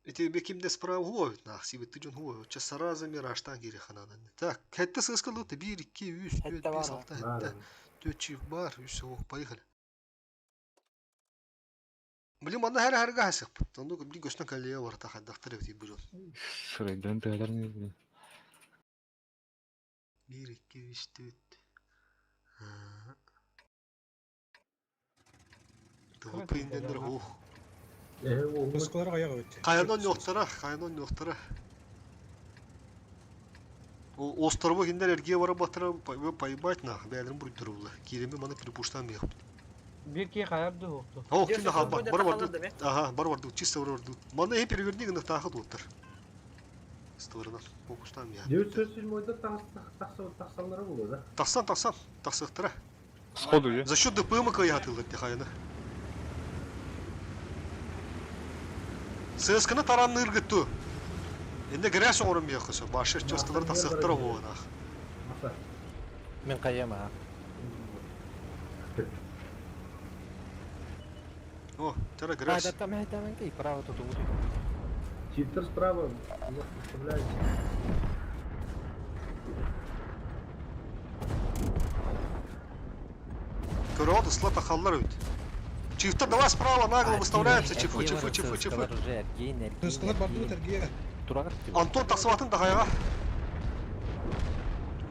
ити кимде справа хуо нах сибитти дьон хуо ча сразу мираштан киири ханадан. Так, хэтте сыска лыты 1 2 3 4 Хэтте 5 бар 6 хэтте. Төрт чиф бар, үс оқ, поехали. Блин, манна хәрі хәріге хасықпыт. Онды блин көстен кәлие бар тахаддақтыр эбит бу дьон. Сырайдан тыалар не блин. 1 2 3 4. ТВП индендер хух. Москвалар аяғы өтті. Кайынан yoктара, кайынан yoктара. О островы киндер эргие бара батыра поебать нах, бәлерин буруйдур була. Киреме маны перепуштан бияқ. Бир ки хайар дуһукту. О, ким да халбат, бар барды. Ага, бар барды, чисто бар барды. Маны хеп переверни гына тахы дуттар. Створына фокустан бияқ. 907-да тахсаллара буолуо да? Тахсан, тахсан, тахсықтыра. Сходу я. За счет ДПМ кыятылыр тихайны. ССК-ны таранны ыргытту. Энде грязь оңорун бияқ көсө. Башы чостылар тахсықтыра буонах. Маса. Мен каяма. О, тара А, грязь. да там это мен кей право тут уту. Чиптер справа у нас выставляется. Көрөт ысла тахаллар өт. Чифтер давай справа нагло выставляемся. Чифы, чифы, чифы, чифы. Москвалар барды бит Турагар Антон тахсыбатын тахайга.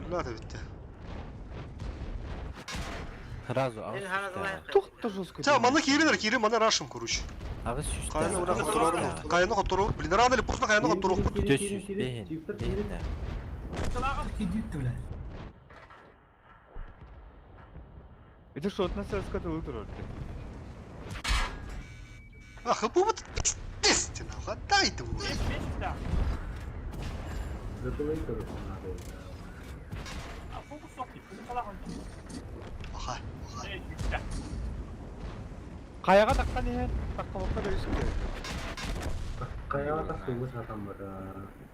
Түлләді бітті. Сразу агыс сүстә. Тух-то жестко. Та, маны кирин, кирин, маны рашым, короче. Агыс сүстә. Кайны ура хотурар, кайны хотурар. Блин, рано или поздно кайны хотурар. Төс сүс бехин. Бехин. Кидит бля. Это что, от нас ССК ты вытурор ты? Ах, бу вот пиздец, нахуй, отдай ты уже. Реплей, короче, надо. Аха. Каяга таккан иһэн, таккабакка да үскэ. Каяға тахсыбыт сатан бар.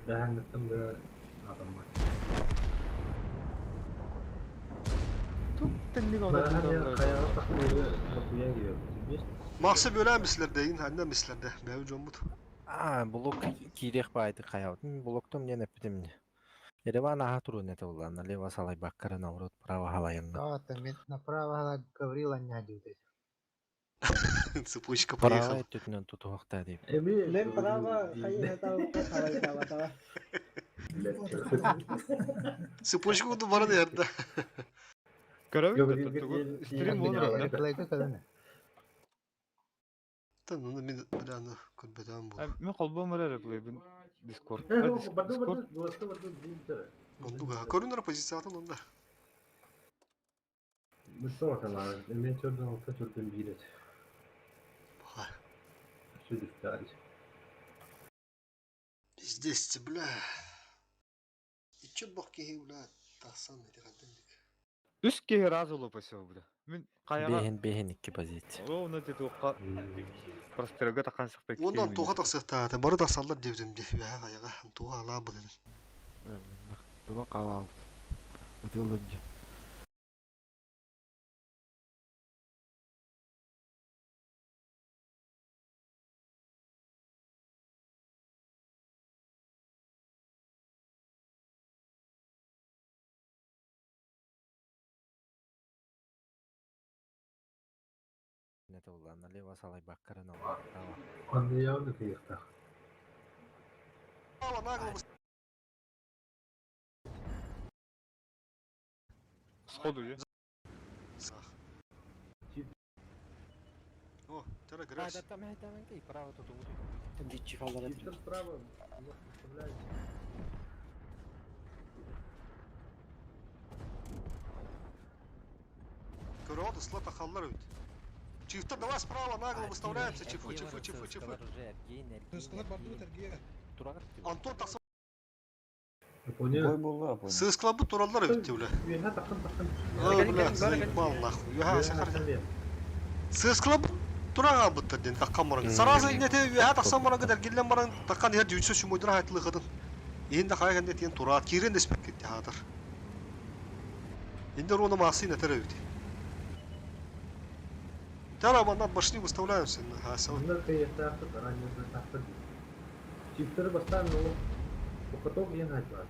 Бәһәңгіттен бі адам бар. Тук тэнник Бәһәң каяға тахсыбы бакуян кириyor. Максы бөләм мислерде, ин ханна мислерде. Бәу жомбут. А, блок кирех байды каябыт. Мин блоктом не напитим. Ереван аха туру не тула, налево салай баккара наоборот право халаянна. Да, там направо Гаврила нядю. Цепочка Право поехала. түтүнөн тутуакта деп. Мен право хайы халай табатава. Цепочка буду барын ярда. Көрөбүт стрим болор да. Та, ну мен бля, ну көрбөтөм бу. Мен колбом бар реплейбин Discord. Барды Discord. барды барды барды Ондуга көрүнөр позициятын онда. Mustafa abi, мен төрден алты төрден бир ет. Сүдүктө Пиздец, бля. И чё бог кеһи, бля, тахсан эти хаттындык. Үс киһи разы лопасё бля. Мин хайаҕа Бэһин бэһин икки позиция. ровно тетухха прострелга тахан сахта Уонна киһи Антоха тахсыахтаах этэ. Бары тахсаллар диэбитим дии. Үөһэ хайаҕа Антоха алаабыт этин. Туга хаалаабыт. Ытыаллар дии. Это налево салайбаккара направо. Анны кыйыктах. Сходу е. О, тара грязь. Да, там, там, и право тут Чифтер справа, у вас представляете. Көрөт ысла тахаллар өт. Чифтер, давай справа нагло выставляемся. Чифы, чифы, чифы, чифы. Антон тахса. Япония. Бой буолла, Япония. Сыскалабы тураллар өт бля. Үөһэ таххан таххан. О, бля, заебал нахуй. Үөһэ сахар. Сыскалабы турага буттар ден таккан баран. Сразу инете үөһэ тахсан баран дергиллен баран таккан эр дүйсө сүмөдүр хайтылы кыдын. Иин да хайган тиен тураат кирен деспек кетти хатыр. Индер оны масын этер өт. Тара маннат башни выставляемся. Ха, Онно кыйыктаахты ранее тахтыр. Чифтер бастан ол Покаток ең айтпа.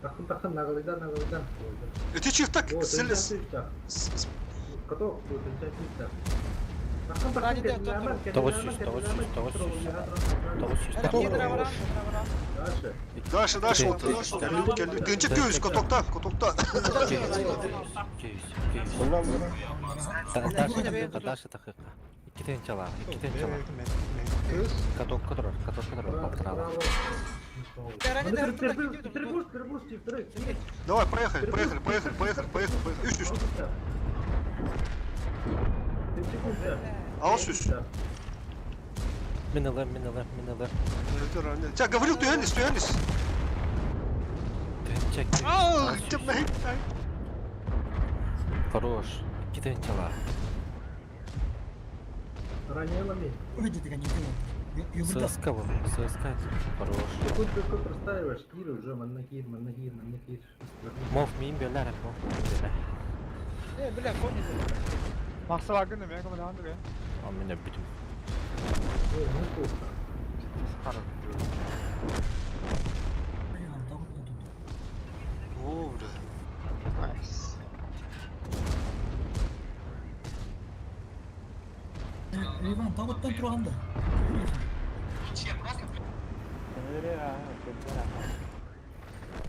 Тахын тахын нагалыйдан нагалыйдан. Эти чифтак селес. Каток, Тахын тахын 900, 900, 900. 900. Дальше. Дальше, дальше, вот, келди, келди. Тынчык көз, котокта, котокта. Дальше такыка, дальше такыка. Икки тенчала, икки тенчала. Каток турар, каток турар, балтырала. Давай, проехали, проехали, проехали, поехали, поехали, поехали. Үш, үш. Алыс үш. Мин ылым, мин ылым, мин ылым. Тебя говорил, туянис, туянис. Тенчек. Ах, темный. Хорош. Икки тенчала. Ранее ломи. Ой, ты не делал. ССК был, ССК. Хорош. Ты тут простаиваешь, кир уже, маннакир, маннакир, маннакир. Мов мин бөлөр, мов мин бөлөр. Э, бля, кони. Махсалагын мен команды ге. А меня бүтүм. Ой, ну плохо. О, бля. Найс. Иван, табыттан турганда.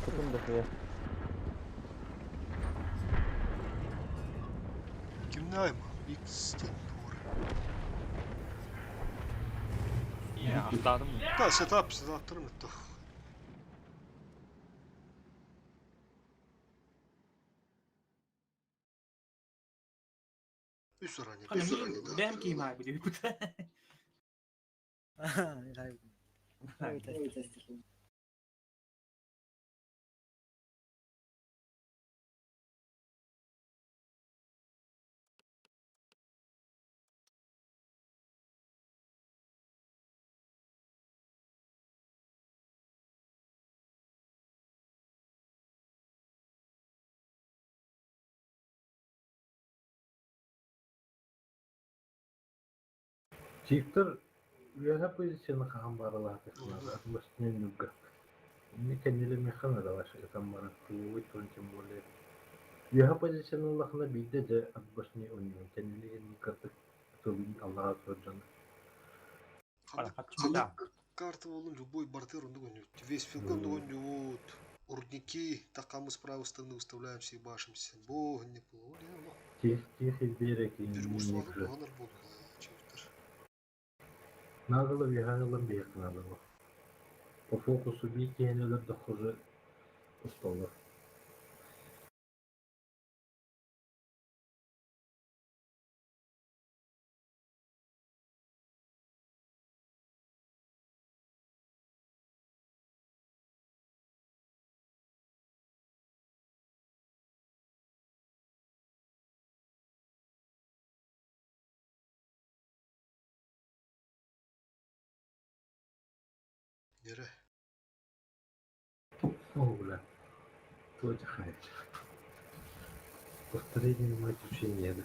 Кутум дохуя. Кимнайм, Икс, Тентур. Я аттадым. Да, сетап, сетап, тұрмытты. Үс ранее, үс ранее, да. Бэм киймай бу дип. Чифтер үөһэ позицияны хаһан баралаах баснен нүггэ. Не кэнниле механа даваш там баран тулуй тон тем более. Үөһэ позицияны лахна бидде же от башни ойнуу кэнниле не картык тулуй Аллаха туржан. Ханнык карта болун любой бартер он догонит. Весь филкон догонит. Рудники, так мы с правой стороны выставляемся и башимся. Бог не было. Тих тихий берег и Бир не мушталар буганар болду. Чифтер. Нагло виһагалан биһикнаадала. По фокусу бии киһинэлэр да хуже усталлар. Нерэ. О, бля. Тоже хайч. Повторение мать учения, да.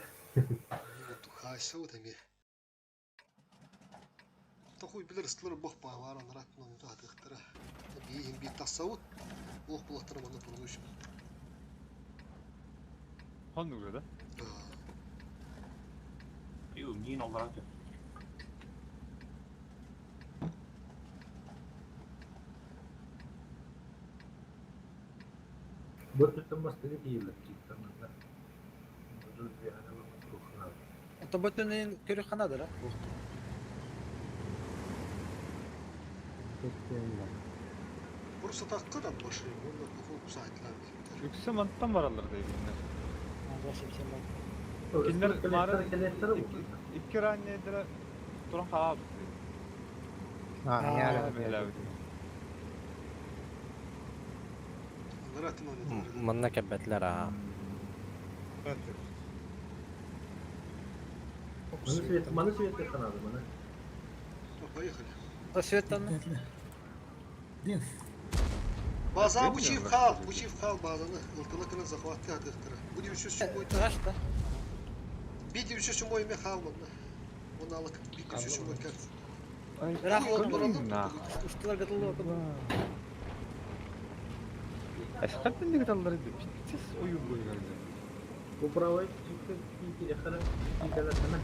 Хайса вот эми. Тохуй билер ыстылар бох баавар анарат маны атыктара. Биин би тасауыт. Ох булаттара маны тургуш. Ханнык да? Ю, мин аллараты. Вот это мастери киелер чиктамында. Это бөтөнүн көрү ханадыр, а? Просто такка да башы, онда похуй сайтлар. Үксэ мантан бараллар дейгиннер. Кинилэр мары икки раннедere туран хаалбыт. Манна кэббэтлэр аа. Маны свет ханады, маны. Поехали. Светтан. База бучив хал, бучив хал базаны. Ылтыла кына захватты атыктыра. Бу 907 Тагашта. Би 907 ме хал мында. Оны алык би 907 карт. Бірақ Устылар готовы. Ашкаттан деген аллар иди. Пиздец ойын бойган. Бу правой чикте кире хара, кире хана.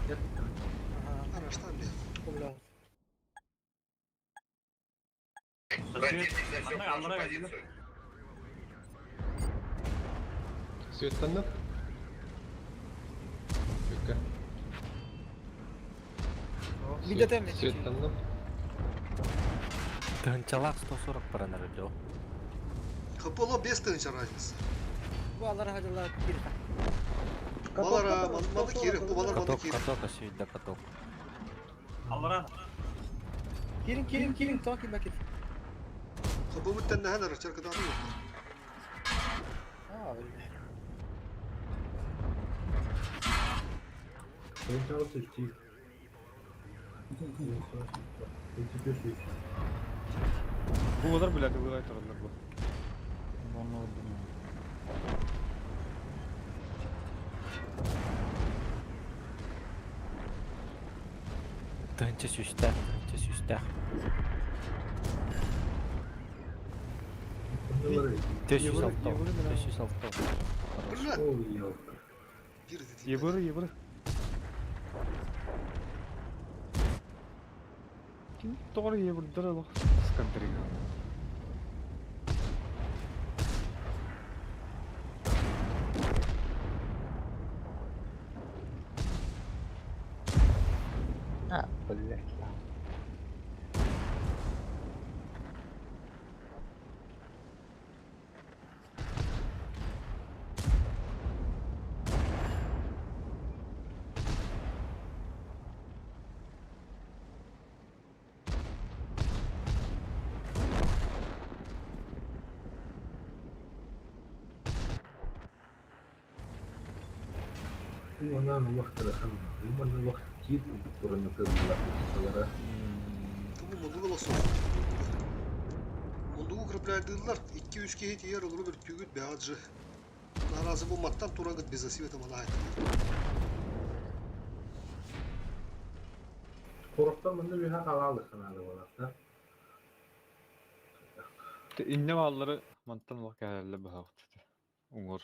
Араштан бе. Светтанна? Өккө. Бидетем. Светтанна. Тыгынчалаах 140 баранар өтө. Хыпыло без тынча разница. Бу алар хажалар кире. Балара маны кире, бу балар маны Каток, кире. каток, асүйдэ каток. Аллара. Кирин, кирин, кирин, токи бакет. Хыпы бүттен нәһән ара чаркадан yok. А, блин. Сначала сүстик. Бу олар билет ылыгай тураллар бу. Тыгынча сүүстээх, тыгынча сүүстээх. Төс 106, төс 106. Ебыры, ебыры. Ким тоғыр ебырдыр алық скантерге. А, блядь. Она вахтара хан. Юман вахт кир тураны кызла. Алара. Бу мунду голосов. Мунду укрепляйдылар. 2-3 кеһи тиер олору бир түгүт бәаджы. Наразы бу маттан турагыт без асивета мана Қорықтан мында бүйха қалалы ханады болады. Инне баллары мантан лақ кәрелі бұғақ Уңыр.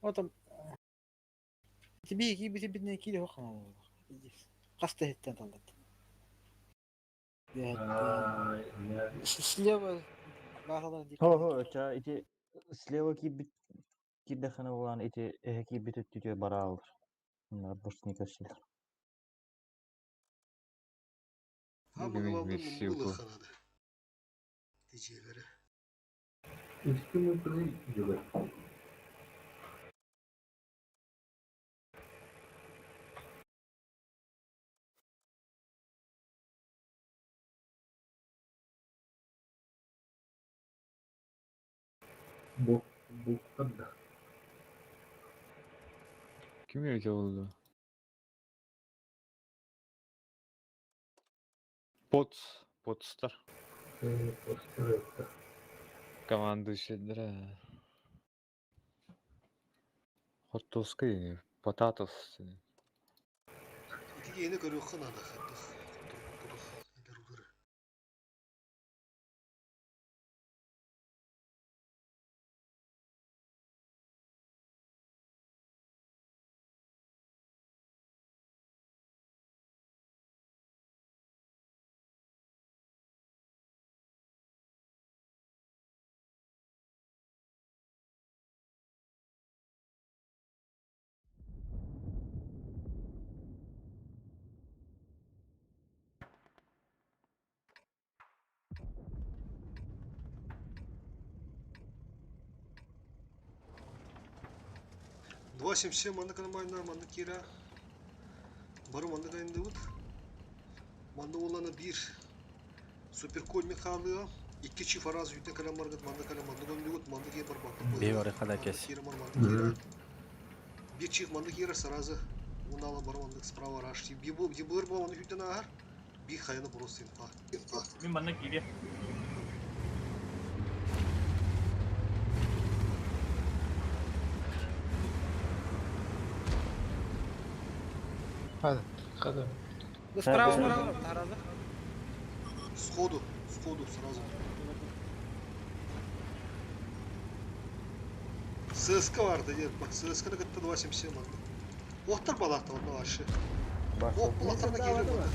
Отом. Тебе ки бити битне ки де хана. Каста хеттен талдат. Слева бахалар ди. Хо хо, ча ити слева кирбит кирдехана булан ити эһе кирбит өттүтү бараалар. Мына бушник өссүлөр. Ама главное мунду ханады. Тижелери. Үстімі күні жүгір. Бок, боктар да. Ким өте oldu? Поц. Потстар. Постер это. Командующийдere. Хортуоска потатос. Ити киһини көрүөххэ наада хайдах хотторбуккутух эдэр удары. 2.77 маннык нормально, маннык киирэ. Бары маннык айындыбыт. Манны уоллана биир суперколь Михайлыа. Икки чифа раз үйден кэлэн баргыт, маннык кэлэн маннык ойнугут, маннык киһи барбакка Бей быһыылаах. бары хада Маннык кес. киирэ мар, маннык киирэ. Биир чиф маннык киирэ сразу унаала бары маннык справа раш. Дибыр бу маннык үйден ааһар. Биир хайаны просто инфа. Мин манна киириэ. Хада, хада. Бу справа справа таразы. Сходу, сходу сразу. ССК барды дед, бак ССК-ны кытта 2.77 маннык. Оттар балақты онно вообще. Ох, булаттарына киирер буолла.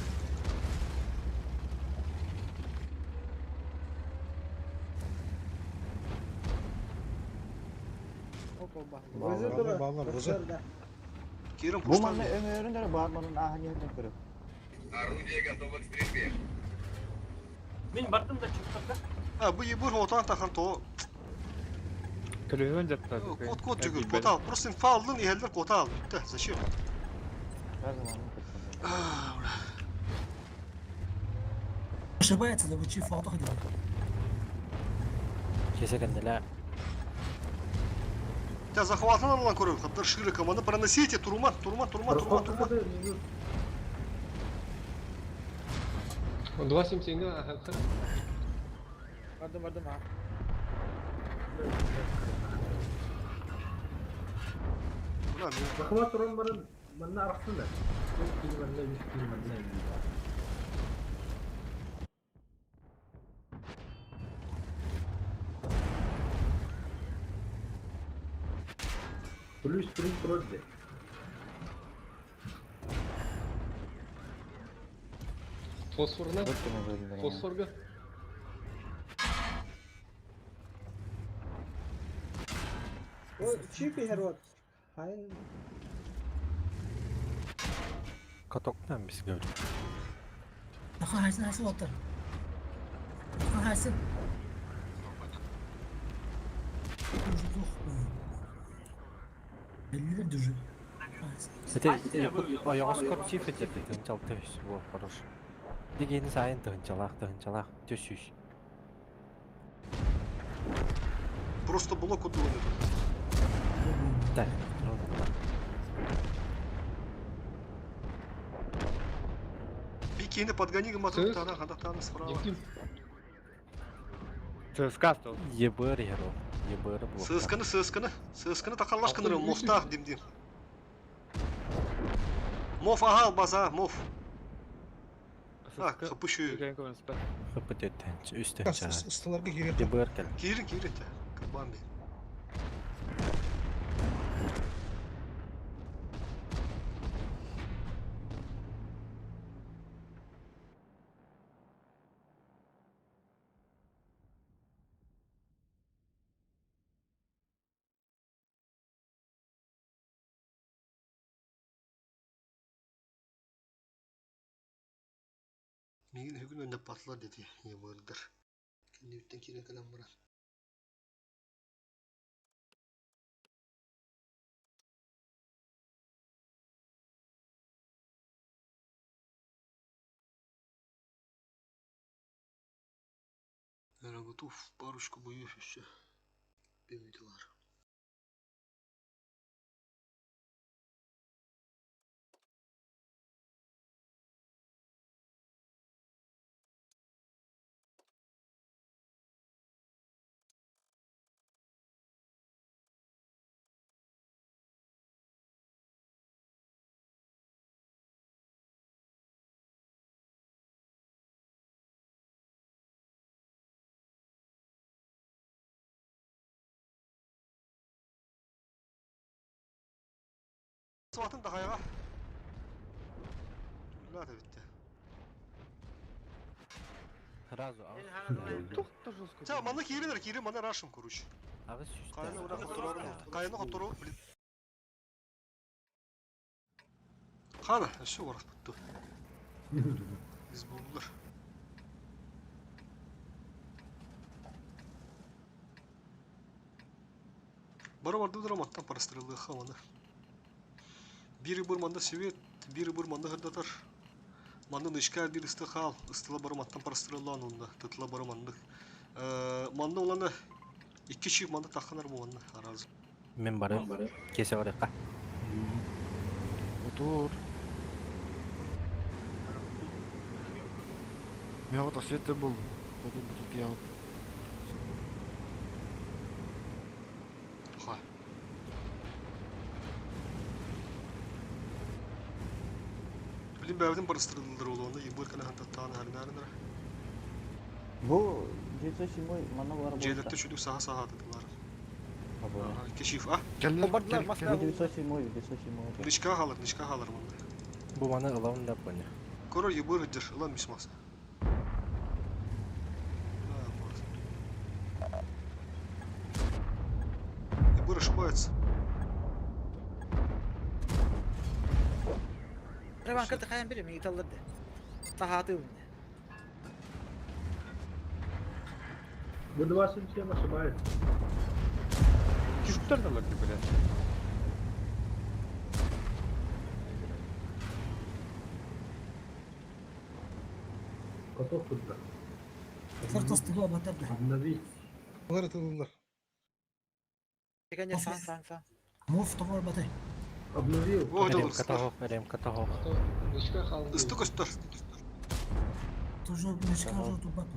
Вызы Баллар. тура. Баллар, вызы. Постер, да. Киирэн Бу пуштан манна өҥөрүн эрэ баар манын ааһан иһэрдэн көрө. Мин бардым да чыктарга. А, бу ебур отан тахан то. Көлөһүн жатта. Кот кот жүгүр, кот ал. Просто инфа алдың, иһэллэр кот ал. Бүтті, зачем? Даже манын көрсөм. А, ура. Ошибается, да вы фото ходил. Кесе кенделе. Тебя захватан алан көрөм, хаттар шире команда проносите, турман, турман, турман, турман, турман. 2.77 га аха. Бардым бардым а. Мына мен Бахма туран баран манна арахсына. Бу киһи манна үс киһи манна инде. Плюс три тройды. Фосфорна? Өттүнэ бөлүнөр. Фосфорга? О, чип и вот. Хай. Катоктан biz gördük. Аха хайсын хайсын оттар. Аха хайсын. Bellidir düzü. Это оёҕос корчив этэ тыһынчал төс бу хорош. Дигени сайын тыһынчалаах тыһынчалаах төс үс. просто блок удуонет. Так. Бикини подгони гамату СС? тана, ханда тана справа. Дим. ЦСКА осталось. ЕБР ехер ЕБР блок. ССК-ны, ССК-ны, ССК-ны тақаллаш кыныры, мофтах дим дим. Моф ага, база, моф. А, хапышы. Хапы төттенч үс тыһынча. Ыстыларга киирер. ЕБР кел. Киирин, киирин те. Кабамби. Мигин бүгүн өндөп батылар деди, ебырдыр. Кеннебиттен киирен кэлэн барар. Я готов парочку боев еще. Бемидилар. Сватын тахайга. Тулла да битте. Сразу Ча, манна киирин киирин, манна рашым, короче. Агыс сүүстэ. Кайны ура хотурор, кайны хотурор, блин. Хана, өссө барах бутту. Из буллар. Бары барды маттан парастырылыха маны. Бири бір манда свет, бири бір манда хырдатар. Манны нышка бир ысты хал, ыстыла бары маттан парастырылан онда, тытыла бары манны. Манны оланы икки чип манды таханар бу манны аразы. Мен бары кесе барыкка. Отур. Мен вот свет был. Потом тут я вот. Ха. Блин, бәбден барыстырылдыр ол онда ебыр кана хантаттаан харинарынара. Бу 907 манна бар Жээлерте чүдүк саха саха дедилар. Кешиф, а? Бу 907 907. Нычка халар, нычка халар мында. Бу маны ылабын да поня. Көрөр ебыр хыджыр, ылан мисмас. Ебыр ошибается. Реван кырты хайан бири миги талларды. Тахаты умне. Бу 27 ошибается. Чүктер да лаки, блядь. Готов туда. Сартастыга батарды. Обнови. Олар тылылар. Кене сан сан сан. Муф товар батай. Обновил. Рем катахох, рем катахох. Нычка халды. Ысты көстөр. Тоже нычка уже тубат.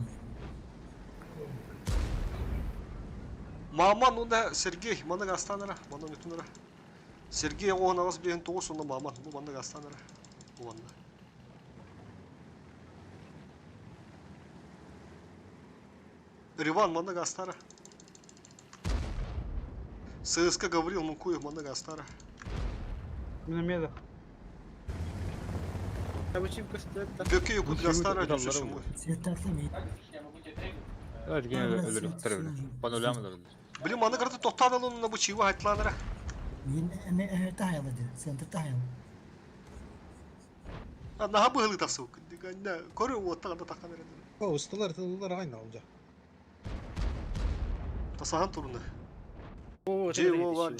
Маман онда Сергей, маны астанара, маны үтүнара. Сергей оған ағыз бейін тоғыз онда маман, бұл маны астанара. Бұл маны. Риван маны астара. ССК Гаврил Мукуев маны астара. Миномета. Бөке Якут Гастара 907. Светтарты ми. Давайте гене өлөрүктөр. По нулям өлөрүлөр. Блин, маны карты тоқтан алын бу чива айтланара. Мин эме тахайлы центр тахайлы. Наха быгылы тасу. Көрө оттаганда тахтан берет. О, ыстылар тылылар айна олжа. Тасахан туруна. О, Же во ван.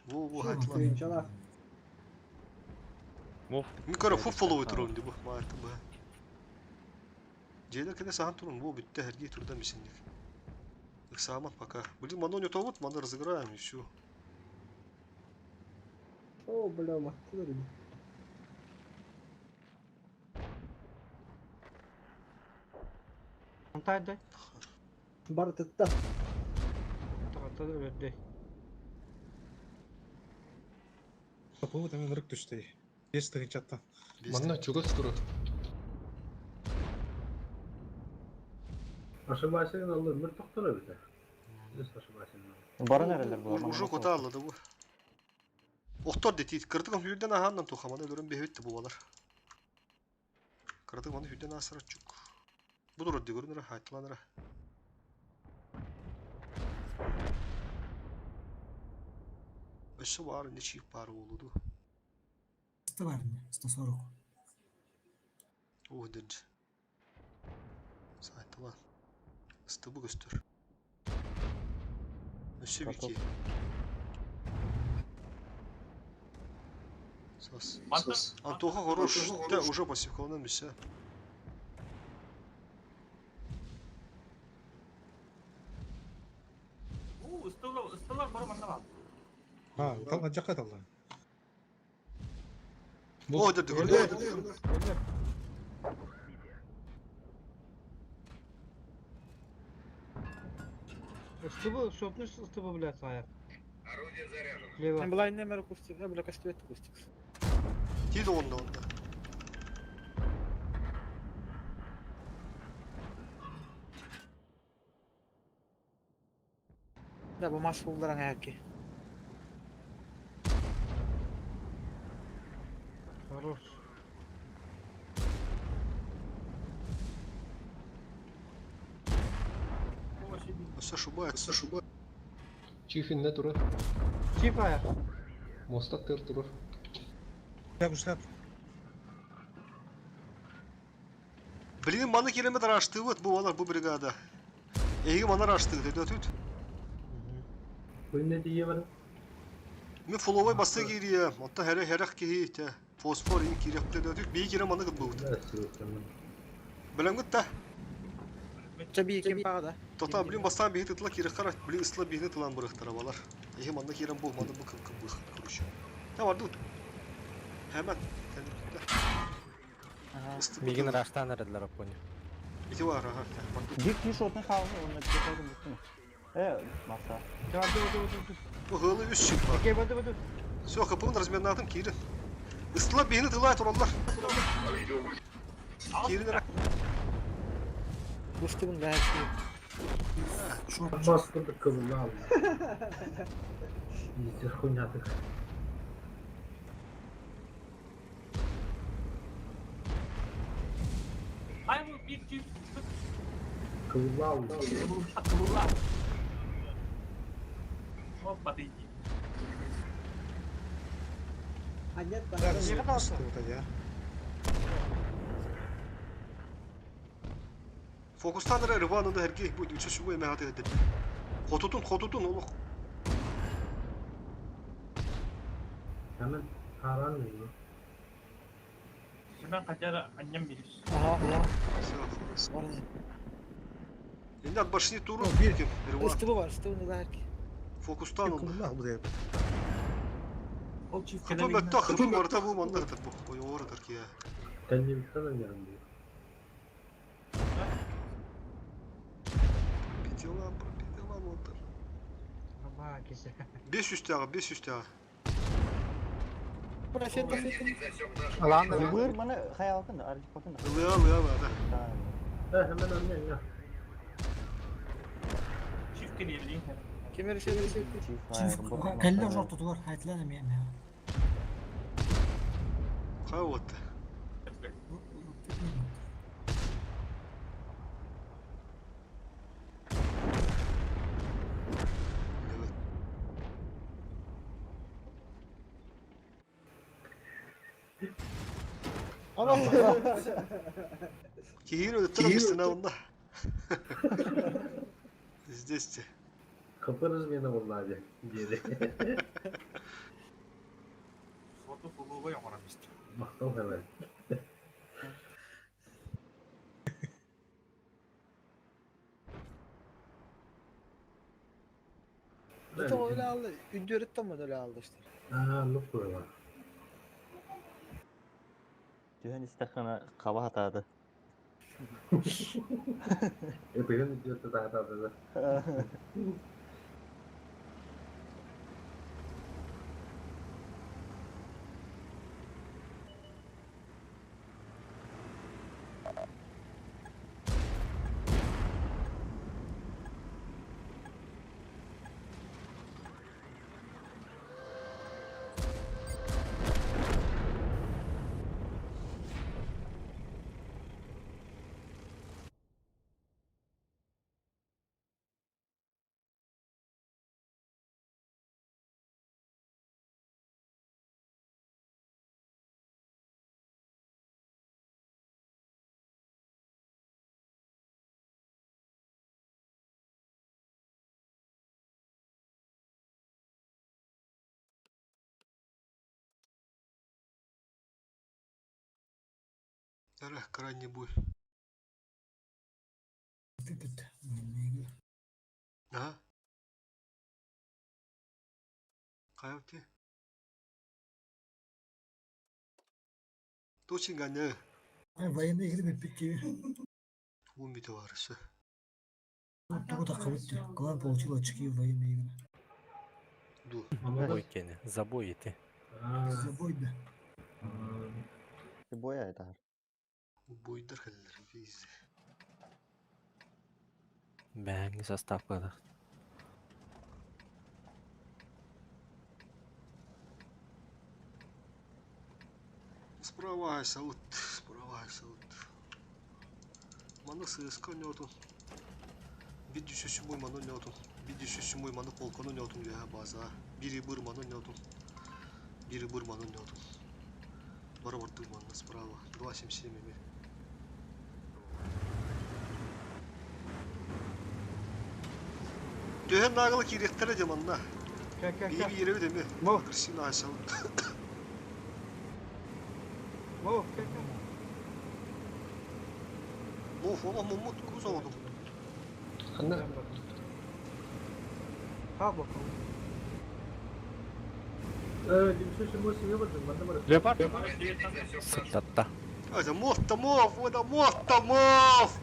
Во во айтлан. Муф. Ми көрө фуф фоллоу турун ди бу марты бу. Жейлер кене сахан турун бу бүтте херги турда мисиндик. Иксамат пока. Блин, мано не то вот, мано разыграем и все. О, бля, маттылар. Антайды. Бар тытта. Тагата өлөрдө. Капы там рык түшті. Бес тыгын чаттан. Манна чугас турат. Ошибайся, алла, мир тоқтар бите. Здесь ошибайся. Барын әрелер бұл. Уже кота алды бу. Охтор дети, кыртыгым хүрден аханнан тухаманы өлөрөн бехетти бу балар. Кыртыгым аны хүрден асыра чук. Бу дур дигөрүнөр хайтланыр. Өссө бар, не чип бар болуду. 100 бар, 140. О, дед. Сайтылан. Ыстыбы көстөр. Өссө бики. Сас. Антоха хорош. Да, уже пассивкаланан бисә. У, ыстылар, ыстылар бары манда бар. А, талга жакка талга. О, дед, көрдү. Ыстыбы, шопнуш ыстыбы, блядь, аяк. Лево. Мен былай немер кустик, бля костюет кустик. Тиді онда онда. Да, бу мас булдаран аяк. Өссө шубает. Чиф инне турар. Чиф ая. Мостак тыр турар. Блин, маны киремет араштыбыт бу алар бу бригада. Эһиги маны араштыгыт өйдөтүт. Күнне тиийэ баран. Мин фуловой басты киириэ, онто хэрэ хэрэх киһи те фосфор ин киириэхпит өйдөтүт бии киирэ маны кытбыбыт. Билэҥҥит да? Чэ бии ким паҕа да. Тота, блин, бастаан биһи тытыла киирэххэ блин, ысла биһини тылаан барыахтара балар. Эһи манна киирэн бу, маны бу кым кым короче. Та бардыбыт. Хэмэн, кэннибитте. Мигин раштан эрэллэр оппони. Ити бар, аха, бардыбыт. Бик киш отын хаалны, онна кетер бүттүн. Э, маса. Барды барды барды. Бу хылы үс чип бар. Окей, барды барды. Все, хапын разменнатым киирин. Ыстыла биһини тылай тураллар. Киирин ра. Устубун да. Бас курдук кыбылла алла. Издер хуйнятык. Ай бу bir чип. Кыбылла алла. Кыбылла. Опа ты. Аннет Фокустан эрэ Рываны да эргий бу үчү сүгү эме хаты эдет. Хотутун, хотутун олох. Hemen харан мı? Hemen хотя аннем бирис. Ага, ага. Все, Барды. Инде от башни туру биркин. Рыван. Устубу бар, устубу да эрки. Фокустан он. Ол чип Хапы мөттө, хапы барта бу мандар бу. Ой, оратар ки. Кэннибиттэн анньарым дии. Петела, пропетела мотор. Аба, кисе. 500 тяга, 500 тяга. Выр маны хаялкын, аржипакын. Лыа, лыа, да. Э, hemen анньа. Чип кэлиэбилин. Кемер шер. Чиф кэллэ жортутугар хайтылан эмиэ эмиэ. Хай вот. Кихин өтөр мистена онда. Здесь те. Хапы размена болла дии. Диэри. Фото фулуга яңара бистер. Мактал hemen. Zaten öyle aldı. Ündü öğrettim öyle aldı işte. Аа, ну курва. Түһэн истэххинэ хаба хатаады. Эпеген идиотты тахатады да. Эх, крайний бой. Бүт. Ага. Кайыпты. Точно Военные игры бүппүт Ум бите барысы. Тугу такыбыт. Клан получил очки в военные игры. Ду. Бой кене, забой ити. Забой да. Боя это. Бойдар хәлләр виз. Бәңги состав кадыр. Справа саут, справа саут. Маны сыска нету. Бид 107 маны ойноотун. Бид 107 маны полканы ойноотун үөһэ база. Биир ыбыр маны ойноотун. Биир ыбыр маны ойноотун. Бары бардыы манна справа. 277 эми. Төһөн наагала киириэхтэрэ дьэ манна. Биһи биэрэбит эми. Агрессивно аайсабыт. Муф, олох муммут, кус оҕотун. Ханна? Леопард. Сыттатта. Это мов, то мов, это мов, то мов!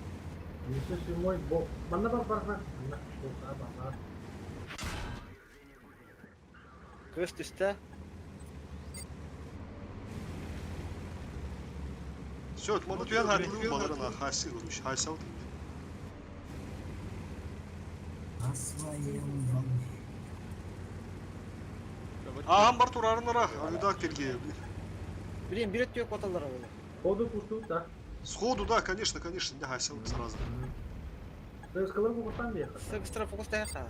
Кыз түстэ. Все, манна түһэн хаатылыы баларына хайсы ылыш, хайсал дии. На своем волне. Ааһан бар турарынара, арыыдаах кэлгиэ. Блин, бир өттүгэр куоталлар буолла. Ходу пустут, да? Сходу, да, конечно, конечно, не хайсал сразу. Сыгыстыра фокус таһа.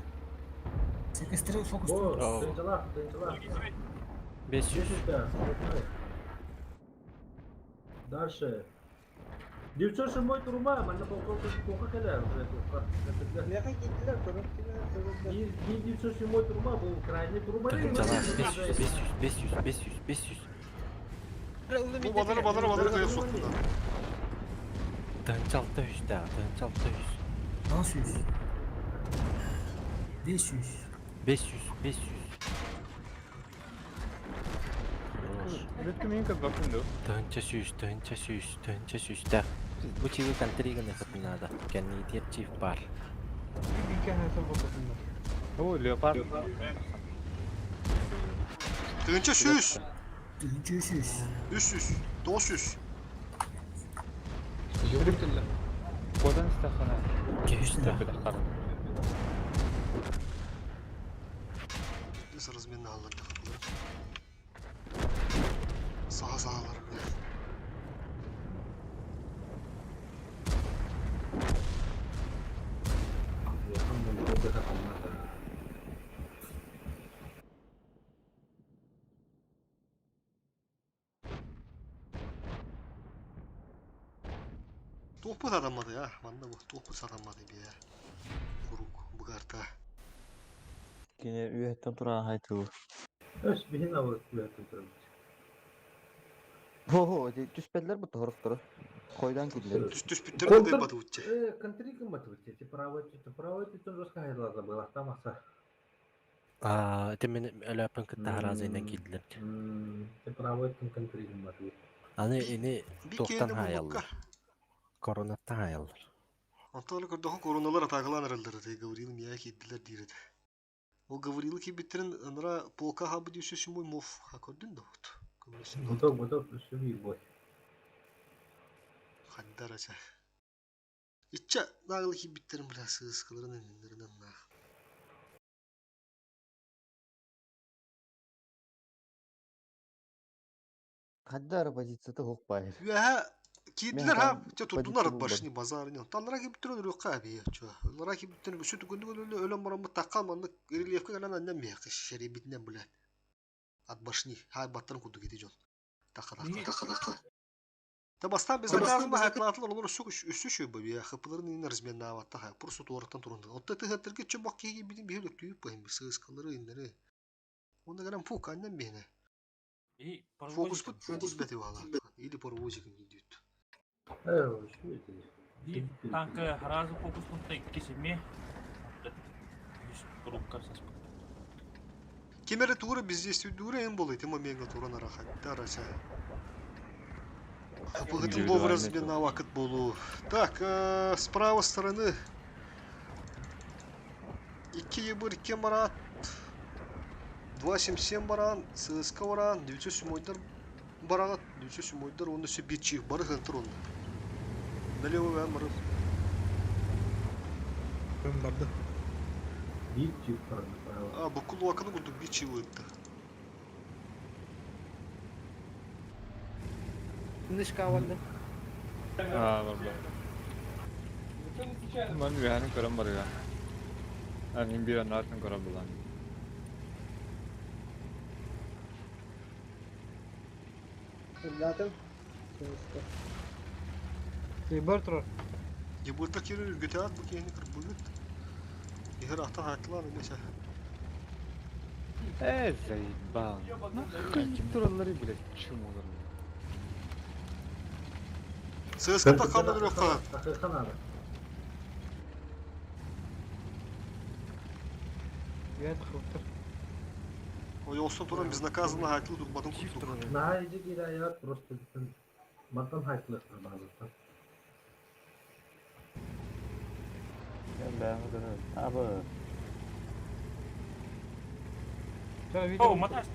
Секестрел фокус. 500. Дальше. 907 труба, манна полковка кэлэр, уже туха. Меха киирдилэр, көрөр киирдилэр. 907 труба был крайний труба. Тыһынчалаах 500 500 500 500 500. Бу балары балары балары кыйа суохпуна. Тыһынча 600 тыһынча 600. 600. 500. 500 500. Хорош. Бүттү мин көрбөппүн дуу. Тыһынча 100 тыһынча 100 тыһынча 100 Бу чиви контриганы надо. Кэнниитиэр чиф бар. О, леопард. Тыһынча 100. Тыһынча 300. 300. 900. Йобур кэллэ. Куотан истэххинэ. Кэһүстэ. Biz разменна аллар тахапылар. Саха саалар бля. Туохпут адаммады я, манна бу туохпут сатаммады бия. Курук бугарта. Кини үөһэттэн туран хайтылы. Өс биһин авыр күһәтин турабыт. Хо-хо, түспәделәр бу тоһорохтору. Койдан киделер. Түс түспүттер да баты утча. Контриком батыбыт, эти правый, правый түтін жестко хайдала забыла, там аса. Аа, ити мин өлөөппүн кытта хараазыйнан киирдилэр. Ты правый түн контриком батыбыт. Аны ини Би туохтан киэнэ хаайаллар. булбукка. Коронаттан хаайаллар. Онтон көрдөхө короналар атаакалаан эрэллэр этэ Гаврил мия киирдилэр диир этэ. Ол Гаврилы киирбиттэрин ынара полка хаабы дүүсү мой мов ха көрдүн да вот. Көмөлөсүн Готов, готов, все бой. Хандар ача. Ичча наагыл киирбиттерин бля сыыскаларын иннеринен наах. Хаддар позицията хук байыр. Үөһэ киирдилэр ха Мен чэ турдунар позиция башни базарыны. Таннара киирбиттерин өрүөххэ эбии чө. Лара киирбиттерин үсү түгүндүг өлөн бараммыт такка маннык рельефке кэлэн аннан миэхэ шеребитинен бля. От башни хай баттарын курдук ити дьон. Такка такка такка. Та бастан без заказын хаклаатылар олор үсү үсү шөй бу хыпыларын ин разменнааватта ха просто туораттан турунда. Отта тыһаттарга чө бак киһи битин биһи түйүп быһын сыыскалары иннери. Онда гарам фук аннан бихне. Фокус бут фокус бети вала. Или паровозик идет. Танка харазы фокус пункта икки семи. Группа саспыт. Кемере тура бездействие дура эм болы тема менга туран арахаттар ача. Хапыгытын бов размена вакыт болу. Так, с правой стороны. 2 ебыр, 2 марат. 277 баран, ССК баран, 907 баран, 907 он все бичи, бары хантыр он. Налево вен бары. Ön барды. Бичи барды. А, бу кулуаканы курдук бичи выйды. Нышка алды. Аа, бар. Ман үөһэни көрөн барыга. А, мин биир анаатын көрө булан. Ырдаатым. Бар турар. Ебырта кирин үргүтэ бу киһини кырбыгыт. Иһэр ахтан хааттылаан эмиэ Э, заебал. Нахуй тураллары, блядь, чумолар. ЦСКА хаман үрөххө. Такыха надо. Үөт хылтыр. Ой, олсон туран безнаказанно хааттылы турбатын курдук. Наһаа иди киирэ просто бүтүн мантан хайтлыктар баазыттан. Бэҕэ көрөр. Абы. О, мотайся.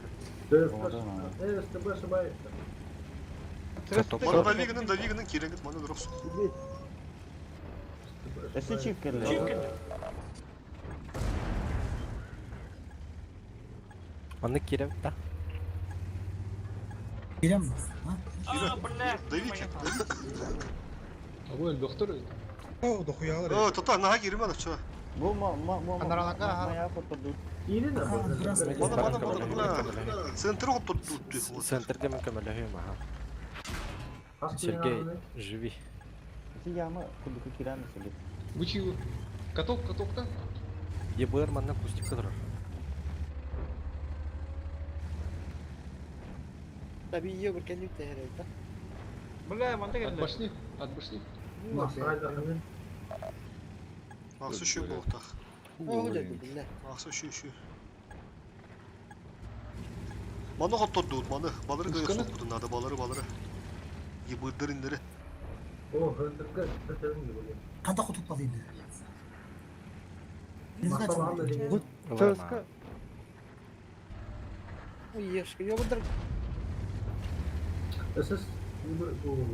Э, СТБ ошибается. Маны давигінің, давигінің киренгит, маны дұрыс. Эссе чип келди. Чип келди. Маннык киирем да. Кирем, а? А, бля. Давите. Абы элбэхтэр О, дохуялар. О, тота, наха кириме да, чё. Бу ма ма ма моя фото Киирин Маны, маны, маны, бля. Центр хоп тут тут. Центрге мен көмөлөһүм аха. Сергей, живи. Ити яма кудуку киран сөйлеп. Бу чиу. Каток, катокта. ЕБР манна кустикка турар. Таби ее бір кәліп тәһәрәйт. Бля, манта От келді. башни, от башни. Ахсы үші болтақ. О, деді, бля. Ахсы үші үші. Маны хоп тут тут, маны. Балары кыйы Усканы? соп бутун надо, балары, балары. Ебырдыр индери. О, хөнтөргө көтөрүм gibi. Қанда құтылып қалды енді. Бу ЦСКА. Ой, ешка, ебырдыр. СС бу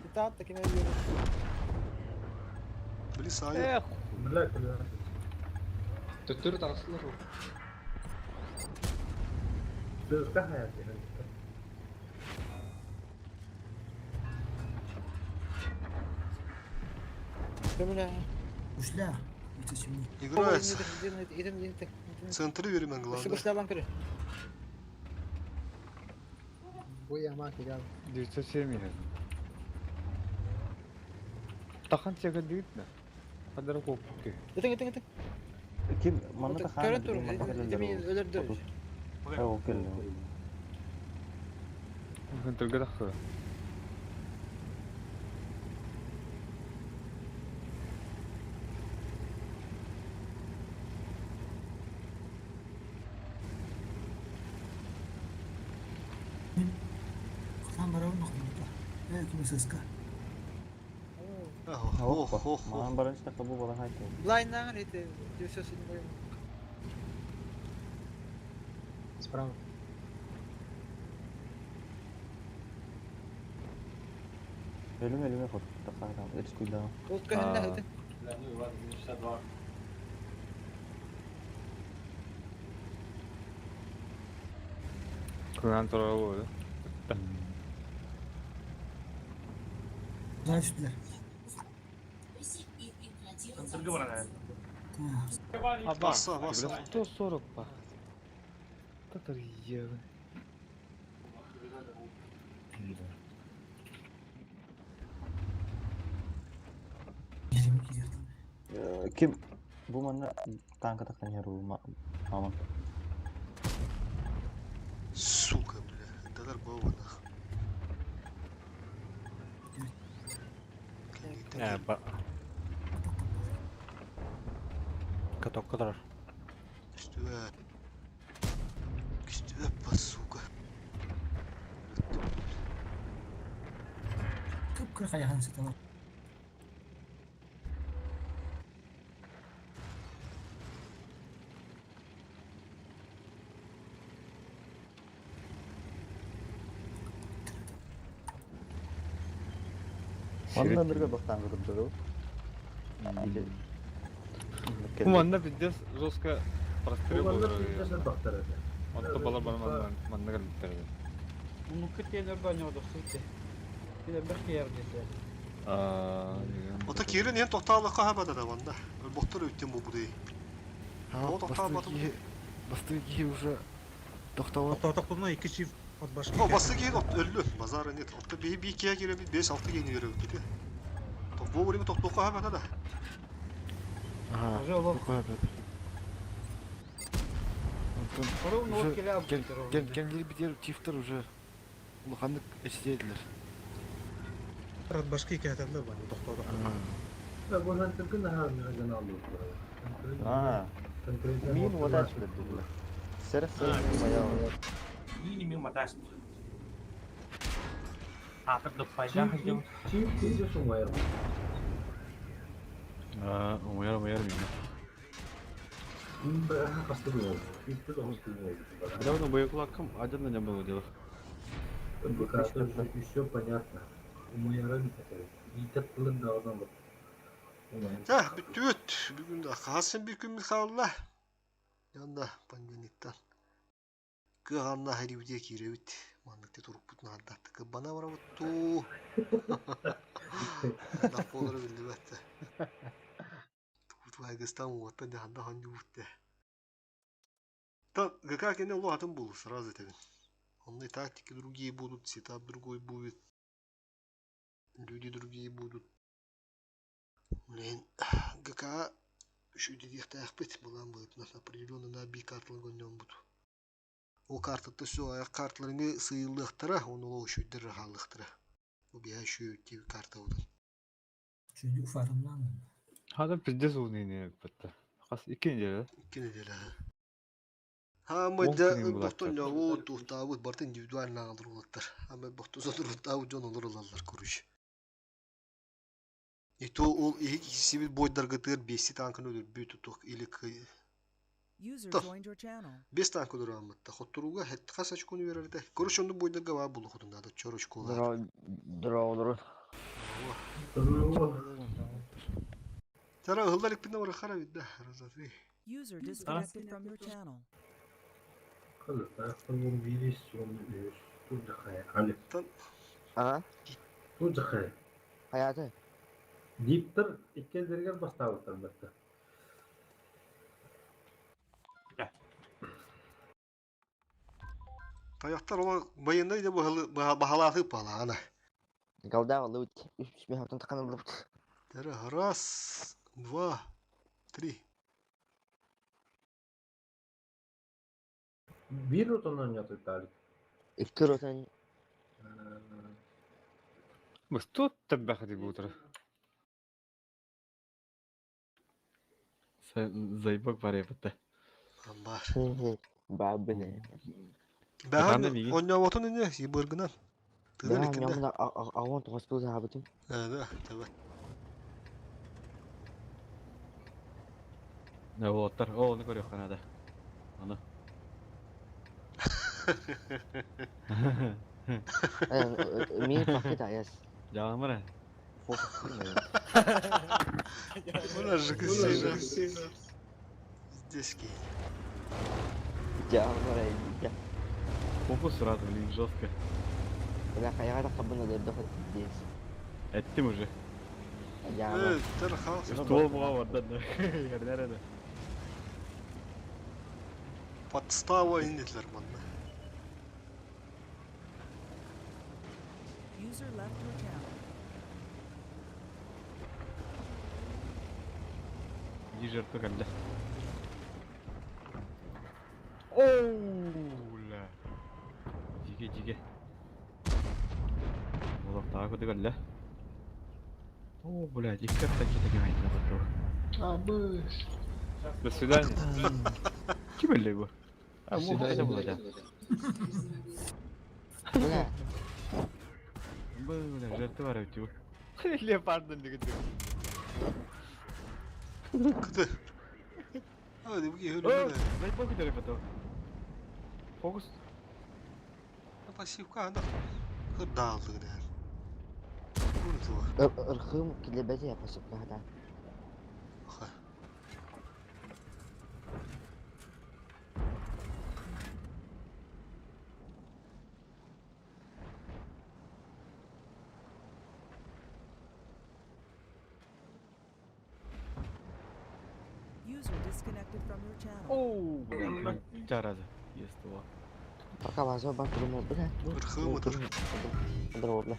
Итаат такина ебыр. Били сайы. Эх, бля, бля. Төттөрү тагысылар ол. ЦСКА хаят. Көмөлө. Ушля. Это семьи. Играется. Идем, идем. Центры верим, главное. Башлабан көрө. Бу яма кирәл. 907 Тахан сega дейт на. Хадар копке. Итин, итин, итин. Ким манна та Көрөн тур. Итин өлөрдөр. О, келди. Хөнтөргө тахы. Хан барабын нохмута. Э, ким ССК. Ох, ох, ох. Маған барынша кабу бала хайты. Лайннан ите. 907. Справа. Өлүм өлүмө фото тахара. Эрскуйда. Ол көһүннэ итин. Кыган турар болду. Зай үстілер. Центрге баран. Баса, баса. 140 па. Татар ебы. Ким бу манна танка тахтан яру маман. Сука, бля. Дадар баба нах. Э, ба. Катокка турар. Күстүбэ. Күстүбэ, сука. Кып кыр каяхан сыталар. Манна бирге бактан көрдү. Бу манна пиздец жестко прострел Бу манна болду. пиздец бактар эде. Отто балар бар манна манна калбиттер. Муну күтен өрбан оду сыйты. Биле бир киер десе. Ото киирэн иһэн тохтоолоххо хаба да ванда. Өлбохтор үттен бу будей. А Тоҕо бастыы тохтообатым? киһи бастыы киһи уже тохтообот. Тоқтоқтуна икки чиф от башки. О, бастыы киһи өллү. Базара нет. Отто биһи би киһи киирэ 5-6 киһини беребит ити. Вовремя тохтооххо хаба да. Ага. Уже олох. Тохтоо опять. Онтон Орун уже ол келе албыттар кем кемлери битер чифтер уже улаханнык эчтедилер. От башки кәтәлләр бар, тоқтоқтуна. Бу хантыргы наһаа гына А, мин вот Сэр, моя. Мини ми маташ. Атыр доппайда хадым. Чип тиже сумайыр. А, умуяр умуяр мин. Хасты был. Икки тоғыз был. Недавно боекулаком один не было дела. БК все понятно. Умайран итеп кылын дагынан бу. Тә, бүттүт. Бүгүн да хасын bir күн Михайлла. Янда понедельниктан. Кыганна харивде киребит. Манныкты туруппут наадаттык. Бана барабытту. Да полары билдибетте. Тутвайгыстан уотта деханда ханды бутте. Та ГК кене лоатын булу сразу тебин. Онны тактики другие будут, сетап другой будет. Люди другие будут. Блин, ГК үшүдү булан будет нас определенно на би карталар гоннон бут. О картата все аяк карталарыңы сыйылдыктыра, оны ол үшүддер халыктыра. Бу бия үшү тип карта удан. Çünkü уфатымнан. Хада пиздец не бітті. Қас 2 неделя. 2 неделя. Ха, мыда бохтон жабу тухтабыт барты индивидуально алыр улаттар. Ама бохтон зодур жон олор олалар короче. И то ол сибил бойдаргытыр бести танкын өдür бүт тух или User То. joined your channel. Бес танк өдür амматта. Хотturuга хет хас очкону берерде. Короче, онду бойдарга ба булу хотунда да чор очколар. Здорово, здорово. Тара ылдар икпинде бар хара бит да. Раз, два, три. User disconnected from your channel. А? Тужахай. Hayatı. Диптер иккендергер бастабыттар бітті. Таяктар ола военный да бахалаты палана. Голда лут. Үч мехтан такан лут. Тара раз, два, три. Бир отонан ятып. Икки ротан. Бу тут табахати бутра. Заебок бар епетте. Амбар. Бабыны. Бәһән оннявотун ине сибыргынан. Тыгын Да, икинде. нямна агон тогоспул забытым. Да, да, Не болоттар. О, оны көрөк канада. Аны. Мин пакет аяс. Жамара. Мына жыгы Здесь кинь. Жамара. Попу сразу, блин, жестко. Бля, каяга кабына дерде хот здесь. Эттим уже. Жамара. Ствол буга бар да. Nerede? Подстава инетлер манна. User left your channel. Иди жертва калля. Оу, ля. Жиге, жиге. Олар тағы көді калля. О, блядь, их как такие такие на потом. А, быш. До свидания. Ким эле бу? А, бу хотя бы да. Бля. Бля, жертва бар өтү. Леопардын деген. Кыды. А, не буги хөлү. Заебок идер потом. Фокус. Пассивка анда. Кырдаалды гына. Ырхым килебети пасыпка хата. User disconnected from your channel. Оу, бля, зараза. Есть его. Пока база бар турмал, бля. Ырхым ытыр. Здорово, бля.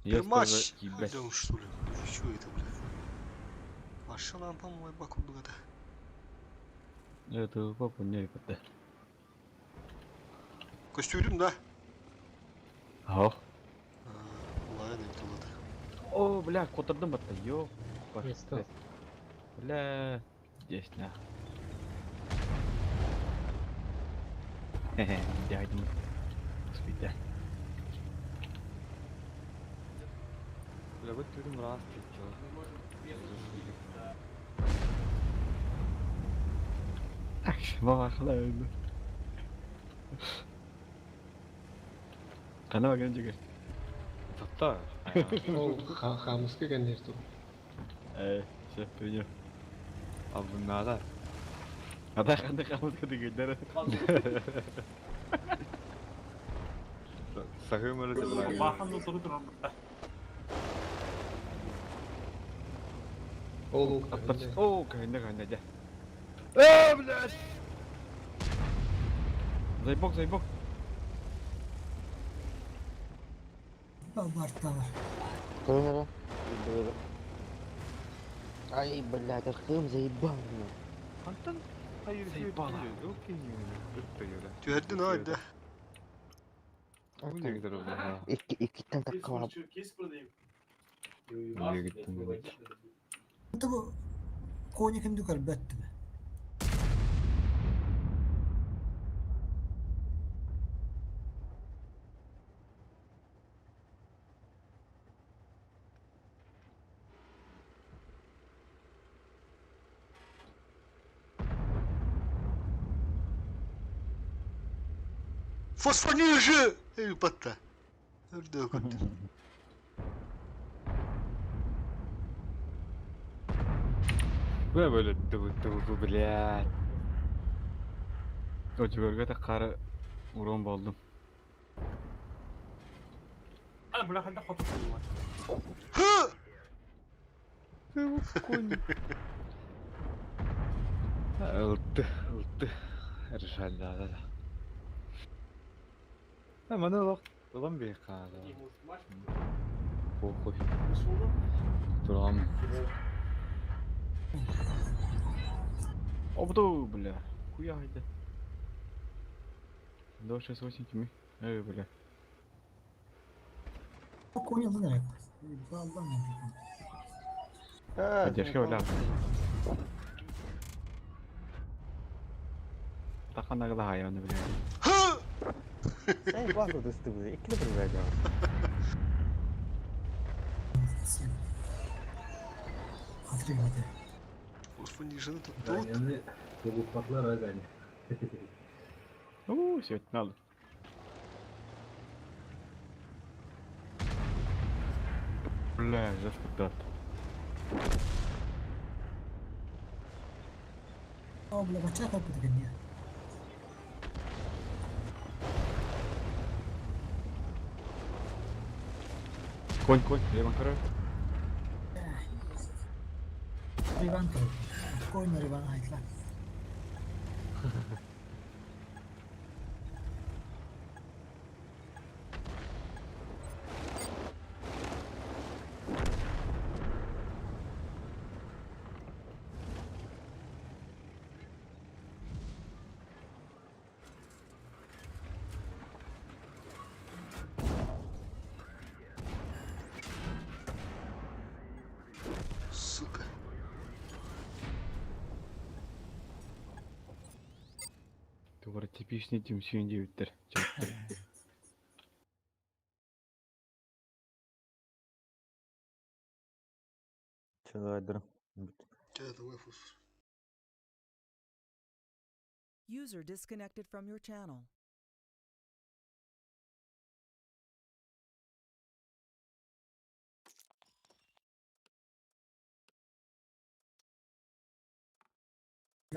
Я Пермач! ебать. Да уж, что ли? Что это, бля? Машина лампа бак курдук Это папа не епте. Көстүүрүм да? Ах. Ладно, это ладно. О, бля, котырдым батта, ё. Место. Бля, здесь на. Хе-хе, дядя. Спите. Бля, вот түрім рас Бабахлайды. Қана баган жігер. Тоқта. Ол хамыска кәнер тұр. Эй, шеф, принял. А бұл надо. Ата қандай хамыска дегендер. Сағым өлі деп Бахан да тұру тұру бұтта. Ол О, кәнде кәнде де. Э, блядь! Зайбок, зайбок. Барталар. Тренера. Ай, блядь, Архым заебал меня. Антон, Заебала. Түһэрдин ай да. Иккиттен таккалап. Это бу кони ким дүкәр бәтті. Фосфониже! Эй, батта. Өрдө көттү. Бля, бля, дыбы, дыбы, блядь. Очугорга таққары урон болдум. Ана бля ханда хоту болуа. Ылты, ылты. Решать, да, да, да. А, маны лох, улам бейқа, да. Похуй. Турам. Обду, бля. Хуя это. 268 кими. Эй, бля. Кони алын Балдан Поддержка, бля. Тақанағы да хайваны, бля. Сен бар үсті бұл. Екілі бір бәді. Hatırlayın. Фосфонижи тут тут. Даняны тугуппатлар агани. У, все, надо. Бля, жестко дат. О, бля, бача капы деген не. Конь, конь, Леван король. Риван тұр. Койна Риван айтла. Сука. Тугары типичный тюмсүйін деуіттер. Чыгайдыр. Чэ, давай фосфор. User disconnected from your channel.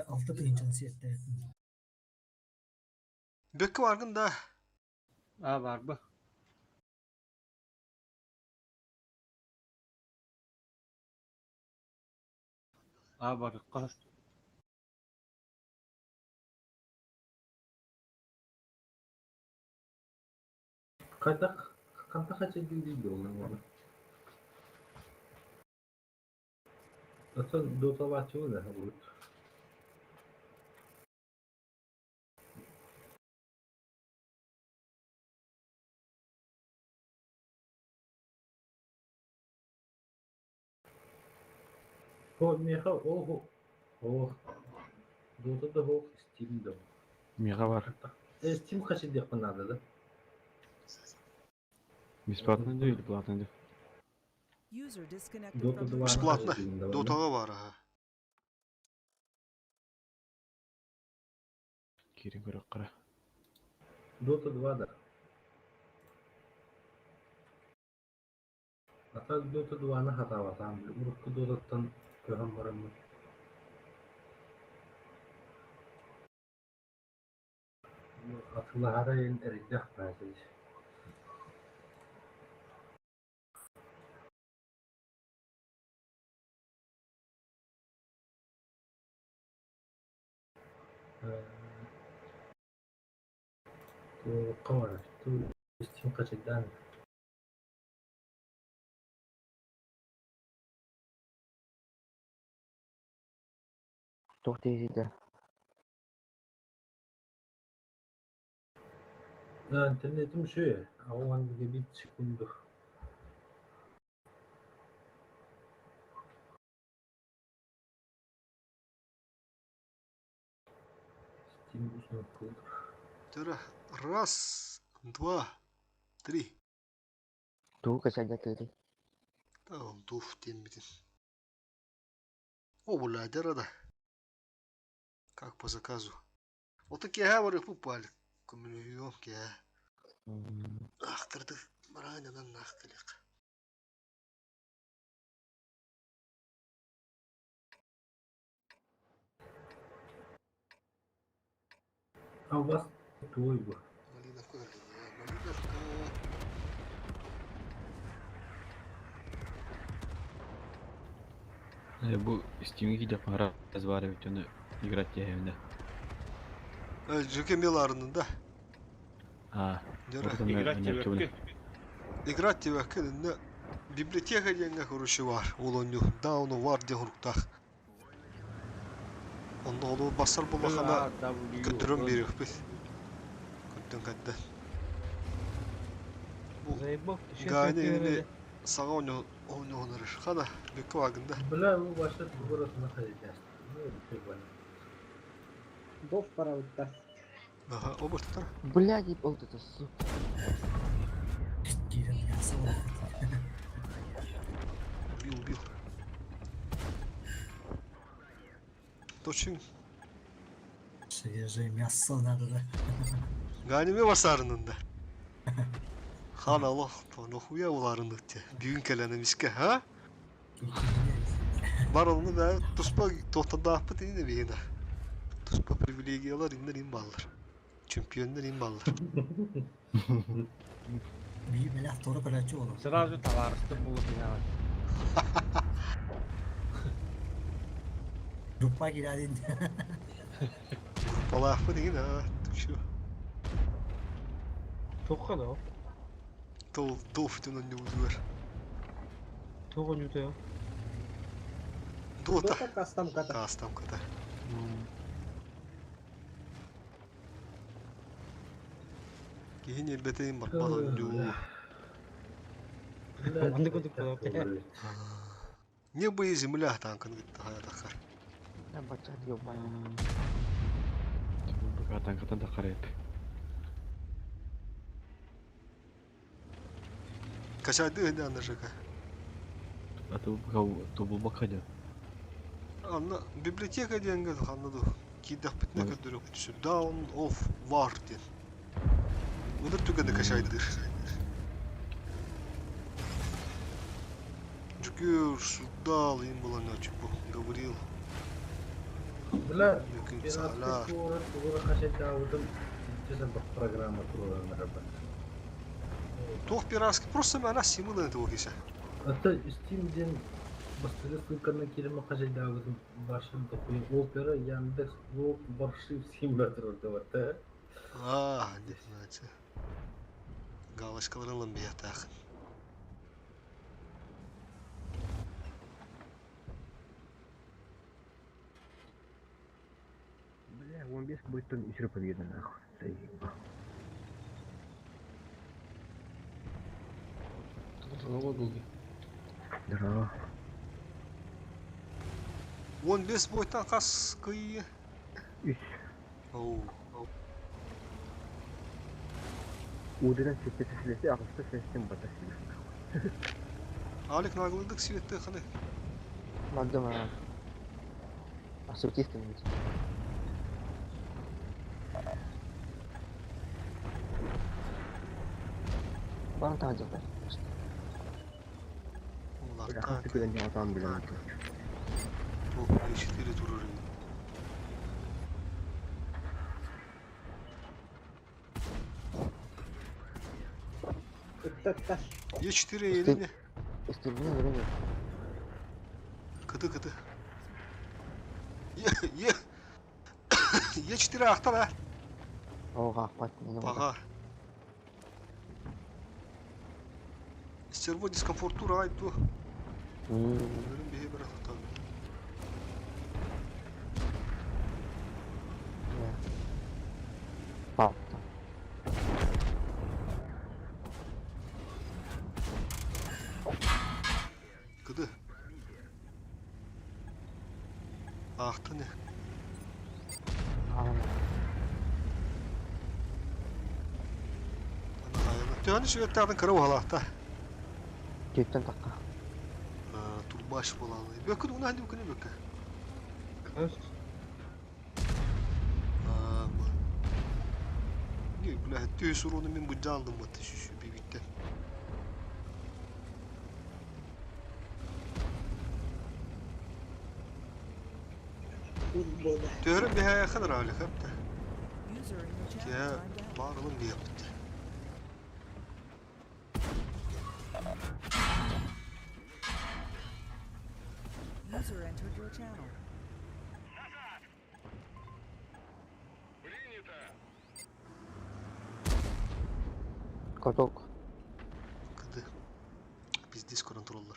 Алты тыгынчан сетті. Бөккө баргын да. А, бар бу. А барыкка. Хайдах хантах хачайдыы буолла? Оттон доталааччыбын ээ урут. О, миэхэ ол оһох Дота да оһох, Steam да оһох. Миэхэ бар. Steam хачайдыахпын наада да? Бесплатно дии или платно дии? User disconnected Dota from your 2 Бесплатно. хачайдыыбын да Дотаҕа баар аһа. Киирэн көрүөххэ. Dota 2 да. Ата Dota 2-ны хатаабатаам, урукку Дотаттан көһөн бараммын. Атылаһара иһин эрэйдээх баҕайы. Туохха барар, Steam хачайдаан Туох диэхий Да, интернетим үчүгэй, 80 гигабит секунду. Steam установкалыыр. Тара. Раз, два, три. Тугу качайдатыырый? Tamam, дуф диэн О, бля, да. Как по заказу. Вот такие говорю, попали. Коммуньон, Ахтырды, баранынан нахтылык. А у вас твой был. Малиновка, малиновка. Бу Steam'e gidip para var evet onu играть diye Жөке меларының да. А, Играть тебе. Играть тебе библиотека деньга короче бар. Ол оню дауну var диэн хуруктах. Онно олу басар буллахана көтөрөн бериппит. Көттөн кадда. Гайны инде сага оню оню онырыш. Хана бекке вагында. Бля, вы вообще город находитесь. Ну, прикольно. Дов парабытта. Ага, обырттар. Блядь, вот это сука. Киирэн мясо Убил, убил. Точно. Свежее мясо надо, да? Ганиме басарынында. Хан Аллах, нохуя уларынды те. Бүгүн кэлэнэмискэ, ha? Бар олну бә туспа тохтадааппыт инде бигина. Туспа привилегиялар иннер ин баллар. Чемпионнар ин баллар. Бии мелях тора көрәчү олор. Сразу товарысты булып яна. Группа кирәдин. Группалааппыт ин, а, ты чё? Тоққа да. Тол дофтын не узур. Тоға нүте. Дота. Дота кастам ката. Кастам ката. Кихин элбетейин бар балан дю. Манды көтүп калап. Небо и земля танкын гытта хаятахар. Я бачат ёбаный. Бакатан катан да карайт. Качайды да ана жека. А то тубул бакадя. Анна библиотека диэнгэ ханна ду. Кидах битне көдөрөк түсү. Down of War диэн. Ыдыр түгэнэ качайдыр. Жүкөр судал им было ночью говорил. Бля, Мүмкін пиратский салар. город, город хачайдаабытым честно программа тураларын рабат. Туох пиратский просто мана симылын это окиса. Это Steam ден Бастакы ссылканан киирэн хачайдаабытым ваша дохуя опера Яндекс Лог Баршивский турдубат Аа, не знаете. Галочкаларын ылан биһиэхтээх. Бля, 15 будет еще победа нахуй. Заебал. Здорово, Гуги. Здорово. 15 бойтан хас кый. Үс. Оу. Ударен сетте силesi, ağızda sesin бата силesi. Алик наглыдык светте ханы. Магдама. Ассортистым ведь. Бан таадылар. Бля, хас күлэн дьаҕатаан билэн. О, 4 турар. Е4 еліне. Истребитель время. Кыты кыты. Е, е. Е4 ахтар а. Оға, пат, не Ага. Стерво дискомфорт тура айту. Өрім бейе бір атақтан. Пап. Кыды. Ахты не. Төһөнү сүбеттаҕын кыра уһалаахта. Түттен таққа. Турбаш болалы. Бөкүн уна ханди бөкүнү бөкү. Не, бля, төс уруну мен бу жандым бат шүшү бибитте. Төһөрүм биһэ ханар али хапта. User in your channel Ке timed out. барылым биһэппит. User entered your channel. Каток. Кыды. Пиздец контроллар.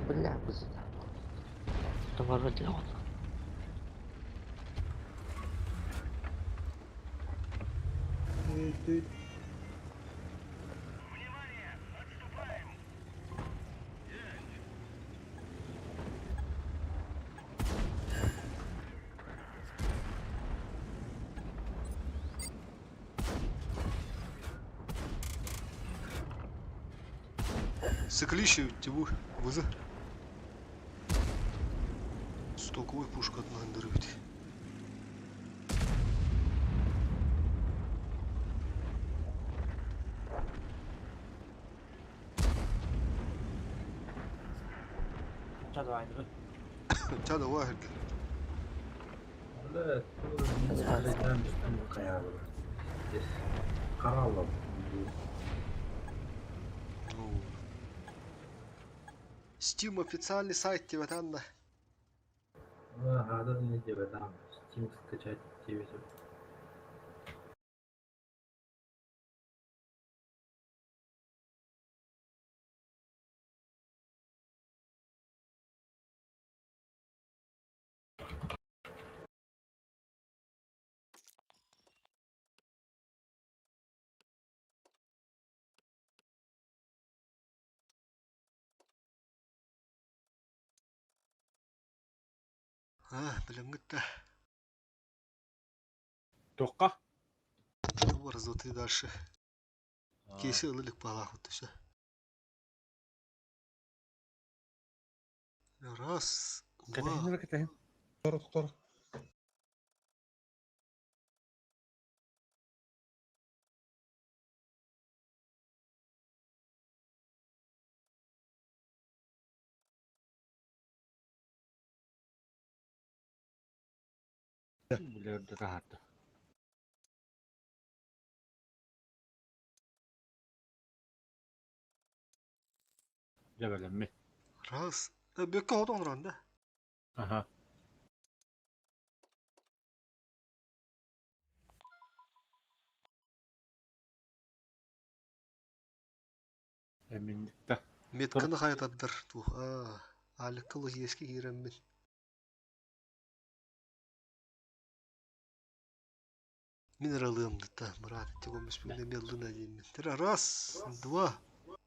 Бля, біз. Товары для он. Сыклище тибу вызы. Стоковый пушка одна андербит. Чада вахерге. Бля, Каралов. Steam официальный сайт тебе там да. Ага, да, не тебе там. Steam скачать тебе. А, блин, это. Тоққа. Раз, два, три дальше. Кейси ылылык палах вот все. Раз, два. Кэтэ Тор, тор. Бля, рахатты. Жабаламми. Раз. Бүккэ хотон туран да. Ага. Эминникта. Метканы хайатардар туох аа Аликка лоһиэски киирэммин. Мин ыралыам да брат, тегомес медленно диэммин. Раз, два,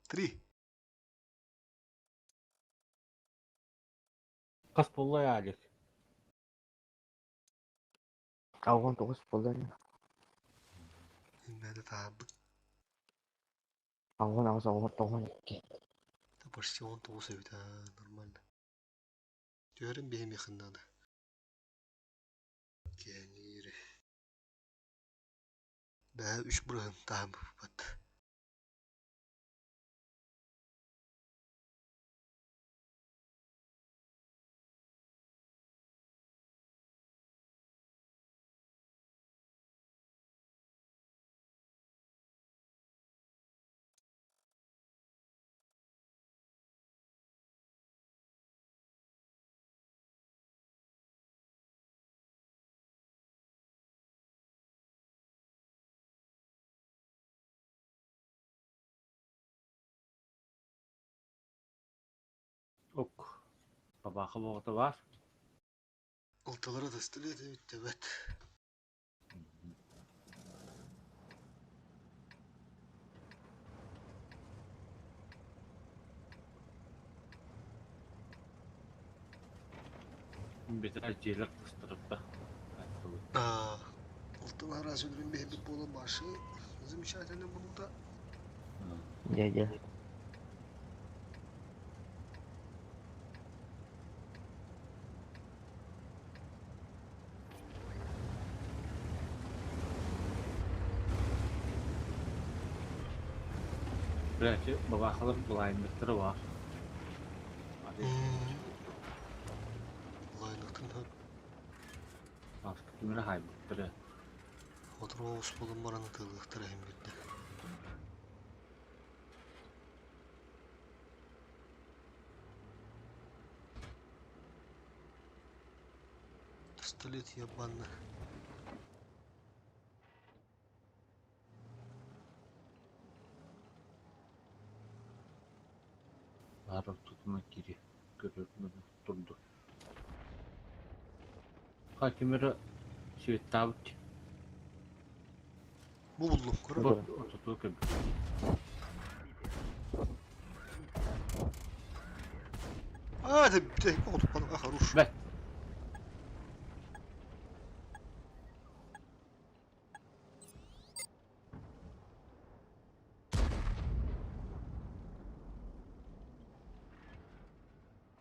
три. Хас буолла Алик? 69 буолла ини. Иннэ таабыт. 68, 92. Да почти 19 эбит, аа, нормально. Түһэрин биһимиэхин надо. Кэҥиир. Бэһэ үс бырыһын таһыммыт. Ок. Бабаха боҕото баар. Алталара тастылы эбит. Бетер дьиэлэр тастарыпта. Аа, алтылар раз өлөрүн биһибит буола башы. Замечательно булда. Дядя. Бляти, бабахалар былайындыктары бар. Былайындыктын хөп. Аскы түмүрэ хайбыттары. Отуруус болун баран ытыылыктар эһим бирде. Пистолет ебаный. Баар ортотуна кири көрөрүнэн турду. Ха кимэрэ светтаабыт. Бу буллум, көрө. Бу ортотуга көрбүт. А, ты, ты, а, хорош. Бэт.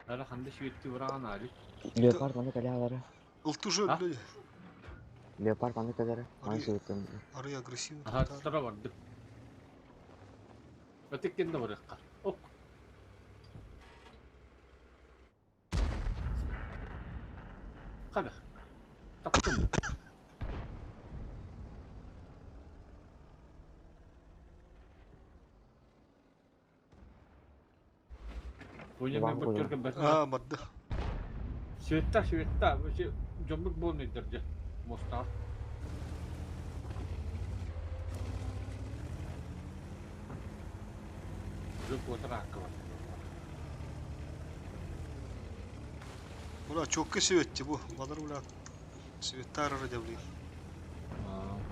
Ара ханда светти ураан али. Леопард маны кэлэ Ылты уже, блядь. Леопард маны кэлэрэ. Маны сыгыттан. Ары агрессивный. Аха, тара барды. Өтеккен да барыққа. Ок. Қадық. Таптым. Ойнамай Вам бір түрген бәрін. А, барды. Светта, светта. Вообще, жомбук болмайдыр же. Моста. Жоқ отыр аққы бар. Була чокка светти бу. Балар була. Светтар ары блин.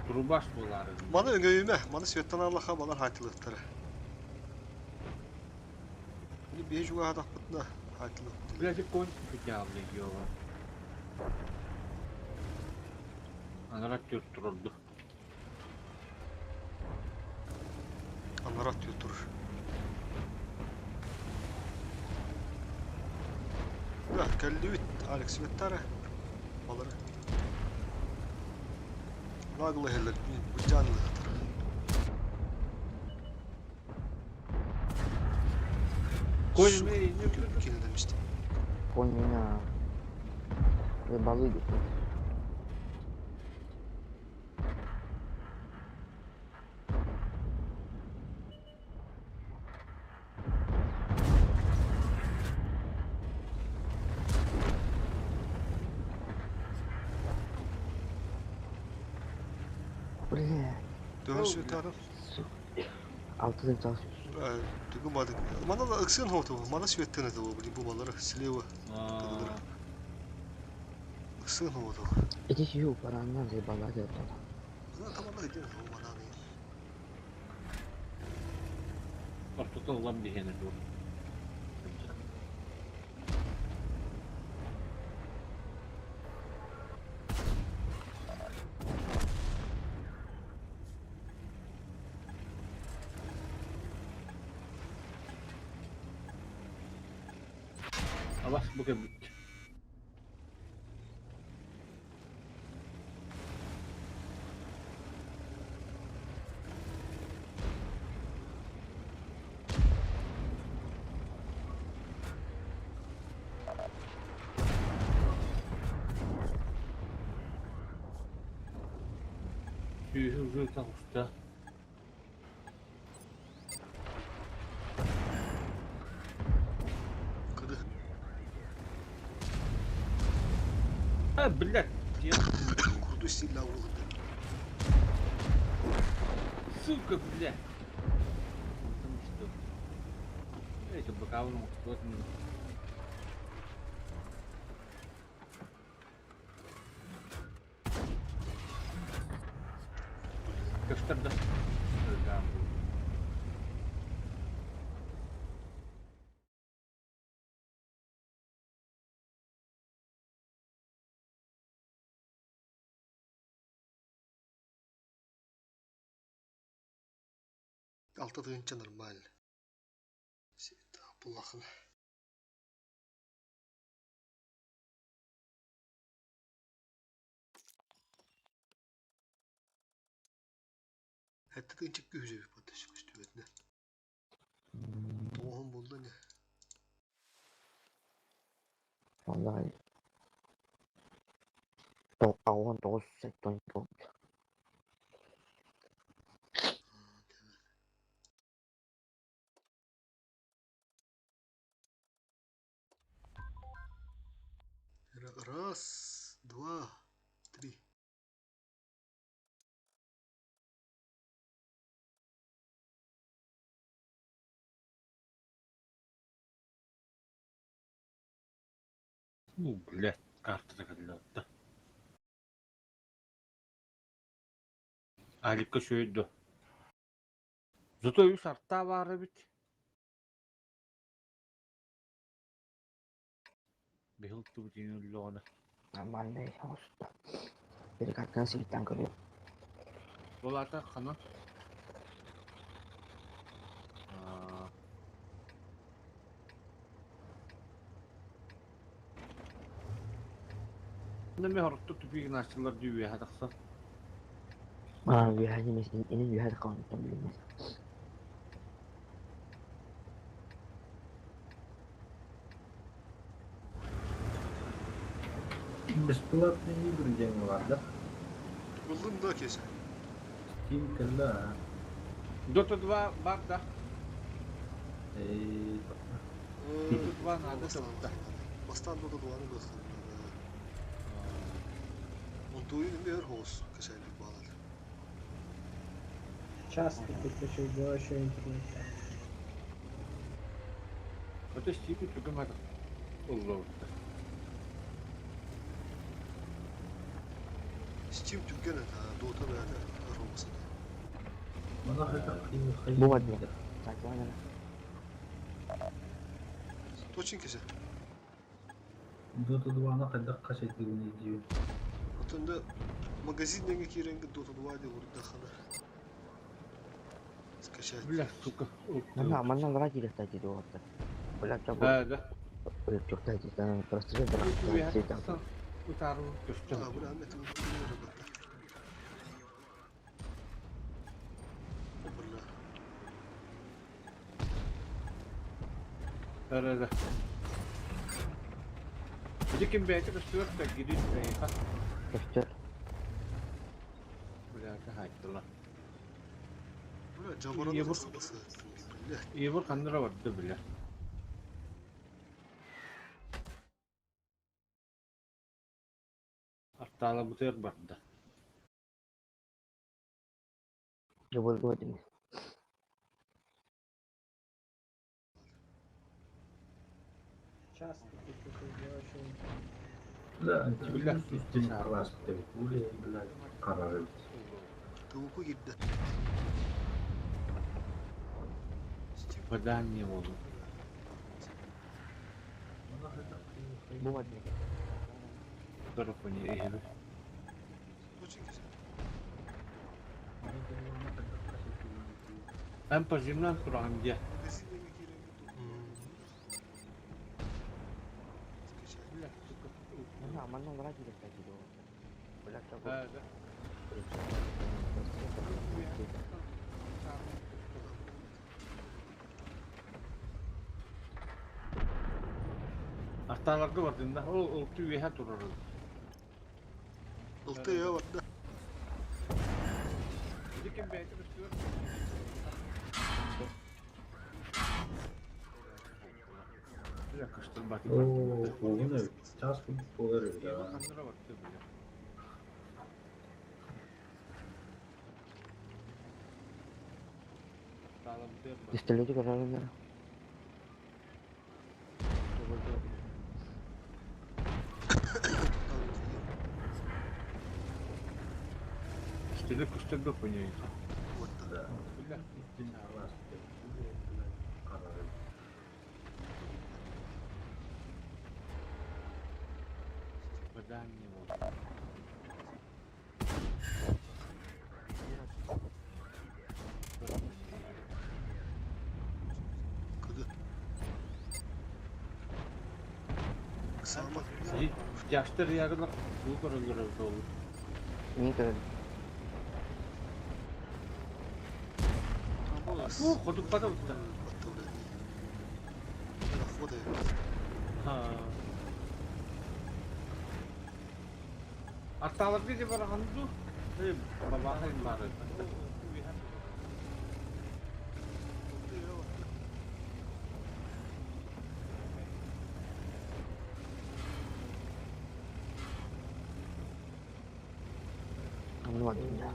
Турубаш болары. Маны өңөйүмө, маны светтан аллаха балар хатылыктары. Били бие жуга хатакпытна хатылык. Блядь, конь кутявли ёла. Анара түр турурду. Анара түр турur. Да, кэллибит Алекс Светтара. Балары. Наглы хеллер, булжанлы хатыр. Конь не Кинедемисти. Конь меня. Балыги. Бля. Төһөн сүөтэ Алтын чаас. Түгү бадык. Мана да ыксын хоту. Мана сүөттен это бу бу балары слева. Ыксын хоту. Эти сүйүү бараннан заебала деп атат. Тамана иден хо мананы. Ортотун ылам диһен дур. Абас бу кэлбит. Сүүһү узун таҕыста. Кыды. А, блядь, Курду сильно улды. Сука, блядь. Потому что... Эти боковым вот Көстөр да. Алта тыгынча нормально. Сета булахын. Хәтта тыгынча күзө бит көстүбетне. Тоғын болды не. Vallahi. 19 7 oldu. Раз, два, три. Ну, блядь, карта такая. Алика шөйдө. Зато үс арта бары бит. Бихил тубут иңүллөҕүнэ. Нормальный оста. Перекаткан сибиттан көрүө. Булата хана. Неме хоротtu тупигин ачылар дүйүө хатахсан. Аа, үөһэ немес инин үөһэ каунтан билинмес. Бесплатный игры диэн бар да? Булдum да кесе. Steam кэллэ аа. Dota 2 бар да. Э, Dota 2 надо да. Бастан Dota 2-ны dostum. Онтуйун мөр хос кесәлик балар. Часто подключил, было еще интернет. Это Steam түгөм хата. Уллоутта. Steam түгген это Dota бәді ромасы. Мана хайдах кыйын Бу бадня. Так, ладно. Точин кесе. Dota 2-ны хайдах качайтыгын идию. Отында магазин киренге Dota 2 деп урда хана. Скачать. Бля, сука. Манна манна лара кирехта диди оттар. Бля, чабы. Да, да. Өлөп жок да просто же Үтүө бара. хатахсан. Утару көстөн. А, бля, мен работа. Бля. Да, да. Иди ким бәйті көстүөр да гири бәйха. Көстөр. Бля, хайттыла. Бля, жабараны Ебур. Бля. Ебур кандыра барды бля. Артала бутер барды. Дьобулга дим. Час очень. Да, бля, класс бля, карары. Тууку кирдэ. Попадание болу. Бу бадым. Дорохони эһэбэ. Эн пожимнан турагын дьэ. Манна манна олора киирэр дии Бля, Да, да. Арталарга бардым да, ол олту үөһэ турар. Ылты я барда. Диким бэйти көстүөр. Бля, көстөр бати. Оо, оҕуну час буолар эбит аа. Ханнара барты бля. Пистолеты көрөрүннэр. Стиле көстөр бө көñөй. Да. Бля. Карары. Попадание болу. Кыды. Сама. Жаштар ягылар бу көрөлөр болу. Мин көрөр. Бу ходук бата утта. Ha. Арталарга де бараган ду. Э, бабахай бары. Манна бардым да.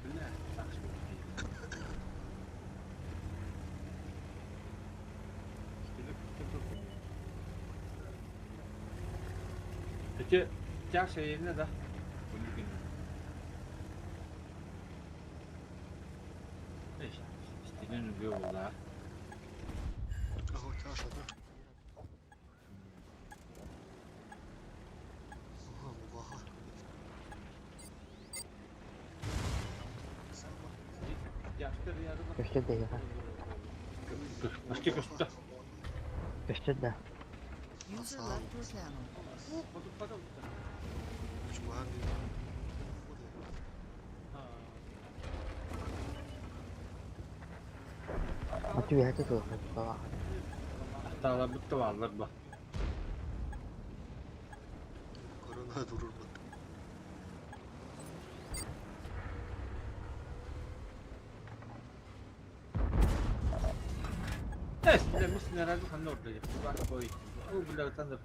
Бля, так что. Эти тяжа еліне да. Стилен үбе болда. Ага, тяжа, да. Ага, баха. Көстөр да яха. Почти көстө. Көстөр да. User left your channel. Аты үөһэ туох баҕа. Арталар бутта баллар ба. Корона durur бат. Эс, бля, мис наразы ханна орда. Бак бой. О, бля, таныр.